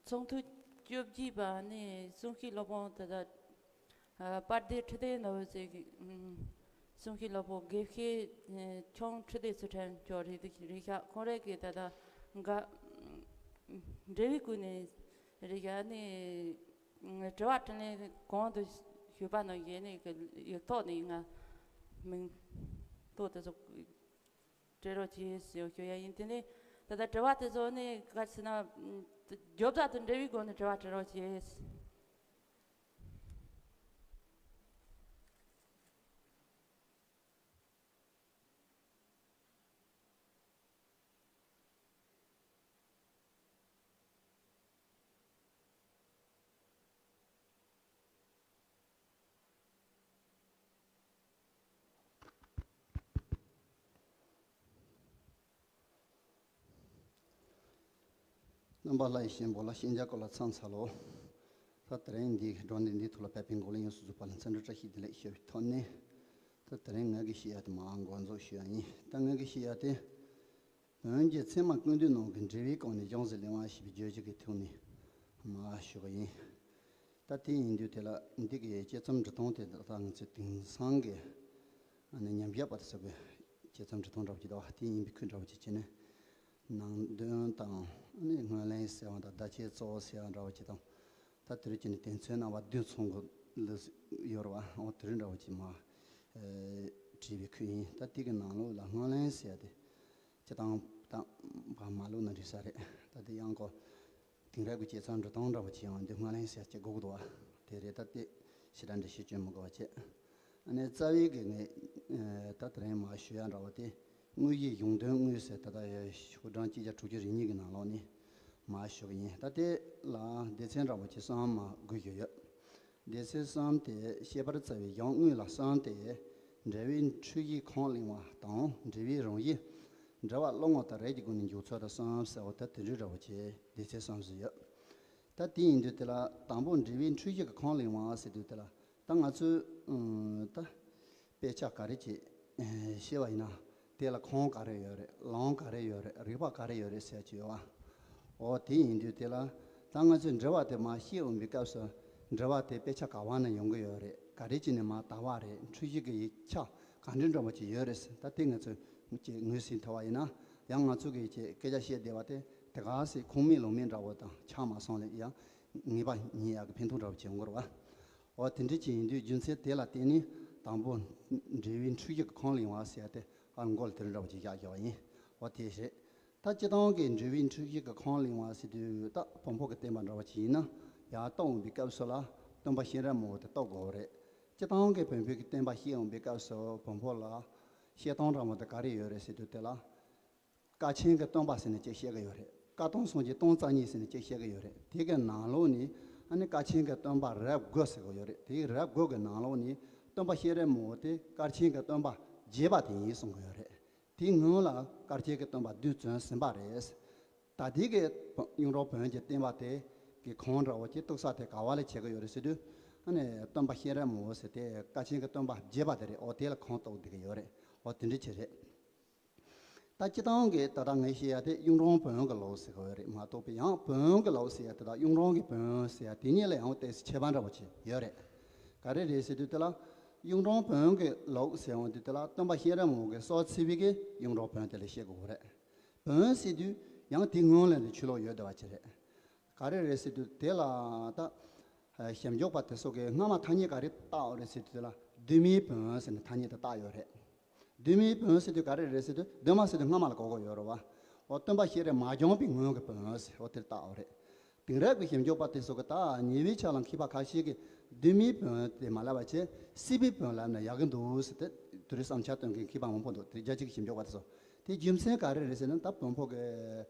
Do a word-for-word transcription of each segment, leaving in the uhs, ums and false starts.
ཚོགས་ཐུན་བཅོ་བརྒྱད་པ་ནི་གསུང་བཤད་སློབ་དཔོན་དེ་དག་ཨ་དཔལ་ལྡན་ཁྲི་ལྡེ་ནོར་བུ་ཟེར་གི་ཨམ་གསུང་བཤད་སློབ་དཔོན་དགེ་བཤེས་ཨ་ཁྱུང་ཁྲི་ལྡེ་ཚུལ་ཁྲིམས་མཆོག་རེད་རེད་ཤག་ཁོང་རང་གིས་ད་ལྟ་འགའ་འབྲེལ་བའི་སྒོ་ནས་རེད་ཤག་ནི་དྲི་བ་དྲིས་ལན་གོང་དུ་ཞུས་པ་ནང་བཞིན་ནི་ཡིག་ཐོག་ནས་ང་མིང་ཐོག་དེ་ཚོ་སྤྲད་རོགས་གྱིས་ཞེས་ཞུ་ཡ་ཡིན། དེ་ནས་ད་ལྟ་དྲི་བ་དེ་ཚོ་ནི་ག་རེ་ཟེར་ན་རྒྱོབ་རྩ་དང་འབྲེལ་བའི་སྒོ་ནས་དྲི་བ་དྲི་རོགས་གྱིས། རྣམ་པ་ལྷ་ཡི་བཤེས་པོ་ལ་ཤན་སྦྱར་སྐོར་ལ་མཚམས་ཚར་ལོ། ད་དེ་རིང་འདི་སྒྲོན་འདི་འདི་ཐོག་ལ་ཕེབས་པའི་འགོ་ལ་ཡོངས་སུ་རྫོགས་པ་ལ་འཚམས་འདྲི་བཀྲ་ཤིས་བདེ་ལེགས་ཞུ་བའི་ཐོག་ནས། ད་དེ་རིང་ངེད་ཀྱི་བཤད་ཡ་དེ་མར་འགོ་འཛུགས་ཞུ་ཡ་ཡིན། ད་ངེད་ཀྱི་བཤད་ཡ་དེ། བོན་གྱི་ཚད་མ་ཀུན་བཏུས་ནང་གི་འགྲེལ་བའི་སྐོར་ནས་སྦྱོང་ཚུལ་གླེང་བ་ཞེས་པའི་བརྗོད་གཞི་གི་ཐོག་ནས་མར་ཞུ་གི་ཡིན། ད་དེ་ཡིན་དུས་དེ་ལ་འདི་གི་དཔྱད་རྩོམ་འབྲི་སྟངས་དེ་ད་ང་ཚོའི་དེང་སང་གི་ཨ་ནི་ཉམས་ཞིབ་པ་དེ་ཚོ་གི་དཔྱད་རྩོམ་འབྲི་སྟངས་འདྲ་བོ་ཅིག་འདུག་བ། དེ་ཡིན་པའི་ཁུལ་འདྲ་བོ་ཅིག་བྱས་ནས་ནང་དོན་དང་ཨ་ནི་སྔོན་གླེང་ཟེར་བ་དང་བརྡ་ཆད་གཙོ་བོ་ཟེར་བ་འདྲ་བོ་ཅིག་དང་། ད་དེ་རིང་ཁྱེད་ནི་དེ་ཚོའི་རྣམ་པ་བདུན་ཚང་གི་ལུས་ཡོད་རེད་བ། འོ་དེ་རིང་འདྲ་བོ་ཅིག་མར་ཨེ་བྲིས་པའི་ཁུལ་ཡིན། ད་དེ་གི་ནང་ལོགས་ལ་སྔོན་གླེང་ཟེར་ཡ་དེ་སྤྱིར་བཏང་བཏང་བ་མ་ལུག་ན་འགྲིག་ས་རེད། ད་དེ་ཡང་ཁོ་དེང་རབས་ཀྱི་དཔྱད་རྩོམ་འབྲི་སྟངས་འདྲ་བོ་ཅིག་ཡང་འདི་སྔོན་གླེང་ཟེར་ཡ་ཅིག་དགོས་ཀྱི་འདུག་བ། དེ་རེད། ད་དེ་ཞེ་དྲག་འགྲེལ་བཤད་བྱེད་མི་དགོས་པ་བྱས། ཨ་ནི་རྩ་བའི་གི་ངས་ཨེ་ད་དེ་རིང་མར་ཞུ་ཡ་འདྲ་བོ་དེ། དངོས་གཞིའི་གཞུང་དོན་དངོས་ཟེར་ད་ལྟ་ཡ་ཤོག་གྲངས་གཅིག་བརྒྱ་དྲུག་ཅུ་རེ་གཉིས་ཀྱི་ནང་ལོགས་ནས་མར་ཞུ་གི་ཡིན། ད་དེ་ལ་སྡེ་ཚན་འདྲ་བོ་ཅིག་གསུམ་མར་བགོས་ཀྱི་ཡོད། སྡེ་ཚན་གསུམ་དེ་བཤད་པར་རྩ་བའི་གཞུང་དངོས་ལ་གསུམ་སྟེ། འགྲེལ་བའི་འཁྲུལ་གཞི་ཁུངས་གླེང་བ་དང་འགྲེལ་བའི་རང་བཞིན། འགྲེལ་བ་བློ་ངོར་དང་རིགས་ཀྱི་སྒོ་ནས་འཇུག་ཚུལ་དང་གསུམ་ཟེར་བ་ད་དེ་འདྲ་འདྲ་བོ་བྱས་སྡེ་ཚན་གསུམ་བཟོས་ཡོད། ད་དེ་ཡིན་དུས་དེ་ལ་དང་པོ་འགྲེལ་བའི་འཁྲུལ་གཞི་གི་ཁུངས་གླེང་བ་ཟེར་དུས་དེ་ལ་ད་ང་ཚོས་ཨ་ད་དཔེ་ཆ་ག་རེ་ཅིག་ཨེ་བཤད་པ་ཡིན་ན་དེ་ལ་ཁུངས་ག་རེ་ཡོད་རེད། ལུང་ག་རེ་ཡོད་རེད། རིགས་པ་ག་རེ་ཡོད་རེད་ཟེར་གྱི་ཡོད་བ། འོ་དེ་ཡིན་དུས་དེ་ལ་ད་ང་ཚོས་འགྲེལ་པ་དེ་མར་བཤད་འོང་བའི་སྐབས་སུ་འགྲེལ་པ་དེ་དཔེ་ཆ་ག་བ་ནས་ཡོང་གི་ཡོད་རེད། ག་རེ་ཅིག་ནས་མར་དར་བ་རེད། འཁྲུལ་གཞི་གི་ཡིག་ཆ་ག་འདྲ་འདྲ་བོ་ཅིག་ཡོད་རེད་ཟེར། ད་དེ་ང་ཚོས་ཅིག་ངོས་ཟིན་ཐུབ་པ་ཡིན་ན་ཡང་ང་ཚོ་གི་ཅིག་སྐད་ཆ་བཤད་བསྡད་པ་དེ་དེ་ག་ཟེ་ཁུངས་མེད་ལུང་མེད་འདྲ་བོ་དང་ཆགས་མ་སོང་ལེ། ཡང་ངེས་པ་ཉིད་ཡག་གི་ཕན་ཐོགས་འདྲ་བོ་ཅིག་ཡོང་གི་རེད་བ། འོ་དེ་འདྲ་ཅིག་ཡིན་དུས་རྒྱུ་མཚན་དེ་ལ་བརྟེན་ནས་དང་པོ་འགྲེལ་བའི་འཁྲུལ་གཞི་གི་ཁུངས་གླེང་བ་ཟེར་ཡ་དེ་ཨ་མགོ་ལ་དེ་འདྲ་འདྲ་བོ་ཅིག་བཞག་བཞག་པ་ཡིན། འོ་དེ་རེད། ད་སྤྱིར་བཏང་གི་འགྲེལ་བའི་འཁྲུལ་གཞི་གི་ཁུངས་གླེང་བ་ཟེར་དུས་ད་བོན་པོ་གི་བསྟན་པ་འདྲ་བོ་ཅིག་ཡིན་ན་ཡར་རྟོགས་འོང་བའི་སྐབས་སུ་ལ་སྟོན་པ་གཤེན་རབ་མང་པོ་དེ་རྟོགས་དགོས་རེད། སྤྱིར་བཏང་གི་བོན་པོའི་གི་བསྟན་པ་བཤད་འོང་བའི་སྐབས་སུ་བོན་པོ་ལ་བཤད་སྟངས་འདྲ་མོ་དེ་ག་རེ་ཡོད་རེད་ཟེར་དུས་དེ་ལ། ཀ་ཆེན་གྱི་སྟོན་པ་ཟེར་ནས་གཅིག་བཤད་ཀྱི་ཡོད་རེད། ཀ་སྟོང་སངས་རྒྱས་སྟོང་རྩ་གཉིས་ཟེར་ནས་གཅིག་བཤད་ཀྱི་ཡོད་རེད། དེ་གའི་ནང་ལོགས་ནས་ཨ་ནི་ཀ་ཆེན་གྱི་སྟོན་པ་རབས་དགུ་ཟེར་གྱི་ཡོད་རེད། དེའི་རབས་དགུ་གི་ནང་ལོགས་ནས་སྟོན་པ་གཤེན་རབ་མང་པོ་དེ་ཀ་ཆེན་གྱི་སྟོན་པ་རྒྱས་པ་དེ་ཡིན་གསུང་གི་ཡོད་རེད། དེའི་སྔོན་ལ་ཀ་ཆེན་གྱི་སྟོན་པ་བདུན་བྱོན་ཟིན་པ་རེད། ད་ལྟའི་གི་གཡུང་དྲུང་བོན་གྱི་བསྟན་པ་དེ་གི་ཁུངས་འདྲ་བོ་ཅིག་གཏུགས་ས་དེ་ག་བ་ལ་བྱེད་ཀྱི་ཡོད་རེད་ཟེར་དུས། ཨ་ནི་སྟོན་པ་གཤེན་རབ་མང་པོ་ཟེར་དེ་ཀ་ཆེན་གྱི་སྟོན་པ་རྒྱས་པ་དེ་རེད། འོ་དེ་ལ་ཁུངས་གཏུགས་བསྡད་ཀྱི་ཡོད་རེད། འོ་དེ་འདྲ་ཅིག་རེད། ད་སྤྱིར་བཏང་གི་ད་ལྟ་ངས་བཤད་ཡ་དེ་གཡུང་དྲུང་བོན་གྱི་ལུགས་ཟེར་གྱི་ཡོད་རེད་མ་གཏོགས་པའི་ཡང་བོན་གྱི་ལུགས་ཟེར་ཡ་དེ་དང་གཡུང་དྲུང་གི་བོན་ཟེར་ཡ་དེ་གཉིས་ལ་ཡང་ཏོག་ཙམ་ཁྱད་པར་འདྲ་བོ་ཅིག་ཡོད་རེད། ག་རེ་རེད་ཟེར་དུས་དེ་ལ་གཡུང་དྲུང་བོན་གྱི་ལུགས་ཟེར་འོང་དུས་དེ་ལ་སྟོན་པ་གཤེན་རབ་མང་པོ་གི་སྲོག་བརྩི་བའི་གི་གཡུང་དྲུང་བོན་དེ་ལ་བཤད་དགོས་རེད། བོན་ཟེར་དུས་ཡང་དེའི་སྔོན་ལ་ནི་ཆོས་ལུགས་ཡོད་བསྡད་པ་ཅིག་རེད། ག་རེ་རེད་ཟེར་དུས་དེ་ལ་ད། ཞིབ་འཇུག་པ་དེ་ཚོ་གིས་སྔ་མ་ཐ་སྙད་ག་རེ་བཏགས་ཡོད་རེད་ཟེར་དུས་དེ་ལ་གདོད་མའི་བོན་ཟེར་ནས་ཐ་སྙད་དེ་བཏགས་ཡོད་རེད། གདོད་མའི་བོན་ཟེར་དུས་ག་རེ་རེད་ཟེར་དུས་གདོད་མ་ཟེར་དུས་སྔ་མ་ལ་གོ་དགོས་ཡོད་རེད་བ། འོ་སྟོན་པ་གཤེན་རབ་མ་བྱོན་པའི་སྔོན་གྱི་བོན་ཟེར་འོ་དེར་བཏགས་ཡོད་རེད། དེང་རབས་ཀྱི་ཞིབ་འཇུག་པ་དེ་ཚོ་གིས་ད་ཉེ་བའི་ཆར་ལ་མཁས་པ་ཁ་ཤས་ཀྱིས་གདོད་མའི་བོན་དེ་མ་ལབ་པ་བྱས་སྲིད་པའི་བོན་ལབ་ན་ཡག་གི་འདུག་ཟེར་ཏེ་དེ་རིང་བསམ་འཆར་བཏོན་མཁན་མཁས་པ་མང་པོ་འདུག་དེ་རྒྱལ་སྤྱི་གི་ཞིབ་འཇུག་པ་དེ་ཚོ། དེ་རྒྱུ་མཚན་ག་རེ་རེད་ཟེར་ན་ད་བོན་པོ་གི་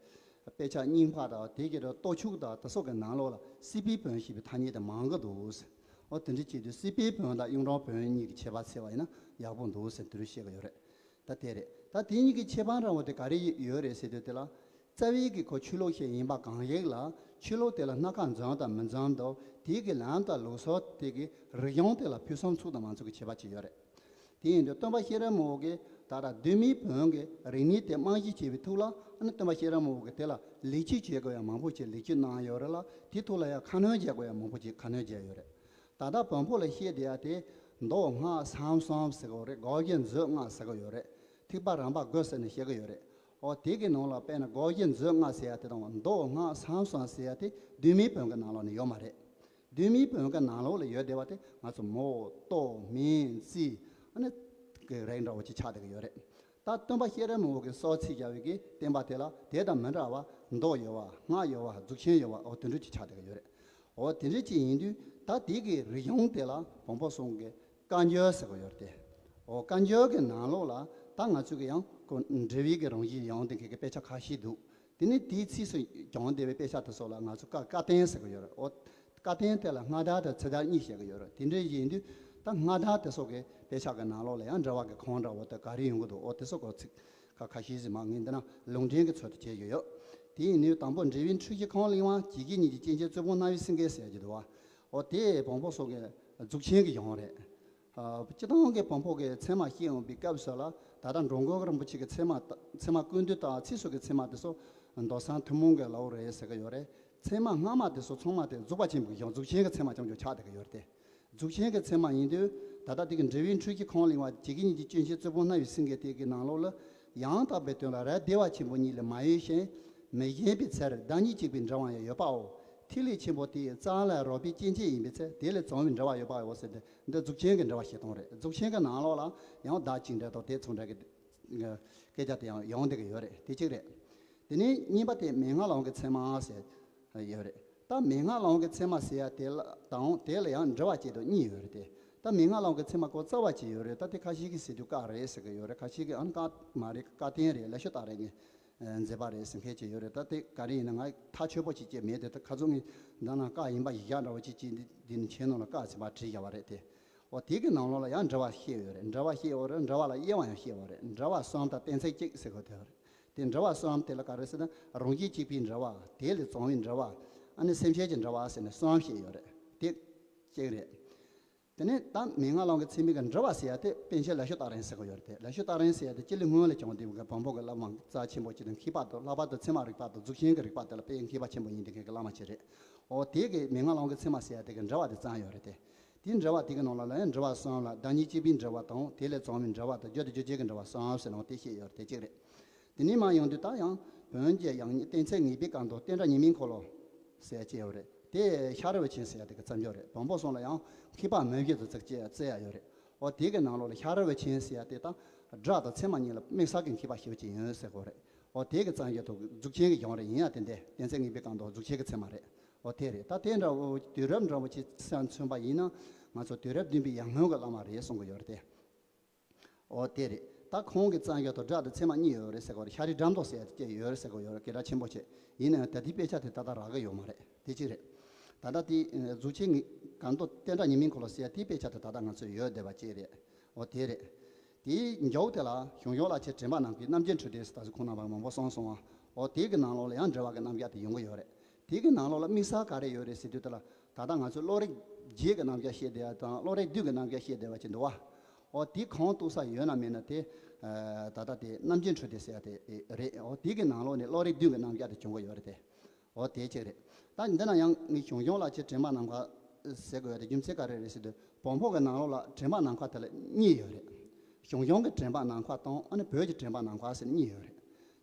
དཔེ་ཆ་རྙིང་པ་དང་དེ་གི་ར་ལྟོ་ཕྱུགས་དང་དེ་སོགས་ཀྱི་ནང་ལོགས་ལ་སྲིད་པའི་བོན་ཞེས་པའི་ཐ་སྙད་དེ་མང་གི་འདུག་ཟེར། འོ་དེ་འདྲ་བྱེད་དུས་སྲིད་པའི་བོན་དང་གཡུང་དྲུང་བོན་གཉིས་ཀྱི་ཁྱད་པར་འཚོལ་བ་ཡིན་ན་ཡག་པོ་འདུག་ཟེར་དེ་རུ་བཤད་ཀྱི་ཡོད་རེད། ད་དེ་རེད། ད་དེ་གཉིས་ཀྱི་ཁྱད་པར་འདྲ་བོ་དེ་ག་རེ་ཡོད་རེད་ཟེར་དུས་དེ་ལ། རྩ་བའི་གི་ཁོ་ཆོས་ལུགས་ཤིག་ཡིན་པ་གང་ཡིན་ལ་ཆོས་ལུགས་དེ་ལ་སྣ་ཁ་འཛོམས་དང་མི་འཛོམས་དང་དེའི་གི་ལམ་དང་ལུགས་སྲོལ་དེ་གི་རིག་གཞུང་དེ་ལ་ཕུན་སུམ་ཚོགས་དང་མ་ཚོགས་ཀྱི་ཁྱད་པར་ཅིག་ཡོད་རེད། དེ་ཡིན་དུས་སྟོན་པ་གཤེན་རབ་མང་པོ་གིས་ ད་ལྟ་གདོད་མའི་བོན་གྱི་རིག་གནས་དེ་རྨང་གཞི་བྱས་པའི་ཐོག་ལ་ཨ་ནི་སྟོན་པ་ཤེས་རབ་མང་པོ་གིས་དེ་ལ་ལེགས་བཅོས་བྱེད་དགོས་ཡ་མང་པོ་ཞིག་ལེགས་བཅོས་གནང་ཡོད་རེད་ལ། དེའི་ཐོག་ལ་ཡང་ཁ་སྣོན་བྱེད་དགོས་ཡ་མང་པོ་ཞིག་ཁ་སྣོན་བྱས་ཡོད་རེད། ད་ལྟ་བོན་པོ་ལ་བཤད་བསྡད་ཡ་དེ་མདོ་སྔགས་གསུམ་གསུམ་ཟེར་གྱི་ཡོད་རེད། སྒོ་བཞི་མཛོད་ལྔ་ཟེར་གྱི་ཡོད་རེད། ཐེག་པ་རམ་པ་དགུ་ཟེར་ནས་བཤད་ཀྱི་ཡོད་རེད། འོ་དེ་གི་ནང་ལ་དཔེར་ན་སྒོ་བཞི་མཛོད་ལྔ་ཟེར་ཡ་དེ་དང་མདོ་སྔགས་གསུམ་གསུམ་ཟེར་ཡ་དེ་གདོད་མའི་བོན་གྱི་ནང་ལོགས་ནས་ཡོད་མ་རེད། གདོད་མའི་བོན་གྱི་ནང་ལོགས་ལ་ཡོད་བསྡད་པ་དེ་ང་ཚོ་མོ་ཏོ་མིང་རྩིས་ཨ་ནི་གི་རིགས་འདྲ་བོ་ཅིག་ཆགས་བསྡད་ཀྱི་ཡོད་རེད། ད་སྟོན་པ་ཤེས་རབ་མང་པོ་གིས་སྲོག་བཅད་བཞག་པའི་གི་བསྟན་པ་དེ་ལ་དེ་དང་མི་འདྲ་བ་མདོ་ཡོད་པ་སྔགས་ཡོད་པ་མཛུབ་ཆེན་ཡོད་པ་འོ་དེ་འདྲ་ཅིག་ཆགས་བསྡད་ཀྱི་ཡོད་རེད། འོ་དེ་འདྲ་ཅིག་ཡིན་དུས་ད་དེ་གི་རིག་གཞུང་དེ་ལ་བོན་པོ་གསུམ་གྱི་བཀའ་འགྱུར་ཟེར་གྱི་ཡོད་རེད་དེ། འོ་བཀའ་འགྱུར་གྱི་ནང་ལོགས་ལ་ད་ང་ཚོས་ཀྱི་ཡང་ཁོ་འགྲེལ་པའི་གི་རང་བཞིན་ཡང་དེ་གི་དཔེ་ཆ་ཁ་ཤས་འདུག་དེ་ནས་དེའི་ཚིགས་སུ་བྱུང་བསྡད་པའི་དཔེ་ཆ་དེ་ཚོ་ལ་ང་ཚོ་བཀའ་བཀའ་བསྟན་ཟེར་གྱི་ཡོད་རེད། འོ་བཀའ་བསྟན་དེ་ལ་སྔ་དར་དང་ཚེ་དར་གཉིས་བཤད་ཀྱི་ཡོད་རེད། དེ་འདྲ་ཡིན་དུས་ད་སྔ་དར་དེ་ཚོ་གི་དཔེ་ཆ་གི་ནང་ལོགས་ལ་ཡང་འགྲེལ་པ་གི་ཁུངས་འདྲ་བོ་དེ་ག་རེ་ཡོང་གི་འདུག་འོ་དེ་ཚོ་གི་ཚིག་ཁ་ཁ་ཤས་ཤིག་མར་ངས་འདི་ན་ལུང་འདྲེན་གྱི་ཚུལ་དུ་བྱས་ཡོད་ཡོད། དེ་ཡིན་དུས་དང་པོ་འགྲེལ་པའི་འཁྲུལ་གཞི་ཁས་བླངས་པ་ཇི་སྐད་གཉིས་ཀྱི་སྐྱེ་མཆེད་རྩིས་སྤོང་རྣམ་དབྱེ་སེང་གེ་ཟེར་གྱི་འདུག་བ། འོ་དེ་བོན་པོ་ཚོ་གི་མཛུབ་ཆེན་གྱི་གཞུང་རེད། སྤྱིར་བཏང་གི་བོན་པོ་གི་ཚད་མ་བཤད་འོང་པའི་སྐབས་སུ་ལ་ད་ལྟ་འགྲོ་མགོན་རིན་པོ་ཆེ་གི་ཚད་མ་ཚད་མ་ཀུན་བཏུས་དང་ཚིགས་སུ་གི་ཚད་མ་དེ་ཚོ་མདོ་གསུམ་ཐུན་མོང་གི་ལའོ་རེད་ཟེར་གི་ཡོད་རེད། ཚད་མ་སྔ་མ་དེ་ཚོ་ཚང་མ་དེ་རྫོགས་པ་ཆེན་པོའི་གཞུང་མཛུབ་ཆེན་གྱི་ཚད་མ་རྐྱང་རྐྱང་ཆགས་བསྡད་གི་ཡོད་རེད་དེ། མཛུབ་ཆེན་གྱི་ཚད་མ་ཡིན་དུས་ད་ལྟ་དེ་གི་འགྲེལ་པའི་འཁྲུལ་གཞི་ཁས་བླངས་པ་ཇི་སྐད་གཉིས་ཀྱི་སྐྱེ་མཆེད་རྩིས་སྤོང་རྣམ་དབྱེ་སེང་གེ་དེ་གི་ནང་ལོགས་ལ་ཡང་དག་པའི་དོན་ལ་རབ་བདེ་བ་ཆེན་པོ་ཉིད་ལས་མ་གཡོས་ཤིང་མི་གཞན་པའི་ཚེ་རབས་བདག་ཉིད་གཅིག་པའི་འབྲེལ་བ་ཡང་ཡོད་པའོ། ཐིག་ལེ་ཆེན་པོ་དེ་ཡི་རྩ་བ་ལ་རོལ་པའི་སྐྱེ་མཆེད་ཡིན་པའི་ཚེ་དེ་ལས་བྱུང་བའི་འབྲེལ་བ་ཡོད་པའོ་ཟེར་ཏེ་འདི་མཛུབ་ཆེན་གྱི་འགྲེལ་པ་བཤད་སྟངས་རེད། མཛུབ་ཆེན་གྱི་ནང་ལོགས་ལ་ཡང་བདག་གཅིག་འབྲེལ་དང་དེ་མཚུངས་འབྲེལ་གྱི་སྐད་ཆ་དེ་ཡང་ཡོང་བསྡད་ཀྱི་ཡོད་རེད། དེ་གཅིག་རེད། དེ་ནས་གཉིས་པ་དེ་མན་ངག་ལམ་གྱི་ཚད་མ་ཟེར་ཡོད་རེད། ད་མན་ངག་ལམ་གྱི་ཚད་མ་ཟེར་ཡ་དེ་ལ་དང་དེ་ལ་ཡང་འགྲེལ་པ་བྱེད་དུ་གཉིས་ཡོད་རེད་དེ། ད་མན་ངག་ལམ་གྱི་ཚད་མ་ཁོ་རྩ་བ་གཅིག་ཡོད་རེད། ད་དེ་ཁ་ཤས་ཀྱིས་ཟེར་དུས་བཀའ་རེད་ཟེར་གྱི་ཡོད་རེད། ཁ་ཤས་ཀྱིས་ཨ་ནི་བཀའ་མ་རེད། བཀའ་བསྟན་རེད། ལེགས་ཤོམ་རྟགས་རེད། ངས་མཛད་པ་རེད་ཟེར་མཁན་ཅིག་ཡོད་རེད། ད་དེ་ག་རེ་ཡིན་ན་ང་ཐག་ཆོད་པོ་ཅིག་བྱས་མེད་དེ། ད་ཁ་ཚོན་ངས་འདི་ན་བཀའ་ཡིན་པ་ཡིན་ཡག་འདྲ་བོ་ཅིག་ཅིག་འདི་འདི་ནི་ཁྱེད་རྣམས་ལ་བཀའ་ཟེར་བ་བྲིས་བཞག་པ་རེད་དེ། འོ་དེ་གི་ནང་ལོགས་ལ་ཡང་འགྲེལ་པ་བཤད་ཡོད་རེད། འགྲེལ་པ་བཤད་ཡོད་རེད། འགྲེལ་པ་ལ་དབྱེ་བ་ཡང་བཤད་ཡོད་རེད། འགྲེལ་པ་གསུམ་དང་གཏན་ཚིགས་གཅིག་ཟེར་གོ་དེ་རེད། དེ་འགྲེལ་པ་གསུམ་དེ་ལ་ག་རེ་ཟེར་ན་རང་བཞིན་གཅིག་པའི་འགྲེལ་པ། དེ་ལས་བྱུང་བའི་འགྲེལ་པ། ཨ་ནི་སེམས་ཤེས་ཀྱི་འགྲེལ་པ་ཟེར་ནས་གསུམ་བཤད་ཡོད་རེད། དེ་གཅིག་རེད། དེ་ནས་ད་མན་ངག་ལམ་གྱི་ཚད་མའི་གི་འགྲེལ་པ་ཟེར་ཡ་དེ་པཎ་ཆེན་ལེགས་ཤོམ་རྟགས་རིང་ཟེར་གོ་ཡོད་རེད་དེ། ལེགས་ཤོམ་རྟགས་རིང་ཟེར་ཡ་དེ་སྤྱི་ལོའི་སྔོན་ལ་བྱུང་བསྡད་པའི་བོན་པོ་གི་བླ་མ་རྩ་ཆེན་པོ་ཅིག་དང་མཁས་པ་དང་། ལྷག་པར་དུ་ཚད་མ་རིག་པ་དང་མཛུབ་ཆེན་གྱི་རིག་པ་དེ་ལ་དཔེ་མཁས་པ་ཆེན་པོ་ཡིན་བསྡད་མཁན་གྱི་བླ་མ་ཅིག་རེད། འོ་དེ་གི་མན་ངག་ལམ་གྱི་ཚད་མ་ཟེར་ཡ་དེ་གི་འགྲེལ་པ་དེ་བརྩམས་ཡོད་རེད་དེ། དེའི་འགྲེལ་པ་དེ་གི་ནང་ལ་ལ་ཡང་འགྲེལ་པ་གསུམ་ལ་བདག་ཉིད་གཅིག་པུའི་འགྲེལ་པ་དང་། དེ་ལས་བྱུང་བའི་འགྲེལ་པ་དང་། རྒྱུ་དང་རྒྱུ་ཅན་གྱི་འགྲེལ་པ་གསུམ་ཟེར་ནའང་དེ་བཤད་ཡོད་རེད། དེ་གཅིག་རེད། དེ་ནས་མར་ཡོང་དུས་ད་ཡང་བོན་གྱི་ཡང་སྙིང་གཏན་ཚིགས་ངེས་པའི་སྐབས་དང་བསྟན་དགྲ་ཉི་མའི་འཁོར་ལོ་ཟེར་ཡ་ཅིག་ཡོད་རེད། དེ་ཤ་རི་བའི་ཆིངས་ཟེར་ཡ་དེ་གི་བརྩམས་ཡོད་རེད། བོན་པོ་གསུམ་ལ་ཡང་མཁས་པ་མི་བཞི་དང་ཚིགས་བཅད་བརྩི་ཡ་ཡོད་རེད། འོ་དེ་གི་ནང་ལོགས་ལ་ཤ་རི་བའི་ཆིངས་ཟེར་ཡ་དེ་ད་སྒྲ་དང་ཚད་མ་གཉིས་ལ་དམིགས་བསལ་གྱི་མཁས་པ་ཞེ་པོ་ཅིག་ཡིན་ཟེར་གོ་རེད། འོ་དེ་གི་བརྩམས་ཡོད་དུ་མཛུབ་ཆེན་གྱི་གཞུང་རེད། ཡིན་ཡང་དེ་འདྲ་གཏན་ཚིགས་ངེས་པའི་སྐབས་དང་མཛུབ་ཆེན་གྱི་ཚད་མ་རེད། འོ་དེ་རེད། ད་དེ་འདྲ་བོ་དུས་རབས་འདྲ་བོ་ཅིག་ས་མཚོན་པ་ཡིན་ན་ང་ཚོ་དུས་རབས་བདུན་པའི་ཡར་སྔོན་གྱི་བླ་མ་རེད་གསུང་གི་ཡོད་རེད་དེ། འོ་དེ་རེད། ད་ཁོང་གི་བརྩམས་ཡོད་དོ་སྒྲ་དང་ཚད་མ་གཉིས་ཡོད་རེད་ཟེར་གོ་རེད། ཤཱ་རིའི་སྒྲ་མདོ་ཟེར་ཡ་དེ་སྐད་ཡོད་རེད་ཟེར་གོ་ཡོད་རེད། སྐད་གྲགས་ཆེན་པོ་བྱས། ཡིན་ནའང་ད་དེའི་དཔེ་ཆ་དེ་ད་ལྟ་རག་གི་ཡོད་མ་རེད། དེ་གཅིག་རེད། ད་ལྟ་དེ་མཛུབ་ཆེན་གྱི་སྐབས་དང་བསྟན་དགྲ་ཉི་མའི་འཁོར་ལོ་ཟེར་ཡ་དེའི་དཔེ་ཆ་དེ་ད་ལྟ་ང་ཚོ་ཡོད་བསྡད་པ་གཅིག་རེད། འོ་དེ་རེད། དེའི་མཇུག་དེ་ལ་ཞང་ཞུང་བླ་ཆེན་དྲན་པ་ནམ་མཁའི་རྣམ་འབྱེད་འཕྲོས་དེ་ཟེར་ད་གཟོད་ཁོང་རྣམ་པ་མང་པོ་གསུངས་སོང་བ། འོ་དེ་གི་ནང་ལོགས་ལ་ཡང་འགྲེལ་པ་གི་རྣམ་གཞག་དེ་ཡོང་གི་ཡོད་རེད། དེ་གི་ནང་ལོགས་ལ་དམིགས་བསལ་ག་རེ་ཡོད་རེད་ཟེར་དུས་དེ་ལ་ད་ལྟ་ང་ཚོས་བློ་རིག་བརྒྱད་ཀྱི་རྣམ་གཞག་བཤད་བསྡད་ཡ་དང་བློ་རིག་བདུན་གྱི་རྣམ་གཞག་བཤད་བསྡད་པ་ཅིག་འདུག་བ། འོ་དེ་གང་གཏུགས་ས་ཡོད་ན་མེད་ན་དེ་ད་ལྟ་དེ་རྣམ་འབྱེད་འཕྲོས་དེ་ཟེར་ཡ་དེ་རེད། འོ་དེ་གི་ནང་ལོགས་ནས་བློ་རིག་བདུན་གྱི་རྣམ་གཞག་དེ་བྱུང་གི་ཡོད་རེད་དེ། འོ་དེ་གཅིག་རེད། ད་འདི་ན་ཡང་ངས་ཞང་ཞུང་བླ་ཆེན་དྲན་པ་ནམ་མཁའ་ཟེར་དགོས་ཡ་དེ་རྒྱུ་མཚན་ག་རེ་རེད་ཟེར་དུས་བོན་པོ་གི་ནང་ལོགས་ལ་དྲན་པ་ནམ་མཁའ་དེ་ལ་གཉིས་ཡོད་རེད། ཞང་ཞུང་གི་དྲན་པ་ནམ་མཁའ་དང་ཨ་ནི་བོད་ཀྱི་དྲན་པ་ནམ་མཁའ་ཟེར་གཉིས་ཡོད་རེད།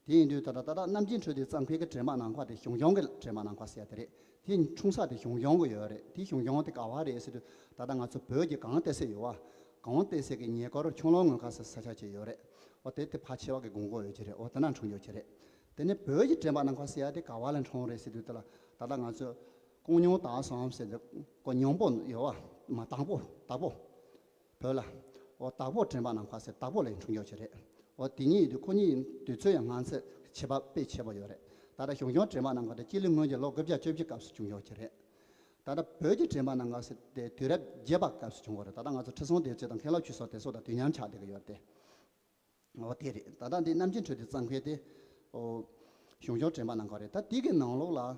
དེ་ཡིན་དུས་ད་ལྟ་ད་ལྟ་རྣམ་འབྱེད་འཕྲོས་དེ་བརྩམས་མཁན་གྱི་དྲན་པ་ནམ་མཁའ་དེ་ཞང་ཞུང་གི་དྲན་པ་ནམ་མཁའ་ཟེར་ཡ་དེ་རེད། དེ་འཁྲུངས་ས་དེ་ཞང་ཞུང་གི་ཡོད་རེད། དེ་ཞང་ཞུང་དེ་ག་བ་རེད་ཟེར་དུས་ད་ལྟ་ང་ཚོ་བོད་ཀྱི་གངས་ཏི་སེ་ཡོད་བ། གངས་ཏི་སེ་གི་ཉེ་འཁོར་ཁྱུང་ལུང་ངོས་ཁ་ཟེར་ས་ཆ་ཅིག་ཡོད་རེད། འོ་དེ་དེ་ཕལ་ཆེ་བ་གི་དགོན་སྐོར་ཡོད་ཀྱི་རེད། འོ་དེ་ན་འཁྲུངས་ཡོད་ཀྱི་རེད། དེ་ནས་བོད་ཀྱི་དྲན་པ་ནམ་མཁའ་ཟེར་ཡ་དེ་ག་བ་ལ་འཁྲུངས་རེད་ཟེར་དུས་དེ་ལ་ད་ལྟ་ང་ཚོ་ཀོང་སྙོང་དྭགས་གསུམ་ཟེར་དུས་ཀོ་སྙོང་པོ་ཡོད་བ། མ་དྭགས་པོ་དྭགས་པོ། བོད་ལ། འོ་དྭགས་པོ་དྲན་པ་ནམ་མཁའ་ཟེར་དྭགས་པོ་ལ་འཁྲུངས་ཡོད་ཀྱི་རེད། འོ་དེ་གཉིས་ཡིན་དུས་ཁོ་གཉིས་དུས་ཚོད་ཡང་སྔ་ཚོད་ཁྱད་པར་དཔེ་ཆེ་པོ་ཡོད་རེད། ད་ལྟ་ཞང་ཞུང་དྲན་པ་ནམ་མཁའ་དེ་སྤྱི་ལོའི་སྔོན་གྱི་ལོ་དགུ་བརྒྱ་བཅུ་བཞི་སྐབས་སུ་བྱུང་ཡོད་ཀྱི་རེད། ད་ལྟ་བོད་ཀྱི་དྲན་པ་ནམ་མཁའ་ཟེར་དེ་དུས་རབས་བརྒྱད་པ་སྐབས་སུ་བྱུང་བ་རེད། ད་ལྟ་ང་ཚོ་ཁྲི་སྲོང་ལྡེ་བཙན་དང་མཁན་སློབ་ཆོས་གསུམ་དེ་ཚོ་དང་དུས་མཉམ་ཆགས་བསྡད་ཀྱི་ཡོད་རེད་དེ། འོ་དེ་རེད། ད་ལྟ་འདི་རྣམ་འབྱེད་འཕྲོས་དེ་བརྩམས་མཁན་དེ། འོ། ཞང་ཞུང་དྲན་པ་ནམ་མཁའ་རེད། ད་དེ་གི་ནང་ལོགས་ལ། ཨ།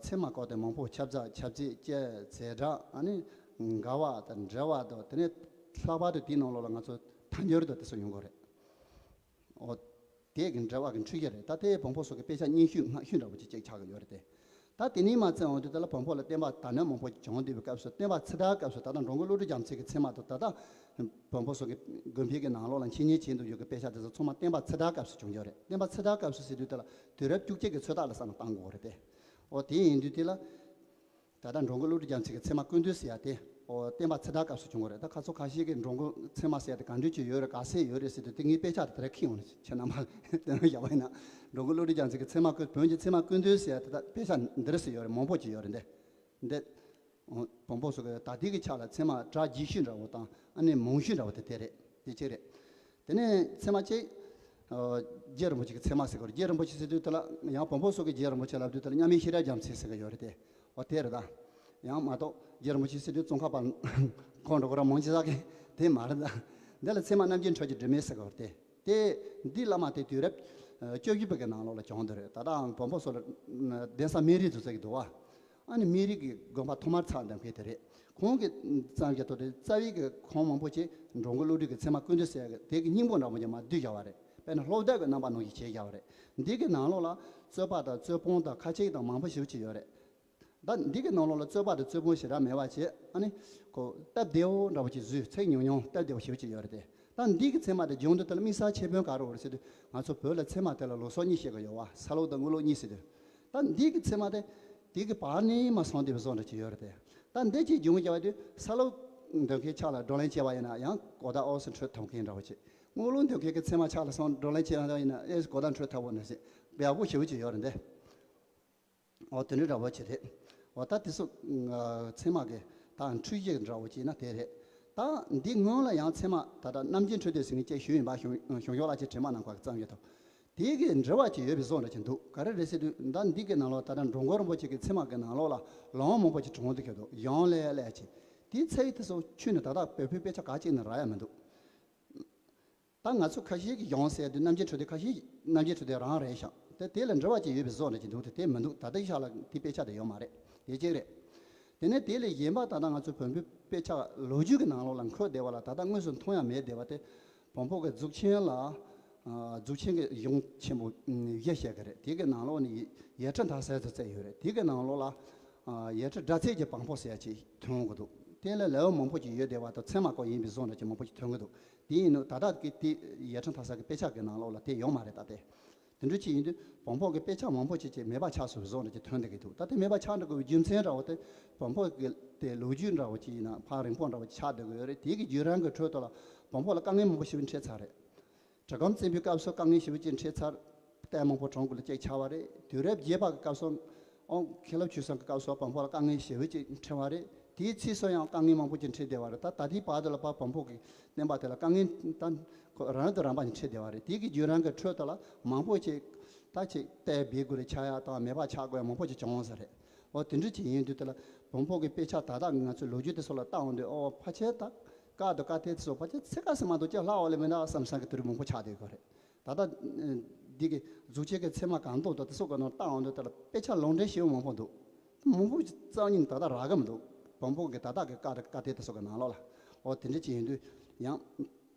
ཚད་མ་བཀོད་དེ་མང་པོ་ཁྱབ་བྱ་ཁྱབ་ཚད་བཅད་ཚད་སྒྲ་ཨ་ནི། འགལ་བ་དང་འབྲེལ་བ་དང་དེ་ནས་ལྷག་པར་དུ་དེའི་ནང་ལོགས་ལ་ང་ཚོ་ཐལ་འགྱུར་དང་དེ་ཚོ་ཡོང་གི་རེད། འོ། དེ་གི་འགྲེལ་པ་གི་འཁྲུལ་གཞི་རེད། ད་དེ་བོན་པོ་སོགས་ཀྱི་དཔེ་ཆ་རྙིང་ཤོས་སྔ་ཤོས་འདྲ་བོ་ཅིག་ཅིག་ཆགས་ཀྱི་ཡོད་རེད་དེ། ད་དེ་ནས་མ་བཙལ་འོང་དུས་དེ་ལ་བོན་པོ་ལ་བསྟན་པ་དར་ནས་མང་པོ་བྱུང་བསྡད་པའི་སྐབས་སུ། བསྟན་པ་ཕྱི་དར་སྐབས་སུ། ད་ལྟ་འགྲོ་མགོན་བློ་གྲོས་རྒྱ་མཚོ་གི་མཚན་མ་དང་། ད་ལྟ་བོན་པོ་སོགས་ཀྱི་དགོན་པའི་གི་ནང་ལོགས་ལ་འཆད་ཉན་བྱེད་དུ་ཡོད་ཀྱི་དཔེ་ཆ་དེ་ཚོ་ཚང་མ་བསྟན་པ་ཕྱི་དར་སྐབས་སུ་བྱུང་ཡོད་རེད། བསྟན་པ་ཕྱི་དར་སྐབས་སུ་ཟེར་དུས་དེ་ལ་དུས་རབས་བཅུ་གཅིག་གི་ཚོད་ལྟ་ལ་བསམ་བློ་བཏང་དགོས་རེད་དེ། འོ། དེ་ཡིན་དུས་དེ་ལ། ད་ལྟ་འགྲོ་མགོན་བློ་གྲོས་རྒྱ་མཚོ་གི་མཚན་མ་ཀུན་བཏུས་ཟེར་ཡ་དེ། འོ། བསྟན་པ་ཕྱི་དར་སྐབས་སུ་བྱུང་བ་རེད། ད་ཁ་ཚོ་ཁ་ཤས་ཀྱིས་འགྲོ་མགོན་མཚན་མ་ཟེར་ཡ་དེ་ག་འདྲ་ཅིག་ཡོད་རེད། ག་ཚད་ཡོད་རེད་ཟེར་དུས། དེ་ངའི་དཔེ་ཆ་དེ་དེ་ར་ཁྱེར་ཡོང་ནས་ཁྱེད་རྣམ་པ་ལ་སྟོན་རོགས་བྱས་པ་ཡིན་ན། འགྲོ་མགོན་བློ་གྲོས་རྒྱ་མཚོ་གི་མཚན་མ་ཀུན། བོན་གྱི་མཚན་མ་ཀུན་བཏུས་ཟེར་ཡ་དེ། ད་དཔེ་ཆ་འདི་རེད་ཟེར་ཡོད་རེད། མང་པོ་ཅིག་ཡོད་རེད་འདི། འདི། འོ། བོན་པོ་སོགས་ཀྱི་ད་ལྟའི་གི་ཆ་ལ་མཚན་མ་གྲས་རྒྱས་ཤོས་འདྲ་བོ་དང་། ཨ་ནི་མང་ཤོས་འདྲ་བོ་དེ་དེ་རེད། དེ་གཅིག་རེད། དེ་ནས་མཚན་མ་གཅིག་ཨ། རྗེ་རིན་པོ་ཆེ་གི་མཚན་མ་ཟེར་གི་རེད། རྗེ་རིན་པོ་ཆེ་ཟེར་དུས་དེ་ལ་ཡང་བོན་པོ་སོགས་ཀྱིས་རྗེ་རིན་པོ་ཆེ་ལབ་དུས་དེ་ལ་མཉམ་མེད་ཤེས་རབ་རྒྱ་མཚོ་ཟེར་གི་ཡོད་རེད་དེ། འོ། དེ་རེད་ད། ཡང་མ་གཏོགས་རྗེ་རིན་པོ་ཆེ་ཟེར་དུས་ཙོང་ཁ་པ་ཁོང་འགྲོ་གི་ར་མང་ཆེ་ས་གི་དེ་མ་རེད་ད། འདི་ལ་མཚན་མ་རྣམ་འབྱེད་འཕྲུལ་གྱི་སྒྲོན་མེ་ཟེར་གི་རེད་དེ། དེ་འདི་བླ་མ་དེ་དུས་རབས་ཨ། བཅུ་བཞི་པའི་གི་ནང་ལོགས་ལ་བྱུང་འདི་རེད། ད་ལྟའང་བོན་པོ་སོགས་ལ་གདན་ས་སྨན་རིའི་རྫོང་ཟེར་གི་འདུག་བ། ཨ་ནི་སྨན་རིའི་གི་དགོན་པ་ཐོག་མར་ཚར་འདེབས་མཁན་དེ་རེད། ཁོང་གིས་བརྩམས་བཞག་ཐོག་དེ། རྩ་བའི་གི་ཁོང་མང་པོ་ཅིག་འགྲོ་མགོན་བློ་གྲོས་ཀྱི་མཚན་མ་ཀུན་བཏུས་ཟེར་ཡ་གི་དེ་གི་སྙིང་པོ་འདྲ་མོ་ཅིག་མར་བསྡུས་བཞག་པ་རེད། དཔེར་ན་ལྷོ་བྲག་གི་རྣམ་པ་ནང་བཞིན་བྱས་བཞག་པ་རེད། འདི་གི་ནང་ལོགས་ལ་རྩོད་པ་དང་རྩོད་སྤོང་དང་ཁ་ཆད་དང་མང་པོ་ཞེ་པོ་ཅིག་ཡོད་རེད། ད་འདི་གི་ནང་ལོགས་ལ་རྩོད་པ་དང་རྩོད་སྤོང་ཞེ་དྲག་མེད་པ་བྱས། ཨ་ནི་ཁོ་སྟབས་བདེ་བོ་འདྲ་བོ་ཅིག་བཟོས། ཚིག་ཉུང་ཉུང་སྟབས་བདེ་བོ་ཞེ་པོ་ཅིག་ཡོད་རེད་དེ། ད་འདི་གི་མཚན་མ་དེ་སྦྱོང་དུས་དེ་ལ་དམིགས་བསལ་ཁྱད་ཕན་ག་རེ་ཡོད་རེད་ཟེར་དུས། ང་ཚོ་བོད་ལ་མཚན་མ་དེ་ལ་ལུགས་སྲོལ་གཉིས་བཤད་གི་ཡོད་བ། ས་ལུགས་དང་དངོས་ལུགས་གཉིས་ཟེར་དུས། ད་འདི་གི་མཚན་མ་དེ་དེ་གི་བར་ནས་མར་སོང་བསྡད་པའི་བཟོ་འདྲ་ཅིག་ཡོད་རེད་དེ། ད་འདི་ཅིག་སྦྱོང་བྱས་པ་དེ་ས་ལུགས་འདོན་མཁན་ཕྱག་ལ་བགྲོ་གླེང་བྱས་པ་ཡིན་ན་ཡང་གོ་བརྡ་ཨོ་ཙམ་འཕྲོད་ཐུབ་མཁན་འདྲ་བོ་ཅིག། དངོས་ལུགས་འདོན་མཁན་གྱི་མཚན་མ་ཕྱག་ལ་སོང་བགྲོ་གླེང་བྱས་པ་ཡིན་ན་ཨེ་གོ་བརྡ་འཕྲོད་ཐུབ་པོ་འདྲ་ཞིག་འབེལ་པོ་ཞེ་པོ་ཅིག་ཡོད་རེད་དེ། འོ། དེ་འདྲ་འདྲ་བོ་ཅིག་རེད། འོ། ད་དེ་ཚོ་ཨ། མཚན་མ་གི་ད་འཁྲུལ་གཞི་འདྲ་བོ་ཅིག་ན་དེ་རེད། ད་འདི་སྔོན་ལ་ཡང་མཚན་མ་ད་ལྟ་རྣམ་འབྱེད་འཕྲུལ་དུ་ཟེར་མཁན་ཅིག་ཞུས་ཡིན་པ། ཞང་ཞང་ཞུང་ལགས་ཀྱིས་དྲི་མ་གནང་ཁག་གི་བརྩམས་ཡོད་དོ། དེ་གི་འགྲེལ་པ་ཅིག་ཡོད་པའི་བཟོ་འདྲ་ཅིག་འདུག། ག་རེ་རེད་ཟེར་དུས། ད་འདི་གི་ནང་ལོགས་ད་ལྟ་འགྲོ་མགོན་རིན་པོ་ཆེ་གི་མཚན་མ་གི་ནང་ལོགས་ལ་ལུང་མང་པོ་ཅིག་དྲངས་འདུག་གི་འདུག། ཡང་ལས་ལས་ཅིག། དེའི་ཚིག་དེ་ཚོ་ཁྱོན་ནས་ད་ལྟ་བོད་པའི་དཔེ་ཆ་ག་ཅིག་ནས་རག་ཡ་མི་འདུག། ད་ང་ཚོ་ཁ་ཤས་ཀྱིས་ཡང་ཟེར་དུས་རྣམ་འབྱེད་འཕྲུལ་དུ། ཁ་ཤས་རྣམ་འབྱེད་འཕྲུལ་དུ་རང་རེད་ཤག། དེ་དེ་ལ་འགྲེལ་པ་ཅིག་ཡོད་པའི་བཟོ་འདྲ་ཅིག་འདུག། དེ་དེ་མི་འདུག། ད་ལྟའི་ཆ་ལ་དེ་དཔེ་ཆ་དེ་ཡོད་མ་རེད། དེ་གཅིག་རེད། དེ་ནས་དེ་ལས་གཞན་པ་ད་ལྟ་ང་ཚོའི་བོན་པོའི་དཔེ་ཆ་ལོ་རྒྱུས་ཀྱི་ནང་ལོགས་ལ་འཁོད་བསྡད་པ་ལ་ད་ལྟ་དངོས་སུ་མཐོང་ཡ་མེད་བསྡད་པ་དེ། བོན་པོ་གི་གཟུགས་ཅན་ལ་ཨ། གཟུགས་ཅན་གྱི་གཞུང་ཆེན་པོ་བཞི་བཤད་ཀྱི་རེད། དེ་གི་ནང་ལོགས་ནས་ཡེ་ཡེ་ཁྲི་མཐའ་གསལ་དུ་བརྩིས་ཡོད་རེད། དེ་གི་ནང་ལོགས་ལ་ཨ། ཡེ་ཁྲི་སྒྲ་ཚད་ཀྱི་བམ་པོ་ཟེར་ཡ་ཅིག་ཐོན་གྱི་འདུག། དེ་ལ་ལེའུ་མང་པོ་ཅིག་ཡོད་བསྡད་པ་དང་། མཚན་མ་སྐོར་ཡིན་པའི་བཟོ་འདྲ་ཅིག་མང་པོ་ཅིག་ཐོན་གྱི་འདུག། དེ་ཡིན་ནོ། ད་ལྟ་གི་དེ་ཡེ་ཁྲི་མཐའ་གསལ་གྱི་དཔེ་ཆ་གི་ནང་ལོགས་ལ་དེ་ཡོད་མ་རེད། ད་དེ་དེ་འདྲ་ཅིག་ཡིན་དུས་བོན་པོ་གི་དཔེ་ཆ་མང་པོ་ཅིག་ཅིག་མེད་པ་ཆགས་སོང་བཟོ་འདྲ་ཅིག་ཐོན་བསྡད་ཀྱི་འདུག། ད་དེ་མེད་པ་ཆགས་འགྲོ་དགོས་པའི་རྒྱུ་མཚན་འདྲ་བོ་དེ། བོན་པོ་གི་དེ་ལོ་རྒྱུས་འདྲ་བོ་ཅིག་ཡིན་ན་ཕར་རིང་པོ་འདྲ་བོ་ཅིག་ཆགས་བསྡད་ཀྱི་ཡོད་རེད། དེ་གི་བརྒྱུད་རིམ་གྱི་ཁྲོད་དུ་ལ་བོན་པོ་ལ་དཀའ་ངལ་མང་པོ་ཞེ་པོ་འཕྲད་ཚར་རེད། གྲི་གུམ་བཙན་པོའི་སྐབས་སུ་དཀའ་ངལ་ཞེ་པོ་ཅིག་འཕྲད་ཚར། ལྟད་མོ་པོ་གྲོང་ཁུལ་ལ་ཅིག་ཆགས་པ་རེད། དུས་རབས་བརྒྱད་པ་གི་སྐབས་སུ་ཨོ་མཁན་སློབ་ཆོས་གསུམ་གྱི་སྐབས་སུ་བོན་པོ་ལ་དཀའ་ངལ་ཞེ་པོ་ཅིག་འཕྲད་པ་རེད། དེའི་ཚེས་སུ་ཡང་དཀའ་ངལ་མང་པོ་ཅིག་འཕྲད་བསྡད་པ་རེད། ད་ད་ལྟའི་བར་དུ་ལ་ཕར་བོན་པོ་གི་བསྟན་པ་དེ་ལ་དཀའ་ངལ་ད་ཁོ་རང་དང་རང་བཞིན་འཕྲད་བསྡད་པ་རེད། དེ་གི་བརྒྱུད་རིམ་གྱི་ཁྲོད་དུ་ལ་མང་པོ་ཅིག་ད་ཅིག་གཏན་འབེབས་དགོས་རེད་ཆགས་ཡ་དང་། མེད་པ་ཆགས་དགོས་ཡ་མང་པོ་ཅིག་བྱུང་ས་རེད། ཨོ། དེ་འདྲ་ཅིག་ཡིན་དུས་དེ་ལ་བོན་པོ་གི་དཔེ་ཆ་ད་ལྟ་ང་ཚོའི་ལོ་རྒྱུས་དེ་ཚོ་ལ་བལྟ་འོང་དུས། ཨོ། ཕལ་ཆེར་ད་བཀའ་དང་བཀའ་གཏེར་དེ་ཚོ་ཕལ་ཆེར་ཚིག་ཁ་ཙམ་མ་གཏོགས་ཅིག་ལྷག་ཡོད་ལེ་མེད་ན་བསམ་བསམ་གི་དུས་རབས་མང་པོ་ཆགས་བསྡད་ཡོད་རེད། ད་ལྟ་འདི་གི་གཟུགས་ཅན་གྱི་མཚན་མ་གང་འདུག་དང་དེ་ཚོ་གི་ནང་བལྟ་འོང་དུས། དེ་ལ་དཔེ་ཆ་ལུང་འདྲེན་ཞེ་པོ་མང་པོ་འདུག། མང་པོ་རྩ་བ་ཉིད་ནས་ད་ལྟ་རག་གི་མི་འདུག། བོན་པོ་གི་ད་ལྟ་གི་བཀའ་དང་བཀའ་གཏེར་དེ་ཚོ་གི་ནང་ལོགས་ལ། ཨོ། དེ་འདྲ་ཅིག་ཡིན་དུས་ཡང་།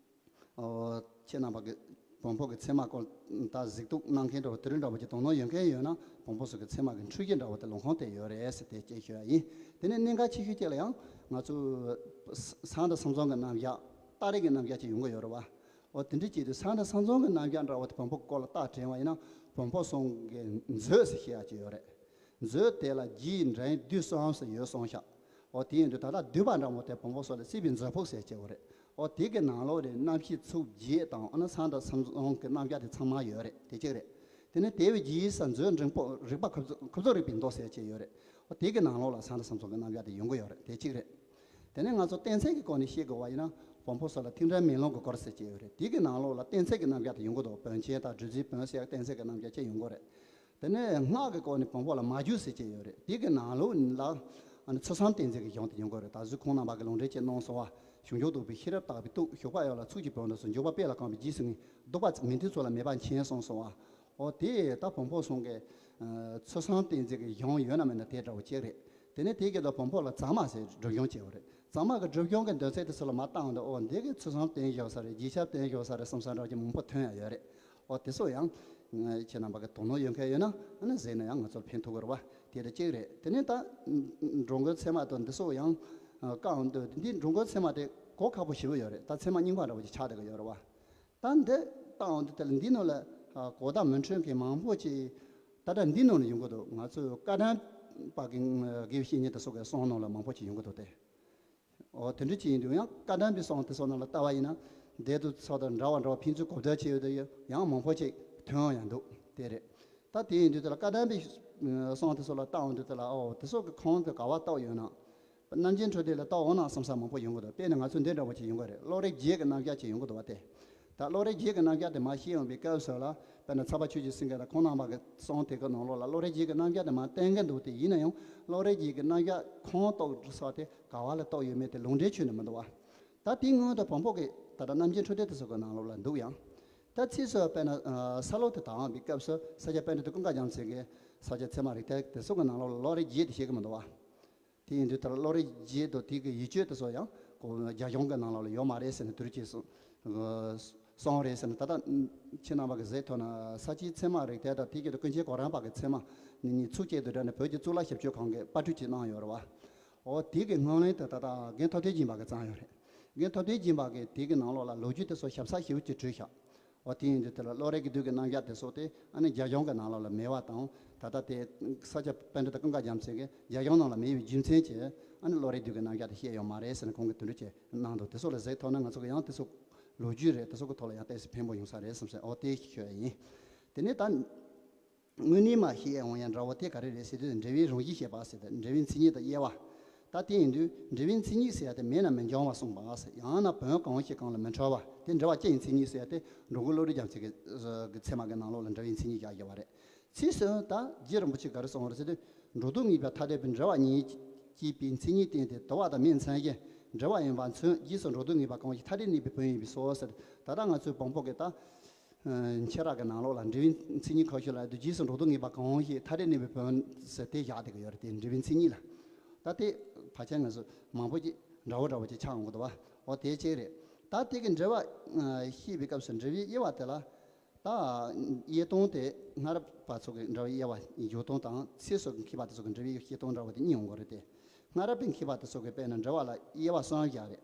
ཨོ། ཁྱེད་རྣམ་པ་གི་བོན་པོ་གི་མཚན་མ་སྐོར་ད་གཟིགས་རྟོག་གནང་མཁན་འདྲ་བོ་དེ་རིང་འདྲ་བོ་ཅིག་དོ་སྣང་ཡོད་མཁན་ཡོད་ན། བོན་པོ་སོགས་ཀྱི་མཚན་མ་གི་འཁྲུལ་གཞི་འདྲ་བོ་དེ་ལུང་ཁུངས་དེ་ཡོད་རེད་ཟེར་དེ་ཅིག་ཞུ་ཡ་ཡིན། དེ་ནས་གནད་འགག་ཆེ་ཤོས་གཅིག་ལ་ཡང་ང་ཚོ་ས་སངས་དང་ས་མཚམས་ཀྱི་རྣམ་གཞག། སྟག་རིས་ཀྱི་རྣམ་གཞག་ཅིག་ཡོང་གི་ཡོད་རེད་བ། ཨོ། དེ་འདྲ་ཅིག་དུས་ས་སངས་དང་ས་མཚམས་ཀྱི་རྣམ་གཞག་འདྲ་བོ་དེ་བོན་པོ་སྐོར་ལ་རྟགས་དྲན་པ་ཡིན་ན། བོན་པོ་སོགས་ཀྱི་མཛོད་ཟེར་བཤད་ཡ་ཅིག་ཡོད་རེད། མཛོད་དེ་ལ་རྒྱས་འབྲིང་བསྡུས་གསུམ་ཟེར་ཡོད་གསུངས་ཤག། འོ། དེ་ཡིན་དུས་ད་ལྟ་བསྡུས་པ་འདྲ་མོ་དེ་བོན་པོ་སོགས་ལ་བརྩིས་པའི་མཛོད་ཕུགས་ཟེར་བྱས་པ་རེད། འོ། དེ་གི་ནང་ལོགས་རེད། རྣམ་བཤད་ཚུལ་བརྒྱད་དང་། འོ་ན་ས་དང་ས་མཚམས་ཀྱི་རྣམ་གཞག་དེ་ཚང་མ་ཡོད་རེད། དེ་གཅིག་རེད། དེ་ནས་དེ་བས་རྒྱས་ས་མཛོད་འབྲིང་པོ་རིག་པ་ཁོ་ཚོ་ཁོ་ཚོ་རིག་པའི་མདོ་ཟེར་བྱས་ཡོད་རེད། འོ། དེ་གི་ནང་ལོགས་ལ་ས་དང་ས་མཚམས་ཀྱི་རྣམ་གཞག་དེ་ཡོང་གི་ཡོད་རེད། དེ་གཅིག་རེད། དེ་ནས་ང་ཚོ་གཏན་ཚིགས་ཀྱི་སྐོར་ནས་བཤད་དགོས་པ་ཡིན་ན། བོན་པོ་སོགས་ལ་ཐེག་འགྲན་མེ་ལོང་གི་སྐོར་ཟེར་བྱས་ཡོད་རེད། དེ་གི་ནང་ལོགས་ལ་གཏན་ཚིགས་ཀྱི་རྣམ་གཞག་དེ་ཡོང་གི་འདུག། བོན་ཆེན་དང་བདུད་རྩིའི་བོན་ཟེར་གཏན་ཚིགས་ཀྱི་རྣམ་གཞག་ཅིག་ཡོང་གི་རེད། དེ་ནས་སྔགས་ཀྱི་སྐོར་ནས་བོན་པོ་ལ་མ་རྒྱུད་ཟེར་གྱི་ཡོད་རེད། དེ་གི་ནང་ལོགས་ལ་ཨ་ནི་ཚུལ་གསུམ་བསྟན་འཛིན་གྱི་གཞུང་དེ་ཡོང་གི་རེད། ད་གཟོད་ཁོང་རྣམ་པ་གི་ལུང་འདྲེན་ཅིག་གནང་སོང་བ། བྱང་ཆུབ་རྟོགས་པའི་ཤེས་རབ་དག་པའི་སྟོབས། ཞུགས་པ་ཡོངས་ལ་ཚོགས་ཀྱི་བོན་དུ་གསོལ། འཇུག་པ་དཔལ་ལ་གང་བའི་རྗེས་སུ་ངེས། ལྡོག་པ་མི་མཐུན་ཚོགས་ལ་མེད་པར་མཁྱེན་གསུངས་སོང་བ། འོ། དེ་ད་བོན་པོ་སོགས་ཀྱི་ཚུལ་གསུམ་བསྟན་འཛིན་གྱི་གཞུང་ཡོད་ན་མེད་ན་དེ་འདྲ་བོ་ཅིག་རེད། དེ་ནས་དེ་གི་ལ་བོན་པོ་ལ་གཙང་མ་ཟེར་སྒྲུབ་གཞུང་བྱས་པ་རེད། གཙང་མ་གི་སྒྲུབ་གཞུང་གི་འདོན་ཚུལ་དེ་ཚོ་ལ་མར་བལྟས་འོང་དུས། འོ། འདི་གི་ཚུལ་གསུམ་བསྟན་བཞག་ས་རེད། རྗེས་ཁྱབ་བསྟན་བཞག་ས་རེད་བསམ་ས་འདྲ་ཅིག་མང་པོ་ཐོན་ཡ་ཡོད་རེད། ཨོ་དེ་ཚོ་ཡང་ཁྱེད་རྣམ་པ་གི་དོ་སྣང་ཡོད་མཁན་ཡོད་ན་ཨ་ནི་གཟིགས་ན་ཡང་ང་ཚོར་ཕན་ཐོགས་ཀྱི་རེད་བ། དེ་དེ་གཅིག་རེད། དེ་ནས་ད་འགྲོ་མགོན་ཚད་མ་དང་འདི་ཚོ་ཡང་བཀའ་འོང་དུས་འདི་འགྲོ་མགོན་ཚད་མ་དེ་གོ་ཁག་པོ་ཞེ་པོ་ཡོད་རེད། ད་ཚད་མ་རྙིང་པ་འདྲ་པོ་ཅིག་ཆགས་བསྡད་ཀྱི་ཡོད་རེད་བ། ད་འདི་བཏང་འོང་དུས་དེ་ལ་འདི་ནང་ལ་གོ་བརྡ་མི་འཕྲོད་མཁན་མང་པོ་ཅིག་ད་ལྟ་འདི་ནང་ལ་ཡོང་གི་འདུག་ང་ཚོས་བཀའ་གདམས་པ་གི་དགེ་བའི་བཤེས་གཉེན་དེ་ཚོ་གི་གསུང་ནང་ལ་མང་པོ་ཅིག་ཡོང་གི་འདུག་སྟེ། ཨོ་དེ་འདྲ་ཅིག་ཡིན་དུས་ཡང་བཀའ་གདམས་པའི་གསུང་དེ་ཚོ་ནང་ལ་ལྟ་བ་ཡིན་ན་འདས་དུས་ཚོད་དང་འདྲ་བ་འདྲ་བ་ཕན་ཚུན་གོ་བརྡ་བྱས་ཡོད་དུས་ཡང་མང་པོ་ཅིག་ཐོན་ཡང་འདུག་དེ་རེད། ད་དེ་ཡིན་དུས་དེ་ལ་བཀའ་གདམས་པའི་གསུང་དེ་ཚོ་ལ་ལྟ་འོང་དུས་དེ་ལ་ཨོ་དེ་ཚོ་གི་ཁུངས་དེ་ག་བ་བཏགས་ཡོད་ན། རྣམ་མཁྱེན་འཕྲོད་བསྟེན་ལ་བལྟ་འོང་ན་བསམ་ས་མང་པོ་ཡོང་གི་འདུག་དཔེར་ན་ང་ཚོ་འདི་འདྲ་བོ་ཅིག་ཡོང་གི་རེད། བློ་རིག་བརྒྱད་ཀྱི་རྣམ་གཞག་ཅིག་ཡོང་གི་འདུག་བ་སྟེ། ད་བློ་རིག་བརྒྱད་ཀྱི་རྣམ་གཞག་དེ་མར་བཤད་ཡོང་པའི་སྐབས་སུ་ལ་དཔེར་ན་ཚགས་པར་ཆོས་ཀྱི་སེང་གེ་དང་ཁོང་རྣམ་པ་གི་གསུང་དེ་གི་ནང་ལོགས་ལ་བློ་རིག་བརྒྱད་ཀྱི་རྣམ་གཞག་དེ་མར་བསྟན་གི་འདུག་དེ་ཡིན་ན་ཡང་བློ་རིག་བརྒྱད་ཀྱི་རྣམ་གཞག་ཁུངས་གཏུགས་ས་དེ་ག་བ་ལ་གཏུགས་ཡོད་མེད་དེ་ལུང་འདྲེན་ཆོས་ནི་མི་འདུག་བ། ད་དེའི་སྔོན་དུ་བོན་པོ་གི་ད་ལྟ་རྣམ་མཁྱེན་འཕྲོད་བསྟེན་དེ་ཚོ་གི་ནང་ལོགས་ལ་འདུག་ཡང་། ད་ཕྱིས་སུ་དཔེར་ན་ས་ལོ་དེ་དང་པའི་སྐབས་སུ་ས་སྐྱ་པཎྜི་ཏ་ཀུན་དགའ་རྒྱལ་མཚན་གྱིས་ས་སྐྱ་ཚད་མ་རིགས་གཏེར་དེ་ཚོ་གི་ནང་ལོགས་ལ་བློ་རིག་བརྒྱད་དེ་བཤད་གི་མི་འདུག་བ། དེ་ཡིན་དུས་ལྟར་བློ་རིག་བརྒྱད་དང་དེ་གི་ཡིག་བཅད་དེ་ཚོ་ཡང་གོ་རྒྱ་གཞུང་གི་ནང་ལོགས་ལ་ཡོད་མ་རེད་ཟེར་ནས་དུར་གྱིས་གསུངས་རེད་ཟེར་ནས། ད་ལྟ་ཁྱེད་རྣམ་པ་གི་གཟིགས་ཐོག་ན་ས་སྐྱའི་ཚད་མ་རིགས་གཏེར་དང་དེ་གི་ཀུན་མཁྱེན་གོ་རམས་པ་གི་ཚད་མ་ནི་གཉིས་ཚིགས་བཅད་དུ་སྦྲགས་ནས་བོད་ཀྱི་གཙུག་ལག་ཞིབ་དཔྱོད་ཁང་གིས་པར་སྐྲུན་ཅིག་གནང་ཡོད་རེད་བ། འོ་དེ་གི་སྔོན་གླེང་དུ་ད་ལྟ་རྒན་ཐུབ་བསྟན་སྦྱིན་པ་གིས་བརྩམས་ཡོད་རེད། རྒན་ཐུབ་བསྟན་སྦྱིན་པ་གིས་དེ་གི་ནང་ལོགས་ལ་ལོ་རྒྱུས་དེ་ཚོ་ཞིབ་ཚགས་ཞེ་པོ་ཅིག་བྲིས་ཤག་འོ་དེ་ཡིན་དུས་དེ་ལ་བློ་རིག་གི་བདུད་ཀྱི་རྣམ་གཞག་དེ་སོགས་དེ་ཨ་ནི་རྒྱ་གཞུང་གི་ནང་ལོགས་ལ་མེད་པ་དང་། ད་ལྟ་དེ་ས་སྐྱ་པཎྜི་ཏ་ཀུན་དགའ་རྒྱལ་མཚན་གྱིས་རྒྱ་གཞུང་ནང་ལ་མེད་པའི་རྒྱུ་མཚན་གྱིས་ཨ་ནི་བློ་རིག་བདུད་ཀྱི་རྣམ་གཞག་དེ་བཤད་ཡོད་མ་རེད་ཟེར་ནས་ཁོང་གིས་དེ་འདྲ་བྱས་གནང་འདུག་དེ་ཚོ་ལ་གཟིགས་ཐུབ་ན་ང་ཚོ་གི་ཡང་དེ་ཚོ་ལོ་རྒྱུས་རེད། དེ་ཚོ་གི་ཐོག་ལ་ཡང་ཏོག་ཙམ་ཕན་པོ་ཡོང་ས་རེད་བསམ་སོང་། འོ་དེ་ཤོད་ཡིན། དེ་ནས་ད། དངོས་གནས་མ་ཤེས་འོང་ཡ་འདྲ་བོ་དེ་ག་རེ་རེད་ཟེར་དུས་འབྲས་བུའི་རང་བཞིན་བཤད་པ་ཟེར་ཏེ་འབྲས་བུའི་མཚན་ཉིད་དང་དབྱེ་བ། ད་དེ་ཡིན་དུས་འབྲས་བུའི་མཚན་ཉིད་ཟེར་ཡ་དེ་མེད་ན་མི་འབྱུང་བ་གསུངས་པ་ཟེར། ཡང་ན་བོན་གང་ཞིག་གང་ལ་མི་འཕྲོད་པ་དེ་འབྲེལ་བ་ཅི་ཡིན་མཚན་ཉིད་ཟེར་ཡ་དེ་འགྲོ་མགོན་བློ་གྲོས་རྒྱལ་མཚན་གྱི་གི་ཚད་མ་གི་ནང་ལོགས་ལ་འབྲས་བུའི་མཚན་ཉིད་བཞག་བཞག་པ་རེད། ཕྱིས་སུ་ད་རྗེ་རིན་པོ་ཆེ་ག་རེ་གསུངས་པ་རེད་ཟེར་དུས་འགྲོ་འདུག་ངེས་པའི་ཐ་དད་པའི་འབྲེལ་བ་གཉིས་སྐྱེས་པའི་མཚན་ཉིད་བསྟན་ཏེ་དུ་བ་དང་མིང་མཚན་གཞི་འབྲེལ་བ་ཡིན་པ་མཚོན། རྗེས་སུ་འགྲོ་འདུག་ངེས་པ་གང་ཞིག་ཐ་དད་གནས་པའི་བོན་ཡིན་པས་སོ་ཟེར། ད་ལྟ་ང་ཚོའི་བོན་པོ་གི་ད། ཨ་ཁྱེད་རང་གི་ནང་ལོགས་ལ་འབྲས་བུའི་མཚན་ཉིད་ཁ་ཤས་ལ་ཡོད་དུས་རྗེས་སུ་འགྲོ་འདུག་ངེས་པ་གང་ཞིག་ཐ་དད་གནས་པའི་བོན་ཟེར་དེ་བཞག་བསྡད་ཀྱི་ཡོད་རེད། དེ་འབྲས་བུའི་མཚན་ཉིད་ལ། ད་དེ་ཕལ་ཆེར་ང་ཚོ་མང་པོ་ཅིག་འདྲ་བོ་འདྲ་བོ་ཅིག་ཆགས་འོང་གི་འདུག་བ། འོ་དེ་གཅིག་རེད། ད་དེ་གི་འབྲེལ་བ་ཨ་བཤད་པའི་སྐབས་སུ་འབྲས་བུའི་དབྱེ་བ་དེ་ལ། ད་དབྱེ་སྟངས་དེ་སྔ་རབས་པ་ཚོ་གི་འབྲེལ་བའི་དབྱེ་བ་འཇོག་སྟངས་དང་ཚིགས་སུ་མཁས་པ་དེ་ཚོ་གི་འབྲེལ་བའི་དབྱེ་སྟངས་འདྲ་བོ་དེ་གཉིས་ཡོང་གི་རེད་དེ། སྔ་རབས་པའི་མཁས་པ་དེ་ཚོ་གི་དཔེར་ན་འབྲེལ་བ་ལ་དབྱེ་བ་གསུམ་བཞག་རེད།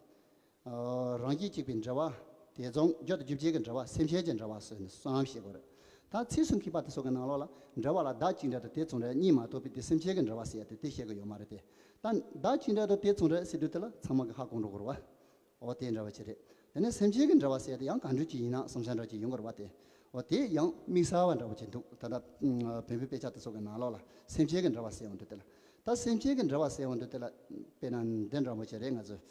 ཨ་རང་བཞིན་གཅིག་པའི་འབྲེལ་བ། དེ་མཚུངས་རྒྱུ་དང་རྒྱུ་ཅན་གྱི་འབྲེལ་བ། སེམས་ཅན་གྱི་འབྲེལ་བ་ཟེར་ནས་གསུམ་བཤད་དགོས་རེད། ད་ཚིགས་སུ་མཁས་པ་དེ་ཚོ་གི་ནང་ལོགས་ལ་འབྲེལ་བ་ལ་བདག་གཅིག་འབྲེལ་དང་དེ་མཚུངས་འབྲེལ་གཉིས་མ་གཏོགས་པའི་དེ་སེམས་ཅན་གྱི་འབྲེལ་བ་ཟེར་ཡ་དེ་དེ་བཤད་གི་ཡོད་མ་རེད་དེ། ད་བདག་གཅིག་འབྲེལ་དང་དེ་མཚུངས་འབྲེལ་ཟེར་དུས་དེ་ལ་ཚང་མ་གི་ཧ་གོ་འགྲོ་དགོས་རེད་བ། འོ་དེ་འདྲ་བ་ཅིག་རེད། དེ་ནས་སེམས་ཅན་གྱི་འབྲེལ་བ་ཟེར་ཡ་དེ་ཡང་ག་འདྲ་ཅིག་ཡིན་ན་བསམ་བྱ་འདྲ་ཅིག་ཡོང་གི་རེད་བ་དེ། འོ་དེ་ཡང་དམིགས་བསལ་བ་འདྲ་བོ་ཅིག་འདུག་ད་ལྟ་བོན་པོའི་དཔེ་ཆ་དེ་ཚོ་གི་ནང་ལོགས་ལ་སེམས་ཅན་གྱི་འབྲེལ་བ་ཟེར་ཡོང་དུས་དེ་ལ། ད་སེམས་ཅན་གྱི་འབྲེལ་བ་ཟེར་ཡོང་དུས་དེ་ལ་དཔེར་ན་འདི་འདྲ་བོ་ཅིག་རེད། ང་ཚོས།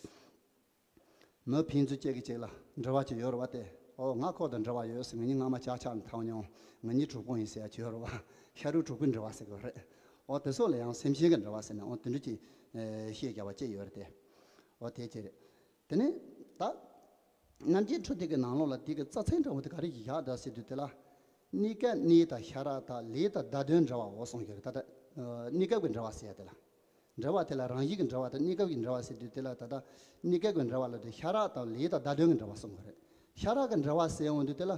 མི་ཕན་ཚུན་གཅིག་གིས་གཅིག་ལ་འབྲེལ་བ་ཅིག་ཡོད་རེད་བ་དེ། ཨོ་ང་ཁོ་དང་འབྲེལ་བ་ཡོད་ཟེར། ང་གཉིས་སྔ་མ་ཇག་ཆགས་ནས་ཐར་མྱོང་། ང་གཉིས་གྲོགས་པོ་ཡིན་ཟེར་ཡ་ཅིག་ཡོད་རེད་བ། ཤ་རུས་གྲོགས་པོའི་འབྲེལ་བ་ཟེར་གི་རེད། ཨོ་དེ་ཚོ་ལ་ཡང་སེམས་ཅན་གྱི་འབྲེལ་བ་ཟེར་ནས་ཨོ་དེ་འདྲ་ཅིག་ཨེ་བཤད་བཞག་པ་ཅིག་ཡོད་རེད་དེ། ཨོ་དེ་ཅིག་རེད། དེ་ནས་ད་རྣམ་མཁྱེན་འཕྲོད་བསྟེན་གྱི་ནང་ལོགས་ལ་དེ་གི་རྩ་ཚིག་འདྲ་བོ་དེ་ག་རེ་ཞིག་བཞག་འདུག་ཟེར་དུས་དེ་ལ། གནས་སྐབས་གནས་དང་ཤ་རགས་དང་ལས་དང་བརྡ་དོན་འབྲེལ་བའོ་གསུངས་ཡོད་རེད། ད་ལྟ་ཨ་གནས་སྐབས་ཀྱི་འབྲེལ་བ་ཟེར་ཡ་དེ་ལ། འབྲེལ་བ་དེ་ལ་རང་བཞིན་གྱི་འབྲེལ་བ་དང་གནས་སྐབས་ཀྱི་འབྲེལ་བ་ཟེར་དུས་དེ་ལ་ད་ལྟ་གནས་སྐབས་ཀྱི་འབྲེལ་བ་ལ་དེ་ཤ་རགས་དང་ལས་དང་བརྡ་དོན་གྱི་འབྲེལ་བ་གསུངས་པ་རེད། ཤ་རགས་ཀྱི་འབྲེལ་བ་ཟེར་འོང་དུས་དེ་ལ་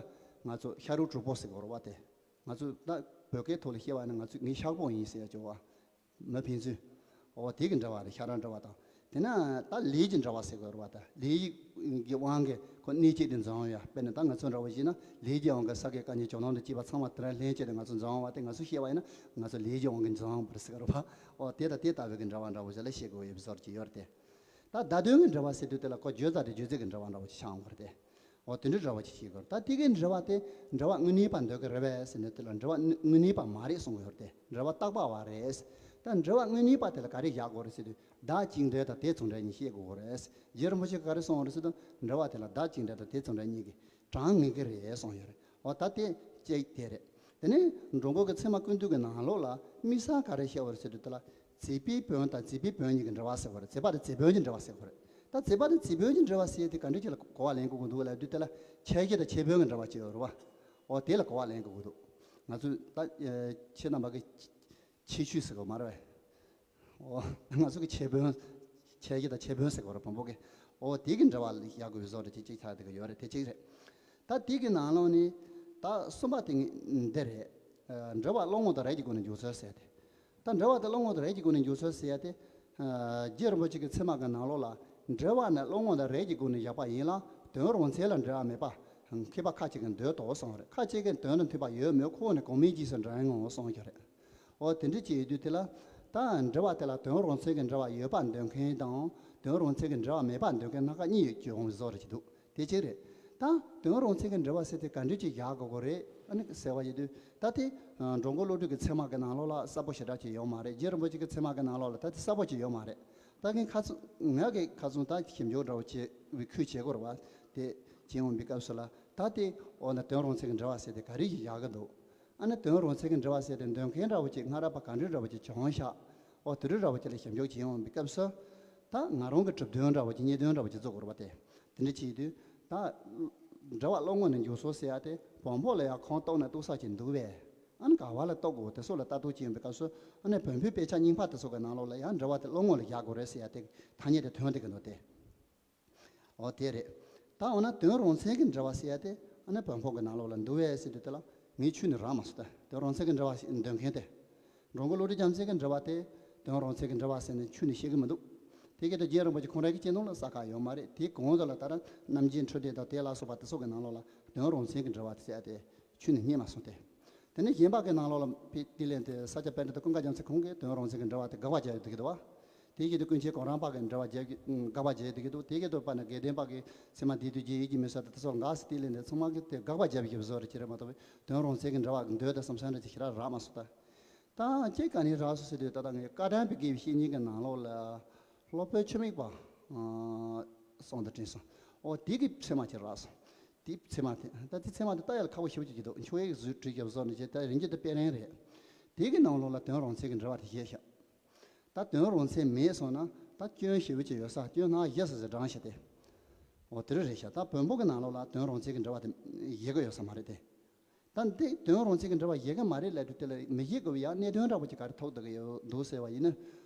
ང་ཚོ་ཤ་རུས་གྲོགས་པོ་ཟེར་དགོས་རེད་བ་དེ། ང་ཚོ་ད་བོད་སྐད་ཐོག་ལ་བཤད་པ་ན་ང་ཚོ་ངའི་ཤག་པོ་ཡིན་ཟེར་ཡ་ཅིག་ཡོད་བ། མི་ཕན་ཚུན། འོ་དེ་གི་འབྲེལ་བ་རེད། ཤ་རགས་འབྲེལ་བ་དང་། དེ་ན་ད་ལས་ཀྱི་འབྲེལ་བ་ཟེར་དགོས་རེད་བ། ད་ལས་ཀྱི་དབང་གིས་ཁོ་གནས་སྐབས་དེ་འཛོམས་ཡ། དཔེར་ན་ད་ང་ཚོ་འདྲ་བོ་བྱས་ན་ལས་ཀྱི་དབང་གིས་ས་དགེ་བཀའ་རྙིང་ཇོ་ནང་དུ་སྐྱེས་པ་ཚང་མ་དེ་རང་ལྷན་ཅིག་ཏུ་ང་ཚོ་འཛོམས་པ་དེ་ང་ཚོ་བཤད་པ་ཡིན་ན་ང་ཚོ་ལས་ཀྱི་དབང་གིས་འཛོམས་པ་རེད་ཟེར་གི་རེད་བ། འོ་དེ་དང་དེ་ལྟ་བུའི་གི་འབྲེལ་བ་འདྲ་བོ་ཞིག་ལ་བཤད་དགོས་ཡོད་པའི་བཟོ་འདྲ་ཅིག་ཡོད་རེད་དེ། ད་བརྡ་དོན་གྱི་འབྲེལ་བ་ཟེར་དུས་དེ་ལ་ཁོ་བརྗོད་བྱ་དང་བརྗོད་ཚིག་གི་འབྲེལ་བ་འདྲ་བོ་ཞིག་ཆགས་འོང་གི་རེད་དེ། འོ་དེ་འདྲའི་འབྲེལ་བ་ཅིག་བྱེད་དགོས་རེད། ད་དེ་གའི་འབྲེལ་བ་དེ་འབྲེལ་བ་དངོས་གནས་པ་འདོད་ཀྱི་རེད་པས་ཟེར་ནས་དེ་ལ་འབྲེལ་བ་དངོས་གནས་པ་མ་རེད་གསུང་གི་ཡོད་རེད་དེ། འབྲེལ་བ་རྟག་པ་བ་རེད། ད་འབྲེལ་བ་དངོས་གནས་པ་དེ་ལ་ག་རེ་བཞག་དགོས་རེད་ཟེར་དུས་བདག་གཅིག་འབྲེལ་དང་དེ་མཚུངས་འབྲེལ་གཉིས་བཤད་དགོས་རེད། རྗེ་རིན་པོ་ཆེ་ག་རེ་གསུངས་པ་རེད་ཟེར་དུས་འབྲེལ་བ་དེ་ལ་བདག་གཅིག་འབྲེལ་དང་དེ་མཚུངས་འབྲེལ་གཉིས་ཀྱིས་གྲངས་ངེས་ཀྱི་རེད་གསུངས་ཡོད་རེད། འོ་ད་དེ་གཅིག་དེ་རེད། དེ་ནས་འགྲོ་མགོན་གྱི་ཚད་མ་ཀུན་བཏུས་ཀྱི་ནང་ལོགས་ལ་དམིགས་བསལ་ག་རེ་བཤད་པ་རེད་ཟེར་དུས་དེ་ལ། བྱེད་པའི་བོན་དང་བྱེད་པའི་བོན་གཉིས་ཀྱི་འབྲེལ་བ་ཟེར་བ་རེད། བྱེད་པ་དང་བྱེད་བོན་གྱི་འབྲེལ་བ་ཟེར་བ་རེད། ད་བྱེད་པ་དང་བྱེད་བོན་གྱི་འབྲེལ་བ་ཟེར་དེ་ག་འདྲ་ཅིག་ལ་གོ་བ་ལེན་དགོས་ཀྱི་འདུག་ལབ་དུས་དེ་ལ་ཁྱད་གཞི་དང་ཁྱད་བོན་གྱི་འབྲེལ་བ་ཅིག་ཡོད་རེད་བ། འོ་དེ་ལ་གོ་བ་ལེན་དགོས་ཀྱི་འདུག་ང་ཚོས་ད་ཁྱེད་རྣམ་པ་གི་ཁྱད་ཆོས་ཟེར་དགོས་མ་རེད་བས། འོ་ང་ཚོ་གི་ཁྱད་བོན། ཁྱད་གཞི་དང་ཁྱད་བོན་ཟེར་དགོས་རེད་བོན་པོ་གི། འོ་དེ་གི་འབྲེལ་བ་ཡག་པོ་བཟོ་འདྲ་ཅིག་ཅིག་ཆགས་བསྡད་ཀྱི་ཡོད་རེད། དེ་གཅིག་རེད། ད་དེ་གི་ནང་ལོགས་ནས་ ད་གསུམ་པ་དེ་འདི་རེད། འབྲེལ་བ་བློ་ངོ་དང་རིགས་ཀྱི་སྒོ་ནས་འཇུག་ཚུལ་ཟེར་ཏེ། ད་འབྲེལ་བ་དེ་བློ་ངོ་དང་རིགས་ཀྱི་སྒོ་ནས་འཇུག་ཚུལ་ཟེར་ཡ་དེ། རྗེ་རིན་པོ་ཆེ་གི་ཚད་མ་གི་ནང་ལོགས་ལ། འབྲེལ་བ་ནི་བློ་ངོ་དང་རིགས་ཀྱི་སྒོ་ནས་བཞག་པ་ཡིན་ལ། དོན་རང་མཚན་ལ་འབྲེལ་བ་མེད་པ། མཁས་པ་ཁ་ཅིག་གིས་འདོད་དོ་གསུངས་རེད། ཁ་ཅིག་གིས་དོན་དང་མཐུན་པ་ཡོད་མོད་ཁོ་བོ་ནི་གོང་མའི་རྗེས་སུ་འབྲང་ངོ་གསུངས་ཀྱི་རེད། འོ་དེ་འདྲ་བྱེད་དུས་དེ་ལ། ད་འབྲེལ་བ་དེ་ལ་དོན་རང་མཚན་གྱི་འབྲེལ་བ་ཡོད་པ་འདོད་མཁན་དང་། དོན་རང་མཚན་གྱི་འབྲེལ་བ་མེད་པ་འདོད་མཁན་སྣ་ཁ་གཉིས་ཡོད་ཀྱི་ཡོང་བཟོ་རེ་བྱེད་འདུག་དེ་གཅིག་རེད། ད་དོན་རང་མཚན་གྱི་འབྲེལ་བ་ཟེར་དེ་ག་འདྲ་ཅིག་བཞག་དགོས་དགོས་རེད། ཨ་ནི་ཟེར་བ་ཡིན་དུས་ད་དེ། འགྲོ་མགོན་བློ་གྲོས་ཀྱི་ཚད་མ་གི་ནང་ལོགས་ལ་གསལ་པོ་ཞེ་དྲག་ཅིག་ཡོད་མ་རེད། རྗེ་རིན་པོ་ཆེ་གི་ཚད་མ་གི་ནང་ལོགས་ལ་ད་དེ་གསལ་པོ་ཅིག་ཡོད་མ་རེད། ད་ངས་ཁ་ཚོན་ང་གི་ཁ་ཚོན་ད་ཞིབ་འཇུག་འདྲ་བོ་བྱེད་པའི་ཁུལ་བྱེད་དགོས་རེད་བ། དེ་བྱེད་འོང་པའི་སྐབས་སུ་ལ་ད་དེ། འོ་ན་དོན་རང་མཚན་གྱི་འབྲེལ་བ་ཟེར་དེ་ག་རེ་ཞིག་བཞག་གི་འདུག་ཨ་ནི་དོན་རང་མཚན་གྱི་འབྲེལ་བ་ཟེར་དེ་འདོད་མཁན་འདྲ་བོ་ཅིག་སྔ་རབས་པ་ག་འདྲ་འདྲ་བོ་ཅིག་བྱུང་ཤག་འོ་དེ་འདྲ་འདྲ་བོ་ཅིག་ལ་ཞིབ་འཇུག་བྱེད་འོང་པའི་སྐབས་སུ། ད་ང་རང་གི་གྲུབ་དོན་འདྲ་བོ་ཅིག་རྙེད་དོན་འདྲ་བོ་ཅིག་བཙུགས་དགོས་རེད་བ། དེ་དེ་འདྲ་བྱེད་དུས་ད། འབྲེལ་བ་བློ་ངོ་ནས་འཇུག་ཚུལ་ཟེར་ཡ་དེ་བོན་པོ་ལ་ཡང་ཁོང་རྟོགས་ན་རྟོགས་ས་ཅིག་འདུག་བས། ཨ་ནི་ག་བ་ལ་རྟོགས་དགོས་དེ་སོགས་ལ་ལྟ་རྟོག་བྱེད་ཡོང་པའི་སྐབས་སུ། ཨ་ནི་བོན་པོའི་དཔེ་ཆ་རྙིང་པ་དེ་ཚོ་གི་ནང་ལོགས་ལ་ཡང་འབྲེལ་བ་དེ་བློ་ངོ་ལ་བཞག་དགོས་རེད་ཟེར་ཡ་དེ་ཐ་སྙད་དེ་ཐོན་བསྡད་ཀྱི་འདུག་སྟེ། འོ་དེ་རེད། ད་འོ་ན་དོན་རང་མཚན་གྱི་འབྲེལ་བ་ཟེར་ཡ་དེ་ཨ་ནི་བོན་པོ་གི་ནང་ལོགས་ལ་འདུག་བས་ཟེར་དུས་དེ་ལ་ངས་ཁྱོན་ནས་རག་མ་སོང་། ད་དོན་རང་མཚན་གྱི་འབྲེལ་བ་ཞིག་འདོད་མཁན་དེ། འགྲོ་མགོན་བློ་གྲོས་རྒྱལ་མཚན་གྱི་འབྲེལ་བ་དེ་དོན་རང་མཚན་གྱི་འབྲེལ་བ་ཟེར་ནས་ཁྱོན་ནས་བཤད་ཀྱི་མི་འདུག་དེ་སྐད་དུ་རྗེ་རིན་པོ་ཆེ་ཁོང་རང་གི་སྤྱི་དོན་ལ་ས་ཁ་ཡོད་མ་རེད། དེའི་གོང་དུ་ལ་ད་ར་རྣམ་འབྱེད་འཕྲོས་དེ་དང་དེ་ལ་སོགས་པ་དེ་ཚོ་གི་ནང་ལོགས་ལ་དོན་རང་མཚན་གྱི་འབྲེལ་བ་དེ་ཟེར་ཡ་དེ་ཁྱོན་ནས་རྙེད་མ་སོང་སྟེ། དེ་ནས་གཞན་པ་གི་ནང་ལོགས་ལ་དཔེ་དེ་ལན་དེ་ས་སྐྱ་པཎྜི་ཏ་ཀུན་དགའ་རྒྱལ་མཚན་ཁོང་གིས་དོན་རང་མཚན་གྱི་འབྲེལ་བ་དེ་དགག་པ་བྱས་ཡོད་ཀྱི་འདུག་བ། དེའི་རྗེས་དུ་ཀུན་མཁྱེན་གོ་རམས་པ་གི་འབྲེལ་བ་རྒྱབ་ཀྱི་དགག་པ་རྒྱག་ཡོད་ཀྱི་འདུག་དེ་གི་དུ་པ་ན་དགེ་ལྡན་པ་གི་ཚད་མ་སྡེ་བདུན་རྒྱས་ཡོད་ཀྱི་མི་སོགས་དེ་ཚོ་འགག་སྟེ་ལས་འདི་ཚང་མ་གི་དེ་དགག་པ་རྒྱབ་ཀྱི་བཟོ་རེ་བྱེད་རེ་མ་གཏོགས་པའི་དོན་རང་མཚན་གྱི་འབྲེལ་བ་འདོད་དེ་བསམ་སེམས་རེ་ཅིག་ཞེ་དྲག་རག་མ་སོང་ད། ད་ཅི་ག་ནས་རག་སོང་ཟེར་དུས་ད་ལྟ་ངས་བཀའ་དྲིན་པའི་དགེ་བའི་བཤེས་གཉེན་གྱི་ནང་ལོགས་ལ་སློབ་དཔོན་ཆུ་མིག་པ་གསུངས་དང་དྲན་སོང་། ཨོ་དེ་གི་ཚད་མ་ཅིག་རག་སོང་། དེ་ཚད་མ་དེ་ད་དེ་ཚད་མ་དེ་ལྟ་ཡག་ཁག་པོ་ཞེ་པོ་ཅིག་འདུག་ཆོས་ཡིག་བཟོས་བྲིས་ཀྱི་བཟོ་ནས་བྱས་ད་རིན་གྱི་དེ་དཔེ་རིང་རེད། དེ་གི་ནང་ལོགས་ལ་དོན་རང་མཚན་གྱི་འབྲེལ་བ་དེ་བཞེས་ཤག་ད་དོན་རང་མཚན་མེད་སོང་ན་ད་སྐྱོན་ཞེ་པོ་ཅིག་ཡོད་ས། སྐྱོན་སྣ་བཞི་ཟེར་ཟེར་བགྲངས་ཤག་སྟེ། འོ་དེ་རུ་རེད་ཤག་ད་བོན་པོ་གི་ནང་ལོགས་ལ་དོན་རང་མཚན་གྱི་འབྲེལ་བ་དེ་བཞེད་གི་ཡོད་ས་མ་རེད་དེ། ད་འདི་དོན་རང་མཚན་གྱི་འབྲེལ་བ་བཞེད་གི་མ་རེད་ལབ་དུས་དེ་ལ་མི་བཞེད་དགོས་པའི་ཡང་གནད་དོན་འདྲ་པོ་ཅིག་ག་རེ་ཐུག་བསྡད་གི་ཡོད་འདུག་ཟེར་བ་ཡིན་ན།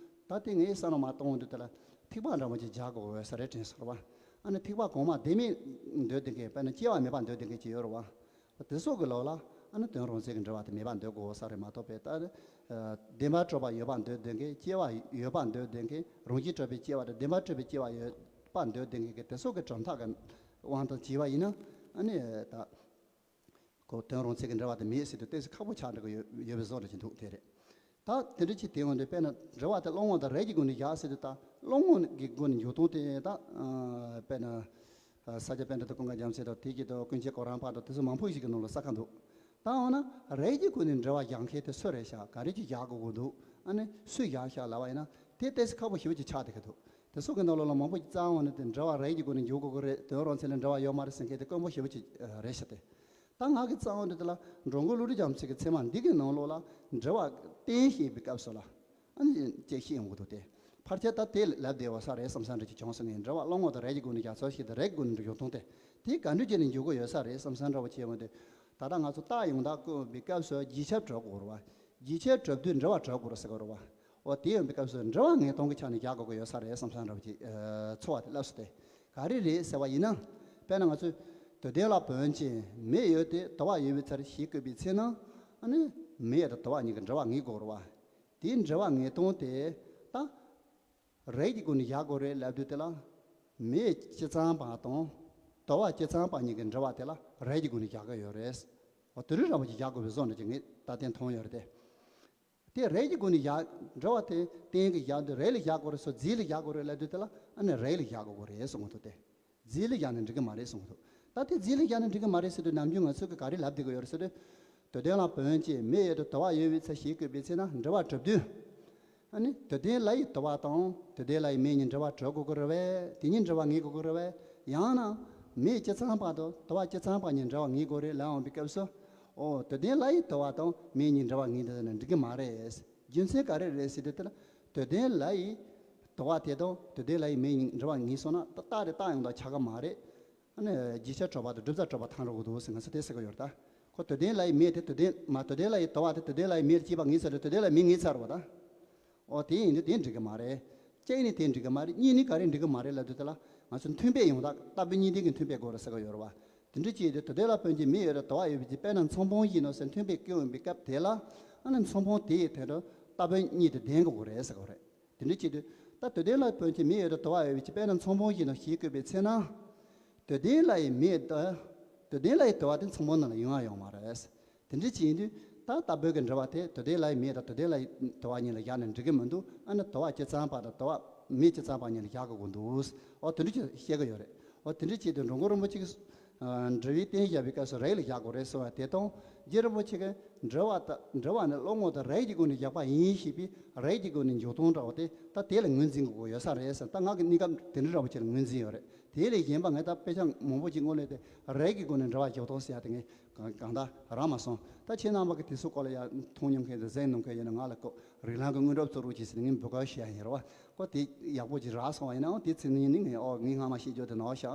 ད་དེ་ངས་བསམ་བློ་མ་གཏོང་དུས་དེ་ལ་ཐེག་པ་འདྲ་པོ་ཅིག་རྒྱག་དགོས་ཡོད་ས་རེད་དྲན་སོང་བ། ཨ་ནི་ཐེག་པ་གོང་མ་བདེན་མེད་འདོད་བསྡད་མཁན་དཔེར་ན་སྐྱེ་བ་མེད་པ་འདོད་བསྡད་མཁན་ཅིག་ཡོད་རེད་བ། དེ་སོགས་ཀྱི་ལོགས་ལ་ཨ་ནི་དོན་རང་མཚན་གྱི་འབྲེལ་བ་དེ་མེད་པ་འདོད་དགོས་ས་རེད་མ་གཏོགས་པའི་ད། བདེན་པར་གྲུབ་པ་ཡོད་པ་འདོད་བསྡད་མཁན་སྐྱེ་བ་ཡོད་པ་འདོད་བསྡད་མཁན་རང་བཞིན་གྲུབ་པའི་སྐྱེ་བ་དང་བདེན་པར་གྲུབ་པའི་སྐྱེ་བ་ཡོད་པ་འདོད་བསྡད་མཁན་གྱི་དེ་སོགས་ཀྱི་གྲུབ་མཐའ་གི་དབང་དུ་བྱས་པ་ཡིན་ན་ཨ་ནི་ད། ཁོ་དོན་རང་མཚན་གྱི་འབྲེལ་བ་དེ་མེད་ཟེར་དུས་ཏོག་ཙམ་ཁག་པོ་ཆགས་འགྲོ་གི་ཡོད་ཡོད་པའི་བཟོ་འདྲ་ཅིག་འདུག་དེ་རེད། ད་དེ་འདྲ་ཅིག་དེ་འོང་དུས་དཔེར་ན་འབྲེལ་བ་དེ་བློ་ངོ་དང་རིགས་ཀྱི་སྒོ་ནས་བཞག་ཟེར་དུས་ད་བློ་ངོ་གི་སྒོ་ནས་འཇུག་སྟངས་དེ་ད་དཔེར་ན། ས་སྐྱ་པཎྜི་ཏ་ཀུན་དགའ་རྒྱལ་མཚན་དང་དེ་གྱི་དང་ཀུན་མཁྱེན་གོ་རམས་པ་དང་དེ་ཚོ་མང་པོ་ཞིག་གི་ནང་ལ་གསལ་ཁ་འདུག་ད་འོ་ན་རིགས་ཀྱི་སྒོ་ནས་འབྲེལ་བ་བཞག་མཁན་དེ་སུ་རེད་ཤག་ག་རེ་ཅིག་བཞག་དགོས་ཀྱི་འདུག་ཨ་ནི་སུས་བཞག་ཤག་ལབ་པ་ཡིན་ན་དེ་ཏོག་ཙམ་ཁག་པོ་ཞེ་པོ་ཅིག་ཆགས་བསྡད་ཀྱི་འདུག་དེ་སོགས་ཀྱི་ནང་ལོགས་ལ་མང་པོ་ཅིག་བཙལ་འོང་ན་དེ་འབྲེལ་བ་རིགས་ཀྱི་སྒོ་ནས་འཇུག་དགོས་ཀྱི་རེད། དོན་རང་མཚན་ལ་འབྲེལ་བ་ཡོད་མ་རེད་ཟེར་མཁན་དེ་དཀོན་པོ་ཞེ་པོ་ཅིག་རེད་ཤག་སྟེ། ད་ང་གི་རྩ་བ་འདི་དེ་ལ་འགྲོ་མགོན་བློ་གྲོས་རྒྱལ་མཚན་གྱི་ཚད་མ་འདི་གི་ནང་ལོགས་ལ་འབྲེལ་བ་གཏན་བཤད་པའི་སྐབས་སུ་ལ། ཨ་ནི་ཅེས་བཤད་ཡོང་གི་འདུག་སྟེ། ཕལ་ཆེར་ད་དེ་ལབ་བསྡད་ཡོད་ས་རེད་བསམ་ས་འདྲ་ཅིག་བྱུང་སོང་ངས། འབྲེལ་བ་བློ་ངོ་དང་རིགས་ཀྱི་སྒོ་ནས་བཞག་ཚུལ་ཞིག་དང་རིགས་ཀྱི་སྒོ་ནས་འཇུག་སྟངས་དེ་དེ་ག་འདྲ་བྱས་ནས་འཇུག་གི་ཡོད་ས་རེད་བསམ་ས་འདྲ་བོ་བྱས་ཡོང་དུས། ད་ལྟ་ང་ཚོ་རྟགས་ཡོང་སྟངས་བཀོད་པའི་སྐབས་སུ་རྗེས་ཁྱབ་གྲུབ་དགོས་རེད་བ། རྗེས་ཁྱབ་གྲུབ་དུས་འབྲེལ་བ་གྲུབ་དགོས་རེད་ཟེར་གི་རེད་བ། འོ་དེ་ཡོང་པའི་སྐབས་སུ་འབྲེལ་བ་ངེས་སྟོང་གི་ཆ་ནས་རྒྱག་དགོས་ཀྱི་ཡོད་ས་རེད་བསམ་ས་འདྲ་བོ་ཅིག་ཚོར་བ་དེ་སླེབས་སོང་སྟེ། ག་རེ་རེད་ཟེར་བ་ཡིན་ན། དཔེར་ན་ང་ཚོས་དུ་ལྡན་ལ་བུན་ཅན་མེ་ཡོད་དེ་དུ་བ་ཡོད་པའི་ཚེ་ཞེས་བཀོད་པའི་ཚེ་ན། ཨ་ནི་མེ་དང་དུ་བ་གཉིས་ཀྱི་འབྲེལ་བ་ངེས་དགོས་རེད་བ། དེའི་འབྲེལ་བ་ངེས་སྟངས་དེ་ད་རིགས་ཀྱི་སྒོ་ནས་བཞག་དགོས་རེད་ལབ་དུས་དེ་ལ། མེ་སྤྱི་ཚངས་པ་དང་དུ་བ་སྤྱི་ཚངས་པ་གཉིས་ཀྱི་འབྲེལ་བ་དེ་ལ་རིགས་ཀྱི་སྒོ་ནས་བཞག་གི་ཡོད་རེད། འོ་དེ་རུ་ར་བ་ཅིག་བཞག་དགོས་པའི་བཟོ་འདྲ་ཅིག་ངས་ད་ལྟ་མཐོང་ཡོད་རེད་དེ། དེ་རིགས་ཀྱི་སྒོ་ནས་བཞག་འབྲེལ་བ་དེ་གཏན་གྱི་བཞག་དུས་རིགས་ལ་བཞག་དགོས་རེད་སོ་རྫས་ལ་བཞག་དགོས་རེད་ལབ་དུས་དེ་ལ་ཨ་ནི་རིགས་ལ་བཞག་དགོས་རེད་གསུང་གི་འདུག་སྟེ། རྫས་ལ་བཞག་ན་འགྲིག་གི་མ་རེད་གསུང་གི་འདུག་ད་དེ་རྫས་ལ་བཞག་ན་འགྲིག་གི་མ་རེད་ཟེར་དུས་ནམ་རྒྱུན་ང་ཚོས་གི་ག་རེ་ལབ་བསྡད་ཀྱི་ཡོད་རེད་ཟེར་དུས། དུ་ལྡན་ལ་བུན་ཅན་མེ་ཡོད་དེ་དུ་བ་ཡོད་པའི་ཚེ་ཞེས་བཀོད་པའི་ཚེ་ན་འབྲེལ་བ་གྲུབ་དུས། ཨ་ནི་དུ་ལྡན་ལ་ཡི་དུ་བ་དང་དུ་ལྡན་ལ་ཡི་མེ་གཉིས་འབྲེལ་བ་གྲུབ་དགོས་ཀྱི་རེད་བས། དེ་གཉིས་འབྲེལ་བ་ངེས་དགོས་ཀྱི་རེད་བས། ཡང་ན་མེ་སྤྱི་ཚངས་པ་དང་དུ་བ་སྤྱི་ཚངས་པ་གཉིས་འབྲེལ་བ་ངེས་དགོས་རེད་ལབ་འོང་པའི་སྐབས་སུ། ཨོ་དུ་ལྡན་ལ་ཡི་དུ་བ་དང་མེ་གཉིས་འབྲེལ་བ་ངེས་འདུག་ན་འགྲིག་གི་མ་རེད། རྒྱུ་མཚན་ག་རེ་རེད་ཟེར་དུས་དེ་ལ། དུ་ལྡན་ལ་ཡི་དུ་བ་དེ་དང་དུ་ལྡན་ལ་ཡི་མེ་གཉིས་འབྲེལ་བ་ངེས་སོང་ན་ད་རྟགས་རེད་རྟགས་ཡོང་དང་ཆགས་ཀྱི་མ་རེད། ཨ་ནི་རྗེས་ཁྱབ་གྲུབ་པ་དང་བསྒྲུབ་བྱ་གྲུབ་པ་ཐང་རུ་གོ་འདུག་ཟེར་ང་ཚོ་དེ་ཟེར་གི་ཡོད་ད། ཁོ་དུ་ལྡན་ལ་ཡི་མེ་དེ་དུ་ལྡན་མ་དུ་ལྡན་ལ་ཡི་དུ་བ་དེ་དུ་ལྡན་ལ་ཡི་མེ་ལ་སྐྱེས་པ་ངེས་ཚར་རེད། དུ་ལྡན་ལ་ཡི་མེ་ལ་སྐྱེས་པ་ངེས་ཚར་རེད་བ་ད། ཨོ་དེ་ཡིན་དུས་དེ་འགྲིག་གི་མ་རེད། གཅིག་ནི་དེ་འགྲིག་གི་མ་རེད། གཉིས་ནི་ག་རེ་འགྲིག་གི་མ་རེད་ལབ་དུས་དེ་ལ་ང་ཚོ་མཐུན་དཔེ་ཡོང་ད་ལྟ་བུ་གཉིས་ལྡན་གྱི་མཐུན་དཔེ་དགོས་རེད་ཟེར་གི་ཡོད་རེད་བ། དེ་འདྲ་བྱས་ཏེ་དུ་ལྡན་ལ་ཕན་གྱི་མི་ཡོད་དོ་དོ་བ་ཡོད་པའི་ཕྱིར། དཔེར་ན་ཚོང་དཔོན་ཡིན་ནོ་ཟེར་མཐུན་དཔེ་བཀོད་ཡོང་བའི་སྐབས་དེ་ལ། ཨ་ནི་ཚོང་དཔོན་དེ་ཡི་དོན་དུ་རྟ་དཔོན་གཉིས་དེ་ལྡན་དགོས་ཀྱི་རེད་ཟེར་གྱི་རེད། དེ་འདྲ་བྱས་ཏེ་ད་དུ་ལྡན་ལ་ཕན་གྱི་མི་ཡོད་དོ་དོ་བ་ཡོད་པའི་ཕྱིར། དཔེར་ན་ཚོང་དཔོན་ཡིན་ནོ་ཞེས་བཀོད་པའི་ཚེ་ན། དུ་ལྡན་ལ་ཡི་མི་ཡོད་དོ། དུ་ལྡན་ལ་ཡི་དོ་བ་དེ་ཚོང་དཔོན་ནང་ལ་ཡོང་ཡ་ཡོད་མ་རེད། དེ་འདྲ་བྱས་དུས་ད་རྟ་དཔོན་གྱི་འགྲེལ་བ་དེ་དུ་ལྡན་ལ་ཡི་མི་དང་དུ་ལྡན་ལ་ཡི་དོ་བ་གཉིས་ལ་བཞག་ན་འགྲིག་གི་མི་འདུག་ཨ་ནི་དོ་བ་སྤྱི་གཙང་པ་དང་དོ་བ་མི་སྤྱི་གཙང་པ་གཉིས་ལ་བཞག་དགོས་ཀྱི་འདུག་འོ་དེ་འདྲ་བྱས་བཤད་ཀྱི་ཡོད་རེད། འོ་དེ་འདྲ་བྱས་དུས་འགྲོ་མགོན་རིན་པོ་ཆེ་གིས་འགྲེལ་བའི་རྟེན་བཞག་པའི་སྐབས་སུ་རིགས་ལ་བཞག་དགོས་རེད་གསུངས་པ་དེ་དང་། རྗེ་རིན་པོ་ཆེ་གིས་འགྲེལ་བ་དང་འགྲེལ་བ་ནི་བློ་ངོ་དང་རིགས་ཀྱི་སྒོ་ནས་བཞག་པ་ཡིན་ཞེས་པའི་རིགས་ཀྱི་སྒོ་ནས་འཇོག་སྟངས་འདྲ་བོ་དེ་ད་དེ་ལ་ངོས་འཛིན་དགོས་ཀྱི་ཡོད་ས་རེད་ཟེར། ད་ང་གི་གནས་སྐབས་དེ་འདྲ་འདྲ་བོ་ཅིག་ལ་ངོས་འཛིན་ཡོད་རེད། དེ་ལས་གཞན་པ་ངས་ད་དཔེ་ཆ་མང་པོ་ཅིག་སྔོན་ལ་དེ་རིགས་ཀྱི་སྒོ་ནས་འགྲེལ་བ་འཇོག་སྟངས་ཟེར་ཡ་དེ་ངས་གང་གང་ལྟར་རག་མ་སོང་། ད་ཁྱེད་རྣམ་པ་གིས་དེ་ཚོའི་སྐོར་ལ་ཡང་མཐོང་མྱོང་མཁན་དང་གཟིགས་མྱོང་མཁན་ཡིན་ན་ང་ལ་ཁོ་རིགས་ལམ་གྱི་སྔོན་གྲབས་བཟོ་རོགས་གྱིས་ཟེར་ནས་ངས་འབོད་སྐུལ་ཞུ་ཡ་ཡིན་རེད་བ། ཁོ་དེ་ཡག་པོ་ཅིག་རག་སོང་བ་ཡིན་ནའང་དེ་ཚེ་ནི་ནི་ངས་ཨོ་ངས་སྔ་མ་ཤེས་རྒྱུ་དེ་ནོར་ཤག་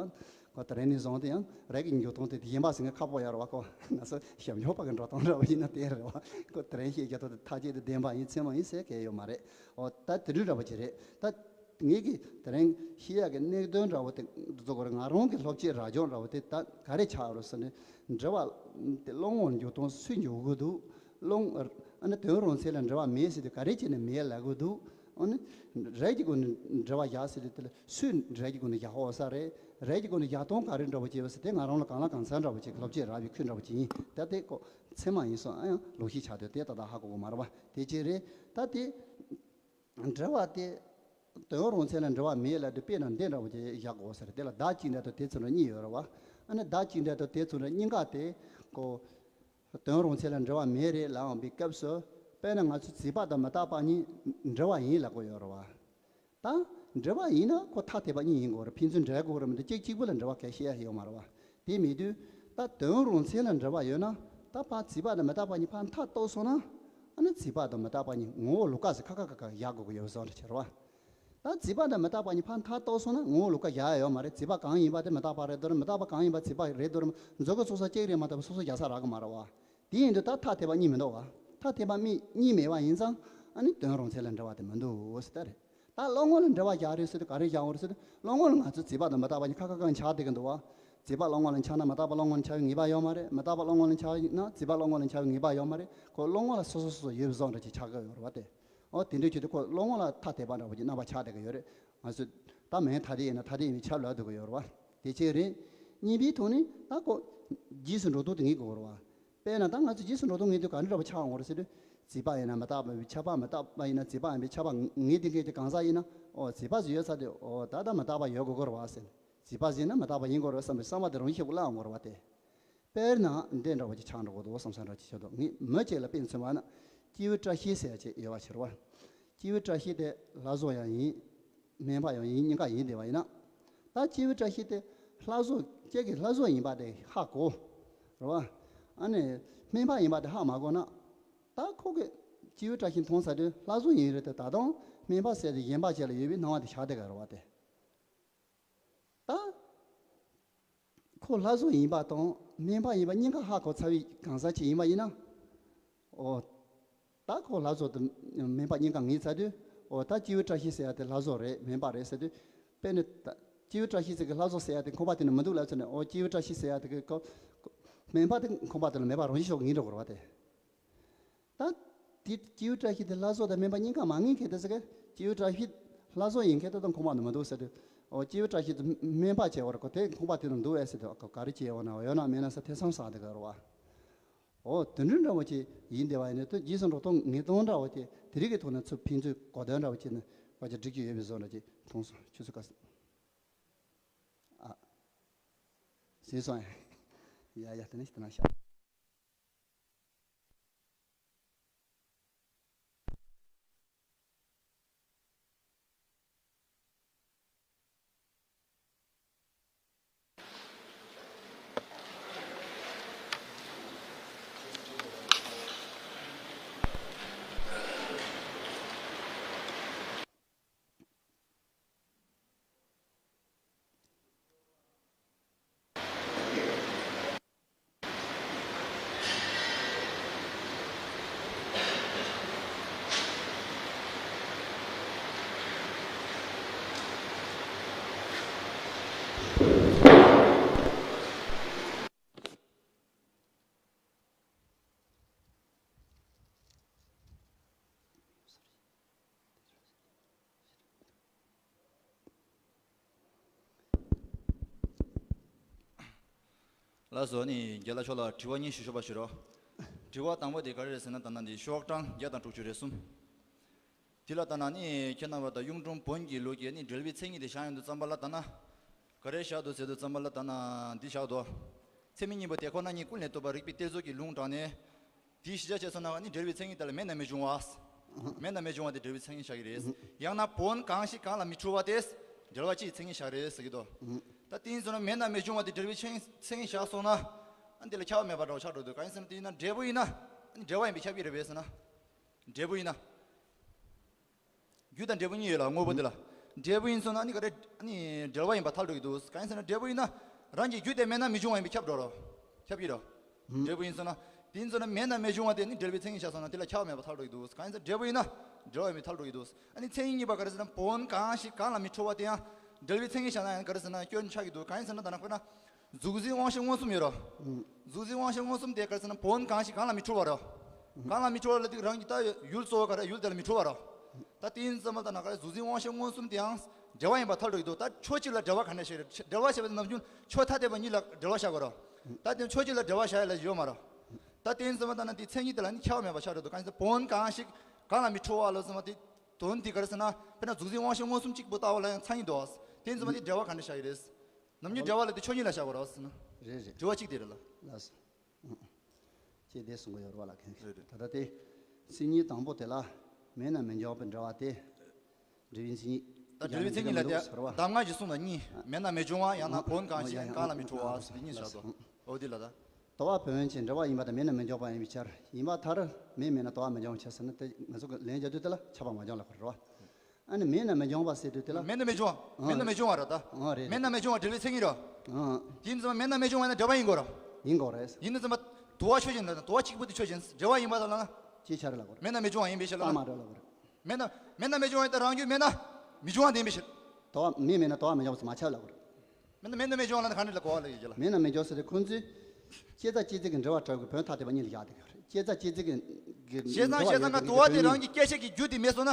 ཁོ་དེ་རིང་ནས་བཟུང་དེ་ཡང་རིགས་ཀྱི་འཇོག་སྟངས་དེ་གཞན་པ་ཟེར་ངས་ཁག་པོ་ཡོད་རེད་བ། ཁོ་ང་ཚོ་ཞབས་འཇོག་པ་གི་འགྲོ་སྟངས་འདྲ་བ་ཡིན་ན་དེ་རེད་བ། ཁོ་དེ་རིང་ཤེས་རྒྱུ་དེ་ཐག་བཅད་དེ་བདེན་པ་ཡིན་ཚད་མ་ཡིན་ཟེར་མཁན་ཡོད་མ་རེད། ཨོ་ད་དེ་འདྲ་འདྲ་བ་ཅིག་རེད། ད་ངེད་ཀྱིས་དེ་རིང་ཤེས་ཡག་གི་གནད་དོན་འདྲ་བོ་དེ་ཚོ་གོ་རེད། ང་རང་གི་སློབ་ཁྲིད་ར་སྦྱོང་འདྲ་བོ་དེ་ད་ག་རེ་ཆགས་རོ་ཟེར་ནས་འགྲེལ་བ་དེ་བློ་ངོར་འཇོག་སྟངས་སུས་འཇོག་གི་འདུག་བློ་ཨ་ནི་དོན་རང་མཚན་ལ་འགྲེལ་བ་མེད་ཟེར་དུས་ག་རེ་བྱས་ནས་མེད་ལབ་གི་འདུག་ཨ་ནི་རིགས་ཀྱི་སྒོ་ནས་འགྲེལ་བ་བཞག་ཟེར་དུས་དེ་ལ་སུས་རིགས་ཀྱི་སྒོ་ནས་བཞག་ཧོ་ས་རེད། རིགས་ཀྱི་སྒོ་ནས་བཞག་སྟངས་ག་རེ་འདྲ་བོ་བྱས་པ་ཟེར་དེ་ང་རང་ལ་གང་ལ་གང་འཚམ་འདྲ་བོ་ཅིག་སློབ་ཁྲིད་རག་པའི་ཁུལ་འདྲ་བོ་ཅིག་ཡིན། ད་དེ་ཀོ་ཚད་མ་ཡིན་སོང་། ཨ་ཡང་ལོག་ཤེས་ཆགས་དུས་དེ་ད་ལྟ་ཧ་གོ་གི་མ་རེད་བ། དེ་ཅི་རེད། ད་དེ་འགྲེལ་བ་དེ་དོན་རང་མཚན་ལ་འགྲེལ་བ་མེད་ལབ་དུས་དཔེར་ན་འདི་འདྲ་བོ་ཅིག་བཞག་དགོས་ཟེར། དེ་ལ་བདག་གཅིག་འདྲ་དང་དེ་ཚོ་འདྲ་གཉིས་ཡོད་རེད་བ། ཨ་ནི་བདག་གཅིག་འདྲ་དང་དེ་ཚོ་འདྲ་གཉིས་ཀ་དེ་ཀོ་དོན་རང་མཚན་ལ་འགྲེལ་བ་མེད་རེད་ལབ་ཡོང་པའི་སྐབས་སུ་དཔེར་ན་ང་ཚོས་རྫས་པ་དང་མི་རྟག་པ་གཉིས་འབྲེལ་བ་ཡིན་ལབ་དགོས་ཡོད་རེད་བ། ད་འབྲེལ་བ་ཡིན་ན་ཁོ་ཐ་དད་པ་གཉིས་ཡིན་དགོས་རེད། ཕན་ཚུན་འབྲེལ་དགོས་རེད་མི་འདུག་གཅིག་གཅིག་པུ་ལ་འབྲེལ་བ་གལ་ཆེ་ཡ་ཡོད་མ་རེད་བ། དེ་མེད་དུས་ད་དོན་རང་མཚན་ལ་འབྲེལ་བ་ཡོད་ན་ད་ཕར་རྫས་པ་དང་མི་རྟག་པ་གཉིས་ཕར་མཐའ་གཏུགས་སོང་ན། ཨ་ནི་རྫས་པ་དང་མི་རྟག་པ་གཉིས་ངོ་བོ་ལོགས་ཀ་ཟེར་ཁ་ཁ་ཁ་ཁ་བཞག་དགོས་ཀྱི་ཡོད་བཟོ་འདྲ་ཆེ་རེད་བ། ད་རྫས་པ་དང་མི་རྟག་པ་གཉིས་ཕར་མཐའ་གཏུགས་སོང་ན་ངོ་བོ་ལོགས་ཀ་བཞག་ཡ་ཡོད་མ་རེད། རྫས་པ་གང་ཡིན་པ་དེ་མི་རྟག་པ་རེད་དོ་རེད། མི་རྟག་པ་གང་ཡིན་པ་རྫས་པ་རེད་དོ་རེད། མཛུབ་གུ་ཚུགས་ས་གཅིག་རེད་མ་གཏོགས་སོ་སོ་རྒྱག་ས་རག་གི་མ་རེད་བ། དེ་ཡིན་དུས་ད་ཐ་དད་པ་གཉིས་མི་འདུག་བ། ཐ་དད་པ་མི་གཉིས་མེད་པ་ཡིན་ཙང་ཨ་ནི་དོན་རང་མཚན་ལ་འབྲེལ་བ་དེ་མི་འདུག་ཟེར་ད་རེད། ད་བློ་ངོ་ལ་འབྲེལ་བ་བཞག་རེད་ཟེར་དུས་ག་རེ་བཞག་འོང་རེད་ཟེར་དུས་བློ་ངོ་ལ་ང་ཚོ་རྫས་པ་དང་མི་རྟག་པ་གཉིས་ཁ་ཁ་གང་ཆགས་བསྡད་ཀྱི་འདུག་བ། རྫས་པ་བློ་ངོ་ལ་འཆར་ན་མི་རྟག་པ་བློ་ངོ་ལ་འཆར་བའི་ངེས་པ་ཡོད་མ་རེད། མི་རྟག་པ་བློ་ངོ་ལ་འཆར་ན་རྫས་པ་བློ་ངོ་ལ་འཆར་བའི་ངེས་པ་ཡོད་མ་རེད། ཁོ་བློ་ངོ་ལ་སོ་སོ་སོ་སོ་ཡོད་པའི་བཟོ་འདྲ་ཅིག་ཆགས་ཀྱི་ཡོད་རེད་བ་དེ། ཨོ་དེ་འདྲ་བྱེད་དུས་ཁོ་བློ་ངོ་ལ་ཐ་དད་པ་འདྲ་བོ་ཅིག་རྣམ་པ་ཆགས་བསྡད་ཀྱི་ཡོད་རེད། ང་ཚོས་ད་མིང་ཐ་དད་ཡིན་ན་ཐ་དད་ཡིན་པས་ཁྱབ་ལབ་སྡོད་ཀྱི་ཡོད་རེད་བ། དེ་ཅི་རེད། གཉིས་པའི་ཐོག་ནས་ད་ཁོ་རྗེས་སུ་འགྲོ་ལྡོག་དེ་ངེས་དགོས་རེད་བ། དཔེར་ན་ད་ང་ཚོ་རྗེས་སུ་འགྲོ་ལྡོག་ངེས་དུས་ག་འདྲ་འདྲ་བོ་ཆགས་འོང་རེད་ཟེར་དུས། རྫས་པ་ཡིན་ན་མི་རྟག་པ་ཡིན་པས་ཁྱབ་པ། མི་རྟག་པ་ཡིན་ན་རྫས་པ་ཡིན་པས་ཁྱབ་པ་ངེས་དེ་མཁན་གྱི་གང་ཟག་ཡིན་ན། ཨོ་རྫས་པ་ཟིག་ཡོད་ཚར་དུས་ཨོ་ད་ལྟ་མི་རྟག་པ་ཡོད་དགོས་ཀྱི་རེད་བ་ཟེར། རྫས་པ་ཟིག་ཡིན་ན་མི་རྟག་པ་ཡིན་དགོས་རེད་བསམ་པའི་བསམ་པ་དེ་རང་བཞིན་གྱིས་སླར་ཡོང་གི་རེད་བ་དེ། དཔེར་ན་འདི་འདྲ་བ་ཅིག་ཆགས་འགྲོ་གི་འདུག་བསམ་བསམ་འདྲ་ཅིག་ཆགས་འདུག་ངས་མི་གཅིག་ལ་དཔེ་མཚོན་པ་ན་སྐྱེས་བུ་བཀྲ་ཤིས་ཟེར་ཡ་ཅིག་ཡོད་པ་ཕྱིར་བ། སྐྱེས་བུ་བཀྲ་ཤིས་དེ་ལྷ་བཟོ་ཡང་ཡིན། སྨན་པ་ཡང་ཡིན། གཉིས་ཀ་ཡིན་བསྡད་པ་ཡིན་ན། ད་སྐྱེས་བུ་བཀྲ་ཤིས་དེ་ལྷ་བཟོ་ཁྱེད་ཀྱིས་ལྷ་བཟོ་ཡིན་པ་དེ་ཧ་གོ། རེད་བ། ཨ་ནི་སྨན་པ་ཡིན་པ་དེ་ཧ་མ་གོ་ན། ད་ཁོ་གི་སྐྱེས་བུ་བཀྲ་ཤིས་མཐོང་ཚར་དུས་ལྷ་བཟོ་ཡིན་རེད་དེ། ད་དུང་སྨན་པ་ཟེར་དེ་གཞན་པ་ཅིག་ལ་ཡོད་པའི་སྣང་བ་དེ་ཆགས་བསྡད་ཀྱི་རེད་བ་དེ། ད་ཁོ་ལྷ་བཟོ་ཡིན་པ་དང་སྨན་པ་ཡིན་པ་གཉིས་ཀ་ཧ་གོ་ཚར་བའི་གང་ཟག་ཅིག་ཡིན་པ་ཡིན་ན། ཨོ། ད་ཁོ་ལྷ་བཟོ་དང་སྨན་པ་གཉིས་ཀ་ངེས་ཚར་དུས། ཨོ་ད་སྐྱེས་བུ་བཀྲ་ཤིས་ཟེར་ཡ་དེ་ལྷ་བཟོ་རེད། སྨན་པ་རེད་ཟེར་དུས། དཔེར་ན་ད་སྐྱེས་བུ་བཀྲ་ཤིས་ཟེར་གི་ལྷ་བཟོ་ཟེར་ཡ་དེ་ཁང་པ་དེ་ནས་མི་འདུག་ལབ་ཚར་ནས། ཨོ་སྐྱེས་བུ་བཀྲ་ཤིས་ཟེར་ཡ་དེ་གི་ཁོ་སྨན་པ་དེ་ཁང་པ་དེ་ལ་མེད་པ་རང་བཞིན་ཤོག་ངེས་འགྲོ་དགོས་རེད་བ་དེ། ད་དེ་སྐྱེས་བུ་བཀྲ་ཤིས་དེ་ལྷ་བཟོ་དང་སྨན་པ་གཉིས་ཀ་མ་ངེས་མཁན་དེ་ཟེར་གི། སྐྱེས་བུ་བཀྲ་ཤིས་ལྷ་བཟོ་ཡིན་མཁན་དེ་དང་ཁང་པ་ནང་མི་འདུག་ཟེར་དུས། ཨོ་སྐྱེས་བུ་བཀྲ་ཤིས་དེ་སྨན་པ་བྱས་པ་རེད། ཁོ་དེ་ཁང་པ་དེ་ནང་འདུག་ཨེ་ཟེར་དུས། ཨ་ཁོ་ག་རེ་བྱས་ཡོད་ན་ཡོད་ན་མེད་ན་ས་ཐེ་ཚོམ་ཟ་བསྡད་ཀྱི་རེད་བ། ཨོ་དེ་འདྲ་འདྲ་བོ་ཅིག་ཡིན་བསྡད་པ་ཡིན་ན་དེ་རྗེས་སུ་འགྲོ་སྟངས་ངེས་སྟངས་འདྲ་བོ་ཅིག་དེ་རིགས་ཀྱི་ཐོག་ནས་ཚུར་ཕན་ཚུན་གོ་དོན་འདྲ་བོ་ཅིག་ནི་བ་ཅིག་སྒྲིག་རྒྱུ་ཡོད་པའི་བཟོ་འདྲ་ཅིག་མཐོང་སོང་། ཁྱོད་ཚོ་ག་ཨ་ཟིན་སོང་ཨེ། ཡ་ཡ་དེ་ནས་དེ་ན་ཤ། ལགས་སོ། ནི་རྒན་ལགས་མཆོག་ལ་དྲི་བ་གཉིས་ཞུ་ཆོག་པ་ཞུ་རོགས། དྲི་བ་དང་པོ་དེ་ག་རེ་རེད་ཟེར་ན། ད་ནང་འདི་ཤོག་གྲངས་བརྒྱ་དང་དྲུག་ཅུ་རེ་གསུམ། དེ་ལ་ད་ནང་ནི་ཁྱེད་རྣམ་པ་དང་གཡུང་དྲུང་བོན་གྱི་ལུགས་ཀྱི་ནི་འབྲེལ་བའི་མཚན་ཉིད་དེ་བཞག་ཡོང་དུས་ཙམ་པ་ལ། ད་ནང་ག་རེ་བཞག་འདུག་ཟེར་དུས་ཙམ་པ་ལ། ད་ནང་འདི་བཞག་འདུག། ཚད་མིན་གཉིས་པོ་དེ་ཁོ་ན་ཉིད་ཀུན་ལས་བཏུས་པ་རིགས་པའི་གཏེར་མཛོད་ཀྱི་ལུང་དྲངས་ནས། དེའི་གཞི་རྒྱ་བྱས་སོང་ན་ནི་འབྲེལ་བའི་མཚན་ཉིད་དེ་ལ་མེད་ན་མི་འབྱུང་བ། མེད་ན་མི་འབྱུང་བ་དེ་འབྲེལ་བའི་མཚན་ཉིད་བཞག་གི་རེད། ཡང་ན་བོན་གང་ཞིག་གང་ལ་མི་འཁྲུལ་བ་དེ་འབྲེལ་བ་སྤྱིའི་མཚན་ཉིད་བཞག་རེད་ཟེར་གྱི་འདུག། ད་དེ་ཡིན་སོང་ན་མེད་ན་མི་འབྱུང་བ་དེ་འབྲེལ་བའི་མཚན་མཚན་ཉིད་བཞག་སོང་ན། ཨ་འདི་ལ་ཁྱབ་པ་མེད་པ་འདྲ་བོ་ཆགས་འགྲོ་འདུག། གང་ཡིན་ཟེར་ན། དེ་ཡིན་ན་འབྲས་བུ་ཡིན་ན། ཨ་ནི་འབྲེལ་བ་ཡིན་པས་ཁྱབ་ཀྱི་རེད་པས་ཟེར་ན། འབྲས་བུ་ཡིན་ན། རྒྱུ་དང་འབྲས་བུ་གཉིས་ཡོད་ལ། དངོས་པོ་འདི་ལ། འབྲས་བུ་ཡིན་སོང་ན་ནི་ག་རེ། ནི་འབྲེལ་བ་ཡིན་པ་ཐལ་འགྲོ་གི་འདུག། གང་ཡིན་ཟེར་ན་འབྲས་བུ་ཡིན་ན། རང་གི་རྒྱུ་དེ་མེད་ན་མི་འབྱུང་བ་ཡིན་པས་ཁྱབ་འགྲོ་རོ། ཁྱབ་ཀྱི་རོ། འབྲས་བུ་ཡིན་སོང་ན། དེ་ཡིན་སོང་ན་མེད་ན་མི་འབྱུང་བ་དེ་ནི་འབྲེལ་བའི་མཚན་ཉིད་བཞག་སོང་ན་དེ་ལ་ཁྱབ་པ་མེད་པ་ཐལ་འགྲོ་གི་འདུག། གང་ཡིན་ཟེར་ན་འབྲས་བུ་ཡིན་ན་འབྲེལ་བ་ཡིན་པས་ཐལ་འགྲོ་གི་འདུག། ཨ་ནི་མཚན་ཉིད་གཉིས་པ་ག་རེ་ཟེར་ན། བོན་གང་ཞིག་གང་ལ་མི་འཁྲུལ་བ་དེ་ཡང་འབྲེལ་བའི་མཚན་ཉིད་བཞག་ན་ཡང་ག་རེ་ཟེར་ན་སྐྱོན་ཆགས་ཀྱི་འདུག། གང་ཡིན་ཟེར་ན་ད་ནང་དཔེར་ན། གཟུགས་འཛིན་དབང་ཤེས་མངོན་སུམ་ཡོད་རོ། གཟུགས་འཛིན་དབང་ཤེས་མངོན་སུམ་དེ་ག་རེ་ཟེར་ན་བོན་གང་ཞིག་གང་ལ་མི་འཁྲུལ་བ་རོ། གང་ལ་མི་འཁྲུལ་བ་ལ་དེ་རང་གི་ད་ཡུལ་གཙོ་བོ་ག་རེ་ཡུལ་དེ་ལ་མི་འཁྲུལ་བ་རོ། ད་དེ་ཡིན་ཙམ་པ་ད་ནང་ག་རེ་གཟུགས་འཛིན་དབང་ཤེས་མངོན་སུམ་དེ་ཡང་འབྲེལ་བ་ཡིན་པ་ཐལ་འགྲོ་གི་འདུག། ད་ཕྱོགས་གཅིག་ལ་འབྲེལ་བ་ག་འདྲ་ཞིག་རེད། འབྲེལ་བ་བྱས་པ་དེ་ནམ་རྒྱུན་ཕྱོགས་ཐ་དད་པ་གཉིས་ལ་འབྲེལ་བ་བཞག་དགོས་རོ། ད་དེ་ཕྱོགས་གཅིག་ལ་འབྲེལ་བ་བཞག་ཡ་ལ་ཡོད་མ་རོ། ད་དེ་ཡིན་ཙམ་པ་ད་ནང་དེ་མཚན་ཉིད་དེ་ལ་ནི་ཁྱབ་པ་མེད་པ་ཆགས་འགྲོ་འདུག། གང་ཡིན་ཟེར་ན་བོན་གང་ཞིག་གང་ལ་མི་འཁྲུལ་བ་ལ་ཟེར་བ་དེ། དོན་དེ་ག་རེ་ཟེར་ན། དཔེར་ན་གཟུགས་འཛིན་དབང་ཤེས་མངོན་སུམ་གཅིག་པུ་ལྟ་བུ་ལ་ཡང་མཚན་ཉིད་འདུག་ཟེར། དེ་ཡིན་ཙམ་པ་དེ་འབྲེལ་བ་ག་འདྲ་བཞག་ཡོད་རེད། ནམ་རྒྱུན་འབྲེལ་བ་ལ་དེ་ཕྱོགས་གཉིས་ལ་བཞག་དགོས་རེད་ཟེར་ན། རེད་རེད། དྲི་བ་གཅིག་དེ་རེད་ལ། ལགས་སོ། ཨང་། ཅེས་དེ་གསུང་གི་ཡོད་རེད་པ་ལགས། རེད་རེད། ད་ལྟ་དེ། མཚན་ཉིད་དང་པོ་དེ་ལ། མེད་ན་མི་འབྱུང་བའི་འབྲེལ་བ་དེ། འབྲེལ་བའི་མཚན་ཉིད། ད་འབྲེལ་བའི་མཚན་ཉིད་ལ་དེ། ཟེར་བ། གདམས་ངག་གི་གསུང་ལ་གཉིས། མེད་ན་མི་འབྱུང་བ། ཡང་ན་བོན་གང་ཞིག་གང་ལ་མི་འཁྲུལ་བ་ཟེར། དེ་གཉིས་བཞག་འདུག། ཨོ་དེ་ལ་ད། དོར་བ་བོན་གྱི་འབྲེལ་བ་ཡིན་པ་དང་མེད་ན་མི་འབྱུང་བ་ཡིན་པའི་ཕྱིར། ཡིན་པར་ཐལ། མེད་མེད་ན་དོར་བ་མི་འབྱུང་བའི་ཕྱིར་ཟེར་ན། དེ་ང་ཚོ་གི་ལན་རྒྱག་དུས་དེ་ལ་ཁྱབ་པ་མ་འབྱུང་ལབ་དགོས་རེད་པ། ཨ་ནི་མེད་ན་མི་འབྱུང་བ་ཟེར་དུས་དེ་ལ། མེད་ན་མི་འབྱུང་བ། ཨང་། མེད་ན་མི་འབྱུང་བ་རེད་ད། ཨང་། རེད་རེད། མེད་ན་མི་འབྱུང་བ་འབྲེལ་བའི་མཚན་ཉིད་རེད། ཨང་། དེ་ཡིན་ཙང་མེད་ན་མི་འབྱུང་བ་ཡིན་ན་འབྲེལ་བ་ཡིན་དགོས་རེད། ཡིན་དགོས་རེད། ཡིན་ན་ཙམ་པ། དོར་བ་ཆོས་ཅན་དང་དོར་བ་གཅིག་པུ་དེ་ཆོས་ཅན། འབྲེལ་བ་ཡིན་པ་དང་ལབ་ན། ཅིའི་ཕྱིར་ལབ་དགོས་རེད། མེད་ན་མི་འབྱུང་བ་ཡིན་པའི་ཕྱིར་ལབ་ན། རྟགས་མ་འགྲོ་ལབ་དགོས་རེད། མེད་ན། མེད་ན་མི་འབྱུང་བ་ཡིན་ད་རང་རྒྱུད་མེད་ན། མི་འབྱུང་བ་ཡིན་པའི་ཕྱིར། དོར་བ་མེད་མེད་ན་དོར་བ་མི་འབྱུང་བ་མ་ཁྱབ་ལབ་དགོས་རེད། མེད་ན་མེད་ན་མི་འབྱུང་བ་ལབ་ན་ག་འདྲ་ལ་གོ་བ་ལ་ཡོད་ཀྱི་ལ། མེད་ན་མི་འབྱུང་ཟེར་དེ་ཁོང་ཚོས། བསྐྱེད་རྩ་བསྐྱེད་རྩིས་ཀྱི་འབྲེལ་བ་འཁྲབ་ཀྱི་བོན་ཐ་དད་པ་གཉིས་ལ་བཞག་བསྡད་ཀྱི་རེད། བསྐྱེད་རྩ་བསྐྱེད་རྩིས་ཀྱི་ཀྱི་བྱས་ཙང་། འབྲེལ་བ་བྱས་ཡོད་ཙང་ག་ཀྱི་དོར་བ་དེ་རང་གི་བསྐྱེད་བྱའི་རྒྱུ་དེ་མེད་སོང་ན།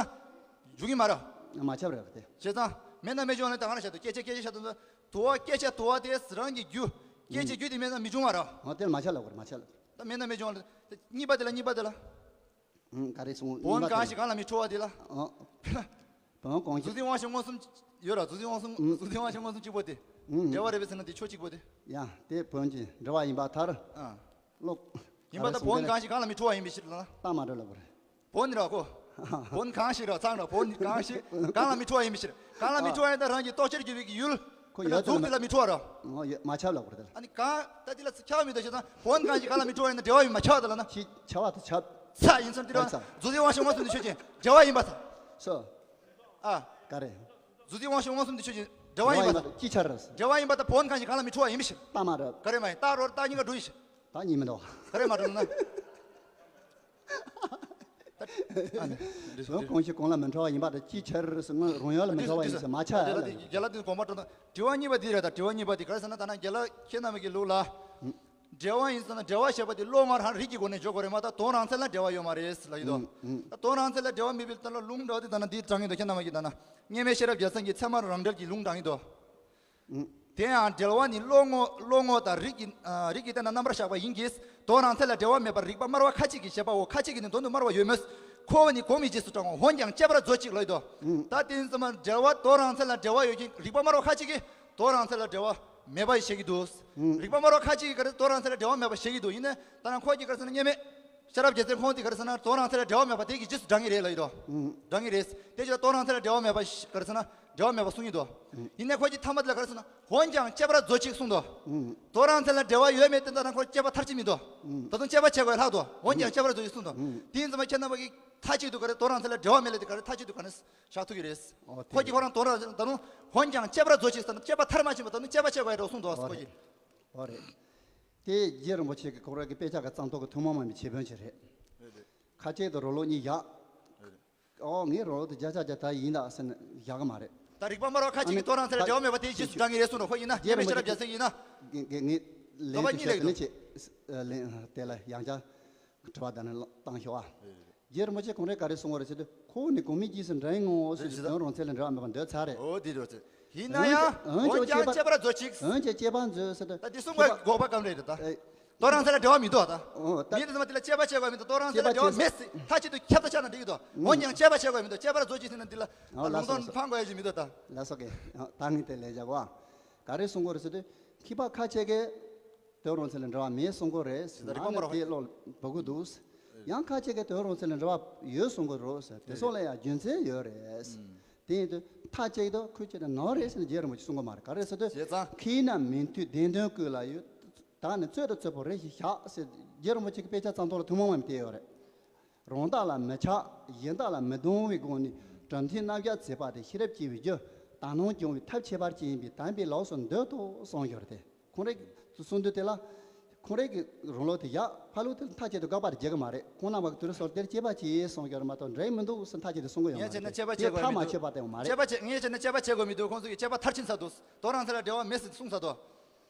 འབྱུང་གི་མ་རེད། མ་ཁྱབ་རེད་པ་དེ། བྱས་ཙང་། མེད་ན་མི་འབྱུང་ལབ་ན་ད་ག་འདྲ་བཞག་འདུག། བསྐྱེད་བྱ་བསྐྱེད་བྱ་བཞག་འདུག། དོར་བ་བསྐྱེད་བྱ་དོར་བ་དེ་རང་གི་རྒྱུ། བསྐྱེད་བྱའི་རྒྱུ་དེ་མེད་ན་མི་འབྱུང་བ་རེད། ཨོ་དེ་ལ་མ་ཁྱབ་ལབ་དགོས་རེད། མ་ཁྱབ་ལབ་དགོས་རེད། ད་མེད་ན་མི་འབྱུང་ལབ། གཉིས་པ་དེ་ལ། གཉིས་པ་དེ་ལ། ཨང་། ག་རེ་གསུངས། བོན་གང་ཞིག་གང་ལ་མི་འཁྲུལ་བ་དེ་ལ། ཨང་། བོན་གང་ཞིག། གཟུགས་འཛིན་དབང་ཤེས་མངོན་སུམ་ཡོད་ར། གཟུགས་འཛིན་དབང་ཤེས། ཨང་། གཟུགས་འཛིན་དབང་ཤེས་མངོན་སུམ་གཅིག་པོ་དེ། ཨང་། འབྲེལ་བ་རེད་པས་ཟེར་ན་དེ་ཕྱོགས་གཅིག་པོ་དེ། ཡ། དེ་བོན་གྱི་འབྲེལ་བ་ཡིན་པར་ཐལ། ཨང་། ལོག། ཡིན་པར་ཐལ། བོན་གང་ཞིག་གང་ལ་མི་འཁྲུལ་བ་ཡིན་པའི་ཕྱིར་ལ། རྟགས་མ་འགྲོ་ལབ་དགོས་རེད། བོན་ར་ཁོ། བོན་གང་ཞིག་ར་ཚང་ར། བོན་གང་ཞིག་གང་ལ་མི་འཁྲུལ་བ་ཡིན་པའི་ཕྱིར། གང་ལ་མི་འཁྲུལ་བ་ཡིན་ད་རང་གི་རྟོགས་བྱར་གྱུར་པའི་གི་ཡུལ། ཁོ་ཡོད་ཙང་གཟུགས་དེ་ལ་མི་འཁྲུལ་བ་ར། ཨོ་ཡོད། མ་ཁྱབ་ལབ་དགོས་རེད་དེ་ལ། ཨ་ནི་གང་། ད་དེ་ལ་ཁྱབ་མི་འདུག་བྱས་ཙང་། བོན་གང་ཞིག་གང་ལ་མི་འཁྲུལ་བ་ཡིན་ན་འབྲེལ་བ་ཡིན་མ་ཁྱབ་ད་ལབ་ན། ཅི་ཁྱབ་པ་དེ་ཁྱབ། ཚ་ཡིན་ཙང་དེ་ར། ཨ་ཚ། གཟུགས་འཛིན་དབང་ཤེས་མངོན་སུམ་དེ་ཆོས་ཅན། འབྲེལ་བ་ཡིན་པར་ཐལ། སོ། ཨ། ག་རེ། གཟུགས་འཛིན་དབང་ཤེས་མངོན་སུམ་དེ་ཆོས་ཅན། འབྲེལ་བ་ཡིན་པར་ཐལ། ཅི་ཆར་རེད། འབྲེལ་བ་ཡིན་པར་ཐལ། བོན་གང་ཞིག་གང་ལ་མི་འཁྲུལ་བ་ཡིན་པའི་ཕྱིར། རྟགས་མ་རེད། ག་རེ་མ་ཡིན། རྟགས་རོ། རྟགས་གཉིས་ཀ་འགྲོ་ཡིན་ཕྱིར། རྟགས་གཉིས་མི་འདུག། ག་རེ་མ་འགྲོ་ན། ཨ་ནི། བོན་གང་ཞིག་གང་ལ་མི་འཁྲུལ་བ་ཡིན་པར་ཐལ། ཅི་ཆར་ཟེར་ན་རང་ཡུལ་ལ་མི་འཁྲུལ་བ་ཡིན་ཟེར། མ་ཁྱབ་ལ། རྒན་ལགས་དེ་དགོངས་པ་འགྲོ་ན། དྲི་བ་གཉིས་པ་འདི་རེད་ད། དྲི་བ་གཉིས་པ་འདི་ག་རེ་ཟེར་ན། ད་ནང་རྒན་ལགས་ཁྱེད་རྣམ་པ་གི་ལུགས་ལ། འབྲེལ་བ་ཡིན་ཟེར་ན་འབྲེལ་བ་ཞེས་པ་དེ་བློ་ངོར་ཧ་རིགས་ཀྱི་སྒོ་ནས་འཇོག་དགོས་རེད་མ་གཏོགས་དོན་རང་མཚན་ལ་འབྲེལ་བ་ཡོད་མ་རེད་ལབ་ཀྱི་འདུག། ཨང་། ཨང་། ད་དོན་རང་མཚན་ལ་འབྲེལ་བ་མེད་པའི་ལྟ་ལ་ལུང་འདྲ་དེ་ད་ནང་འདི་དྲངས་ཀྱི་འདུག། ཁྱེད་རྣམ་པ་གིས་ད་ནང་། སྙེ་མའི་ཤེས་རབ་རྒྱལ་མཚན་གྱི་ཚད་མ་རང་འགྲེལ་གྱི་ལུང་དྲངས་ཀྱི་འདུག། ཨང་། དེ་ཡང་འབྲེལ་བ་ནི་བློ་ངོ་བློ་ངོ་དང་རིགས་ཀྱི་ཨ་རིགས་ཀྱི་སྟེང་ན་རྣམ་པར་གཞག་པ་ཡིན་གྱི། དོན་རང་མཚན་ལ་འབྲེལ་བ་མེད་པར་རིགས་པ་སྨྲ་བ་ཁ་ཅིག་གིས་བྱེད་པའོ། ཁ་ཅིག་གིས་ནི་དོན་དུ་སྨྲ་བ་ཡོད་མོད། ཁོ་བོ་ནི་གོང་མའི་རྗེས་སུ་འབྲང་བའོ། འོན་ཀྱང་དཔྱད་པར་མཛོད་ཅིག་ལབ་ཀྱི་འདུག། ཨང་། ད་དེ་ཡིན་ཙང་འབྲེལ་བ་དོན་རང་མཚན་ལ་འབྲེལ་བ་ཡོད་ཀྱི་རིགས་པ་སྨྲ་བ་ཁ་ཅིག་གིས། དོན་རང་མཚན་ལ་འབྲེལ་བ་མེད་པ་ཞིག་བཤད་ཀྱི་འདུག། ཨང་། རིགས་པ་སྨྲ་བ་ཁ་ཅིག་གིས་ག་རེ་དོན་རང་མཚན་ལ་འབྲེལ་བ་མེད་པ་བཤད་ཀྱི་འདུག། ཡིན་ནའི་ད་ནང་ཁོ་གིས་ག་རེ་ཟེར་ན། སྙེ་མའི་ཤེས་རབ་རྒྱལ་མཚན་ཁོང་གིས་ག་རེ་ཟེར་ན། དོན་རང་མཚན་ལ་འབྲེལ་བ་མེད་པ་དེ་གི་རྗེས་སུ་འབྲང་གི་རེད་ལབ་ཀྱི་འདུག། ཨང་། འབྲང་གི་རེད། དེ་ཅི་ལ་དོན་རང་མཚན་ལ་འབྲེལ་བ་མེད་པ་ཞིག་ག་རེ་ཟེར་ན། འབྲེལ་བ་མེད་པ་གསུང་གི་འདུག། ཨང་། ཡིན་ནའི་ཁོ་གིས་མཐའ་མ་དེ་ལ་ག་རེ་ཟེར་ན། འོན་ཀྱང་དཔྱད་པར་མཛོད་ཅིག་གསུངས་འདུག། ཨང་། དོན་རང་མཚན་ལ་འབྲེལ་བ་ཡོད་མེད་དེ་ལྟར་ན་ཁོ་དཔྱད་པ་མཐར་ཕྱིན་མི་འདུག། ཨང་། ད་དུང་དཔྱད་པ་བྱེད་དགོས་ལྷག་འདུག། འོན་ཀྱང་དཔྱད་པར་མཛོད་ཅིག་གསུངས་འདུག། ཨང་། དེ་ཡིན་ཙང་ཁྱེད་རྣམ་པ་གིས་མཐའ་གཅིག་ཏུ་ག་རེ་དོན་རང་མཚན་ལ་འབྲེལ་བ་མེད་ལབ་དེ་ག་རེ་མཐའ་གཅིག་ཏུ་ག་རེ་བཞག་ཐུབ་ཀྱི་རེད། ཨོ་དེ་ཁོ་གིས་ཁོ་རང་དོན་རང་ད་དུང་འོན་ཀྱང་དཔྱད་པར་མཛོད་ཅིག་ཟེར་ན། དཔྱད་པ་མཐར་མ་ཕྱིན་པ། ད་དུང་དཔྱད་པ་བྱེད་དགོས་ཡ་འདྲ་བོ་གསུངས་འདུག། ཨོ་ཁོ་རེད། གིས། ཨོ་རེད། དེ་རྗེ་རིན་པོ་ཆེ་གི་ཁོ་རང་གི་དཔེ་ཆ་གི་གཙང་ཏོག་གི་ཐུན་མོང་མ་ཡིན་པའི་ཆེ་བོན་ཞིག་རེད། རེད་རེད། ཁ་ཆེ་དུ་རོ་ལོ་གཉིས་བཞག། རེད་རེད། ཨོ་ངས་རོ་ལོ་དེ་བརྒྱ་ཆ་བརྒྱ་ད་ཡིན་ད་ཟེར་ན་བཞག་གི་མ་རེད། ད་རིགས་པ་སྨྲ་བ་ཁ་ཅིག་གིས་དོན་རང་མཚན་ལ་འབྲེལ་བ་མེད་པ་དེ་རྗེས་སུ་འབྲང་གི་རེད་གསུངས་ནོ། ཁོ་ཡིན་ན། རྗེ་རིན་པོ་ཆེ་ཤེས་རབ་རྒྱལ་མཚན་ཡིན་ན། ངས་ངས་ལན་ལྡོག་པ་གཉིས་ལས་ཞུ་ཡོད་འདུག། ནི་ཆེ། ལན་དེ་ལ་ཡང་བསྐྱར་དྲི་བ་དང་ནི་བཏང་ཤོག་ཨ། རྗེ་རིན་པོ་ཆེ་གོང་རེ་ག་རེ་གསུང་བ་རེད་ཟེར་དུས། ཁོ་ནི་གོང་མའི་རྗེས་སུ་འབྲང་ངོ་ཟེར་དུས་དོན་རང་ཚད་ལ་འབྲེལ་བ་མེད་པར་འདོད་ཚར་རེད། འོ་དེ་རེད་ཟེར། ཡིན་ན་ཡང་འོན་ཀྱང་འོན་ཀྱང་བཅས་པ་བཅས་པར་མཛོད་ཅིག་འོན་ཀྱང་བཅས་པར་མཛོད་ཟེར་དུས་ད་འདི་གསུང་བའི་འགོག་པ་གང་རེད་ད། ཨེ། དོན་རང་ཚད་ལ་འབྲེལ་བ་མི་འདུག་ད། འོ་ད། མི་དེ་ཚང་མ་དེ་ལ་བཅས་པ་བཅས་དགོས་མི་འདུག་དོན་རང་ཚད་ལ་འབྲེལ་བ་མེད་ཟེར་མཐའ་གཅིག་ཏུ་ཁྱབ་ས་ཆགས་ན་འགྲིག་གི་འདུག་འོན་ཀྱང་བཅས་པ་བཅས་དགོས་མི་འདུག་བཅས་པར་མཛོད་ཅིག་ཟེར་ན་འདི་ལ་ལུང་དོན་འཕང་དགོས་ཡ་ཞིག་མི་འདུག་ད། ལ་སོགས་ཀྱི་ད་ངས་དེ་ལས་བཞག་གོ། ག་རེ་གསུང་གི་རེད་ཟེར་དུས་མཁས་པ་ཁ་ཅིག་གིས། དོན་རང་ཚད་ལ་འབྲེལ་བ་མེད་གསུང་གི་རེད། ད་རིག་པ་མ་རོ། དེ་བློ་ལ་བབ་གི་འདུག་ཡང་ཁ་ཅིག་གིས་དོན་རང་ཚད་ལ་འབྲེལ་བ་ཡོད་གསུང་གི་རེད་ཟེར། དེ་སོགས་ལ་ཡང་རྒྱུ་མཚན་ཡོད་རེད། དེ་ཡིན་དུས་མཐའ་གཅིག་ཏུ་ཁོས་ཅི་ནས་ནོར་རེད་ཟེར་ནས་རྗེ་རིན་པོ་ཆེ་གསུང་གི་མ་རེད། ག་རེ་ཟེར་དུས། བྱས་ཙང་། མཁས་ན་མི་མཐུན་བདེན་དོན་ཀུན་ལ་ཡོད། ད་ནི་རྩོད་དང་རྩོད་པོ་རེ་ཞིག་བཞག་ཟེར། རྗེ་རིན་པོ་ཆེ་གི་དཔེ་ཆ་ཙམ་ཐོག་ལ་ཐུན་མོང་མ་ཡིན་པ་བལྟས་ཡོད་རེད། རང་རྟགས་ལ་མི་ཆགས། གཞན་རྟགས་ལ་མི་སྡང་བའི་སྒོ་ནས་གྲུབ་མཐའི་རྣམ་གཞག་མཛད་པ་དེ་ཤེས་རབ་སྐྱེ་བའི་རྒྱུ། དག་སྣང་སྦྱོང་བའི་ཐབས་ཁྱད་པར་ཅན་ཡིན་པས་དམ་པའི་ལོགས་སུ་འདོད་དོ་གསུངས་ཡོད་རེད་དེ། ཁོང་རང་གི་གསུང་དོན་དེ་ལ། ཁོང་རང་གི་རང་ལུགས་དེ་ཡག་ཕ་ལུགས་དེ་ལ་མཐའ་གཅིག་ཏུ་དགག་པ་རེ་རྒྱག་གི་མ་རེད། ཁོང་རྣམ་པ་གི་དུས་རབས་སོགས་དེར་དཔྱད་པ་བྱས་གསུངས་ཡོད་རེད་མ་གཏོགས་འགྲིག་མི་འདུག་ཟེར་མཐའ་གཅིག་ཏུ་གསུང་གི་ཡོད་མ་རེད། ངས་བྱས་ན་དཔྱད་པ་བྱེད་དགོས་མི་འདུག་དེ་མཐའ་མ་ཆོད་པ་དེ་ཡང་མ་རེད། དཔྱད་པ་བྱེད་ངས་བྱས་ན་དཔྱད་པ་བྱེད་དགོས་མི་འདུག་ཁོང་ཚོ་གིས་དཔྱད་པ་མཐར་ཕྱིན་ཚར་འདུག་དོན་རང་ཚད་ལ་འབྲེལ་བ་མེད་ཟེར་གསུངས་ཚར་འདུག་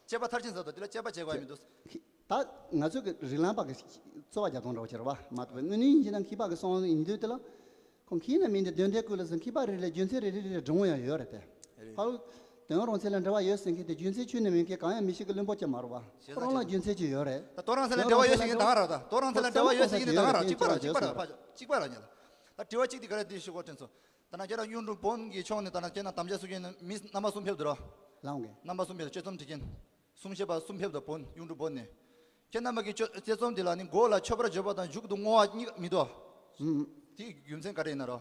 དཔྱད་པ་མཐར་ཕྱིན་ཚར་འདུག་དེ་ལ་དཔྱད་པ་བྱེད་དགོས་མི་འདུག་ད་ང་ཚོ་གི་རིགས་ལམ་པ་གི་རྩོད་པ་རྒྱག་སྟངས་འདྲ་བོ་ཅིག་རེད་བ། མ་གཏོགས་དངོས་གནས་ཡིན་ན་མཁས་པ་གི་གསུང་ཡིན་དུས་དེ་ལ། ཁོང་མཁས་ན་མིན་ཏེ་དོན་དེ་ཀུན་ལ་ཟེར། མཁས་པ་རེ་ལས་རྒྱུ་མཚན་རེ་རེ་རེ་རེ་འདྲ་བོ་ཡང་ཡོད་རེད་དེ། ཕ་ལུ་དོན་རང་ཚད་ལ་འབྲེལ་བ་ཡོད་ཟེར་མཁན་དེ་རྒྱུ་མཚན་ཁྱོན་ནས་མེད་མཁན་གང་ཡང་མི་ཤེས་ཀྱི་བླུན་པོ་ཅིག་མ་རེད་བ། ཁོ་རང་ལ་རྒྱུ་མཚན་ཅིག་ཡོད་རེད། ད་དོན་རང་ཚད་ལ་འབྲེལ་བ་ཡོད་ཟེར་མཁན་དེ་ག་རེད། ད་དོན་རང་ཚད་ལ་འབྲེལ་བ་ཡོད་ཟེར་མཁན་དེ་ག་རེད། གཅིག་པ་ར་གཅིག་པ་ར་གཅིག་པ་ར་ཉན། ད་དྲི་བ་གཅིག་དེ་ག་རེ་དེ་ཞུ་དགོས་དྲན་སོང་། ད་ན་ཁྱེད་རང་གཡུང་དྲུང་བོན་གྱི་ཕྱོགས་ནས་ད་ན་ཁྱེད་རང་དམ་བཅའ་སྲུང་མཁན་མི་རྣམ་པ་གསུམ་ཕེབས་འདུག་ར། ལའང་གི། རྣམ་པ་གསུམ་ཕེབས་དཔྱད་རྩོམ་འབྲི་མཁན། གསུང་བཤད་པ་གསུམ་ཕེབས་དང་བོན་གཡུང་དྲུང་བོན་ནས། ཁྱེད་རྣམ་པ་གི་དཔྱད་རྩོམ་འདི་ལ་ནི་མགོ་ལ་མཆོད་པར་བརྗོད་པ་དང་མཇུག་ཏུ་བསྔོ་བ་གཉིས་མི་འདུག་ཨུམ། དེའི་རྒྱུ་མཚན་ག་རེ་ཡིན་ན་རོ།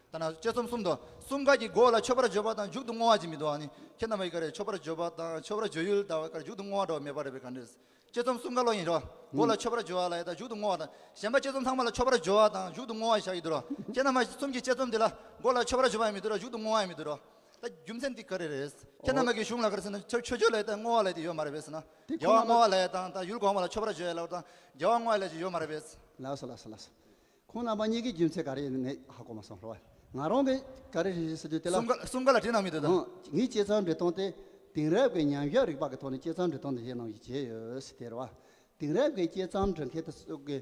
ད་ན་དཔྱད་རྩོམ་གསུམ་དང་གསུམ་ཀ་གི་མགོ་ལ་མཆོད་པར་བརྗོད་པ་དང་མཇུག་ཏུ་བསྔོ་བ་གཅིག་མི་འདུག་ཨ་ནི་ཁྱེད་རྣམ་པ་གི་ག་རེ་མཆོད་པར་བརྗོད་པ་དང་མཆོད་པར་བརྗོད་ཡུལ་དང་ག་རེ་མཇུག་ཏུ་བསྔོ་བ་འདྲ་བ་མེད་པ་རེད་པས། ག་འདྲ། དཔྱད་རྩོམ་གསུམ་ཀ་ལོ་ཡིན་རོ། མགོ་ལ་མཆོད་པར་བརྗོད་པ་ལ་ཡ་དང་མཇུག་ཏུ་བསྔོ་བ་དང་། གཞན་པ་དཔྱད་རྩོམ་ཚང་མ་ལ་མཆོད་པར་བརྗོད་པ་དང་མཇུག་ཏུ་བསྔོ་བ་བཞག་གི་འདུག་རོ། ཁྱེད་རྣམ་པ་གསུམ་གྱི་དཔྱད་རྩོམ་འདི་ལ་མགོ་ལ་མཆོད་པར་བརྗོད་པ་ཡང་མི་འདུག་རོ། མཇུག་ཏུ་བསྔོ་བ་ཡང་མི་འདུག་རོ། ད་རྒྱུ་མཚན་འདི་ག་རེ་རེད། ཁྱེད་རྣམ་པ་གི་གཞུང་ལ་ག་རེ་ཟེར་ན་མཆོད་མཆོད་བརྗོད་ལ་ཡ་དང་བསྔོ་བ་ལ་ཡ་དེ་ཡོད་མ་རེད་པས་ཟེར་ན། དེ་རྒྱལ་བ་ཁོ་ན་བསྔོ་བ་ལ་ཡ་དང་ད་ཡུལ་གོང་མ་ལ་མཆོད་པར་བརྗོད་ཡ་ལ་དང་རྒྱལ་བ་བསྔོ་བ་ལ་ཡ་ཅིག་ཡོད་མ་རེད་པས། ལགས་སོ་ལགས་སོ་ལགས་སོ། ཁོང་རྣམ་པ་གཉིས་ཀྱི་རྒྱུ་མཚན་ག་རེ་ཡིན་ངས་ཧ་གོ་མ་སོང་རོ། ང་རང་གི་ག་རེ་རེད་ཟེར་དུས་དེ་ལ། གསུམ་ཀ་གསུམ་ཀ་ལ་དྲིས་གནང་མི་འདུག་ད། ཨང་། ངའི་དཔྱད་རྩོམ་འབྲི་སྟངས་དེ་དེང་རབས་ཀྱི་ཉམས་ཞིབ་རིག་པ་གི་ཐོག་ནས་དཔྱད་རྩོམ་འབྲི་སྟངས་དེ་བྱས་གནང་བཞིན་བྱས་ཡོད་ཟེར་དེ་རེད་བ། དེང་རབས་ཀྱི་དཔྱད་རྩོམ་འབྲི་མཁན་དེ་ཚོ་གི་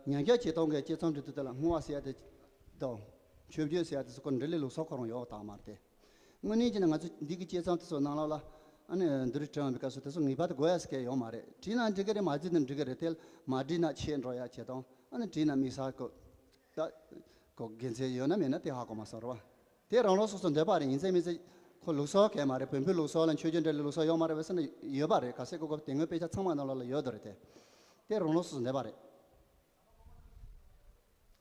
ཉམས་ཞིབ་བྱེད་སྟངས་ཀྱི་དཔྱད་རྩོམ་འབྲི་དུས་དེ་ལ་བསྔོ་བ་ཟེར་ཡ་དེ་དང་། མཆོད་བརྗོད་ཟེར་ཡ་དེ་ཚོ་ཁོ་འབྲི་ལུགས་སྲོལ་ཁོ་རང་ཡོད་དག་མ་རེད་དེ། དངོས་གནས་བྱས་ན་ང་ཚོ་འདི་གི་དཔྱད་རྩོམ་དེ་ཚོ་ནང་ལོགས་ལ་ཨ་ནི་འདི་རིགས་དྲི་བ་འབུལ་སྐབས་སུ་དེ་ཚོ་ངེས་པར་དུ་དགོས་ཡ་ཟེར་མཁན་ཡོད་མ་རེད། བྲིས་ན་འགྲིག་གི་རེད། མ་བྲིས་ན་འགྲིག་གི་རེད་དེ། མ་བྲིས་ན་ཆད་འགྲོ་ཡ་བྱེད་སྟངས། ཨ་ནི་བྲིས་ན་དམིགས་བསལ་གོ། ད་གོ་དགེ་མཚན་ཡོད་ན་མེད་ན་དེ་ཧ་གོ་མ་སོང་རེད་བ། དེ་རང་རང་སོ་སོ་འདོད་པ་རེད། ཡིན་ཚད་མིན་ཚད་ཁོ་ལུགས་སྲོལ་གང་ཡང་མ་རེད། བོན་པོའི་ལུགས་སྲོལ་ལ་མཆོད་བརྗོད་འབྲི་ལུགས་སྲོལ་ཡོད་མ་རེད་པས་ཟེར་ན་ཡོད་པ་རེད། ག་ཚད་གོ་གོ་དེ་སྔོན་དཔེ་ཆ་ཚང་མ་ནང་ལོགས་ལ་ཡོད་དོ་རེད་དེ། དེ་རང་རང་སོ་སོ་འདོད་པ་རེད།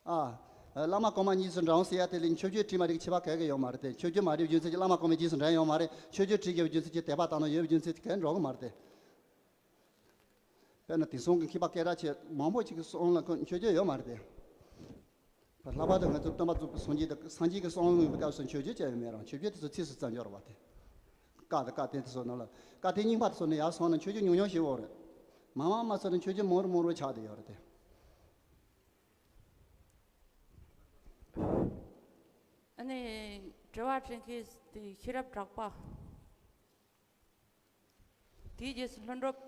ཨ། བླ་མ་གོང་མ་རྗེས་སུ་འབྲང་ཟེར་ཡ་དེ་ལ་མཆོད་བརྗོད་བྲིས་མ་བྲིས་ཁྱད་པར་ག་གེ་ཡོད་མ་རེད་དེ། མཆོད་བརྗོད་མ་བྲིས་རྒྱུ་མཚན་གྱིས་བླ་མ་གོང་མའི་རྗེས་སུ་འབྲང་ཡོད་མ་རེད། མཆོད་བརྗོད་བྲིས་རྒྱུ་རྒྱུ་མཚན་གྱིས་དད་པ་དག་སྣང་ཡོད་པའི་རྒྱུ་མཚན་གྱིས་ག་གེ་འགྲོ་གི་མ་རེད་དེ། དཔེར་ན་དེང་སང་གི་མཁས་པ་སྐད་གྲགས་ཆེ་མང་པོ་ཅིག་གི་གསུང་ལ་ཁོ་མཆོད་བརྗོད་ཡོད་མ་རེད་དེ། ལྷག་པར་དུ་ང་ཚོ་སྟོན་པ་རྫོགས་པའི་སངས་རྒྱས་དང་སངས་རྒྱས་ཀྱི་གསུང་ཡོད་པའི་སྐབས་སུ་མཆོད་བརྗོད་བྱས་ཡོད་མེད་རང་། མཆོད་བརྗོད་དེ་ཚོ་ཚིགས་སུ་བཅད་འཇོག་རེད་བ་དེ། བཀའ་དང་བཀའ་བསྟན་དེ་ཚོ་ནང་ལ་བཀའ་བསྟན་རྙིང་པ་དེ་ཚོ་ནས་ཡར་སོང་ན་མཆོད་བརྗོད་ཉུང་ཉུང་ཞིག་ཡོད་རེད། མང་མང་མ་ཚོ་ནི་མཆོད་བརྗོད་མང་རུ་མང་རུ་ཆགས་བསྡད་ཡོད་རེད་དེ། ཨ་ནི་དྲི་བ་དྲི་མཁན་དེ་ཤེས་རབ་གྲགས་པ། དེའི་རྗེས་སུ་ལྷུན་གྲུབ།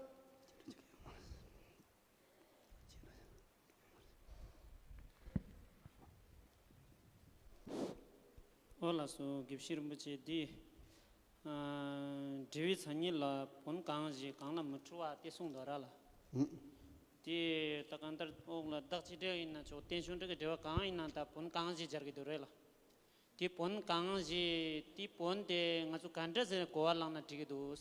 ཨོ་ལགས་སོ། དགེ་བཤེས་རིན་པོ་ཆེ། འདི་ཨ་འབྲས་བུའི་མཚན་ཉིད་ལ་བོན་གང་ཞིག་གང་ལ་མི་འཁྲུལ་བ་དེ་གསུངས་འདུག་ར་ལ། ཨུ། དེ་ད་གང་ལྟར་འོག་ལ་བདག་གཅིག་འབྲེལ་ཡིན་ན་ཆོག་རྟེན་འབྱུང་འབྲེལ་གྱི་འབྲེལ་བ་གང་ཡིན་ན་ད་བོན་གང་ཞིག་སྦྱར་གྱི་འདུག་རེད་ལ། དེ་བོན་གང་ཞིག་དེ་བོན་དེ་ང་ཚོ་ག་འདྲ་ཟེར་གོ་བ་བླངས་ན་འགྲིག་གི་འདུག་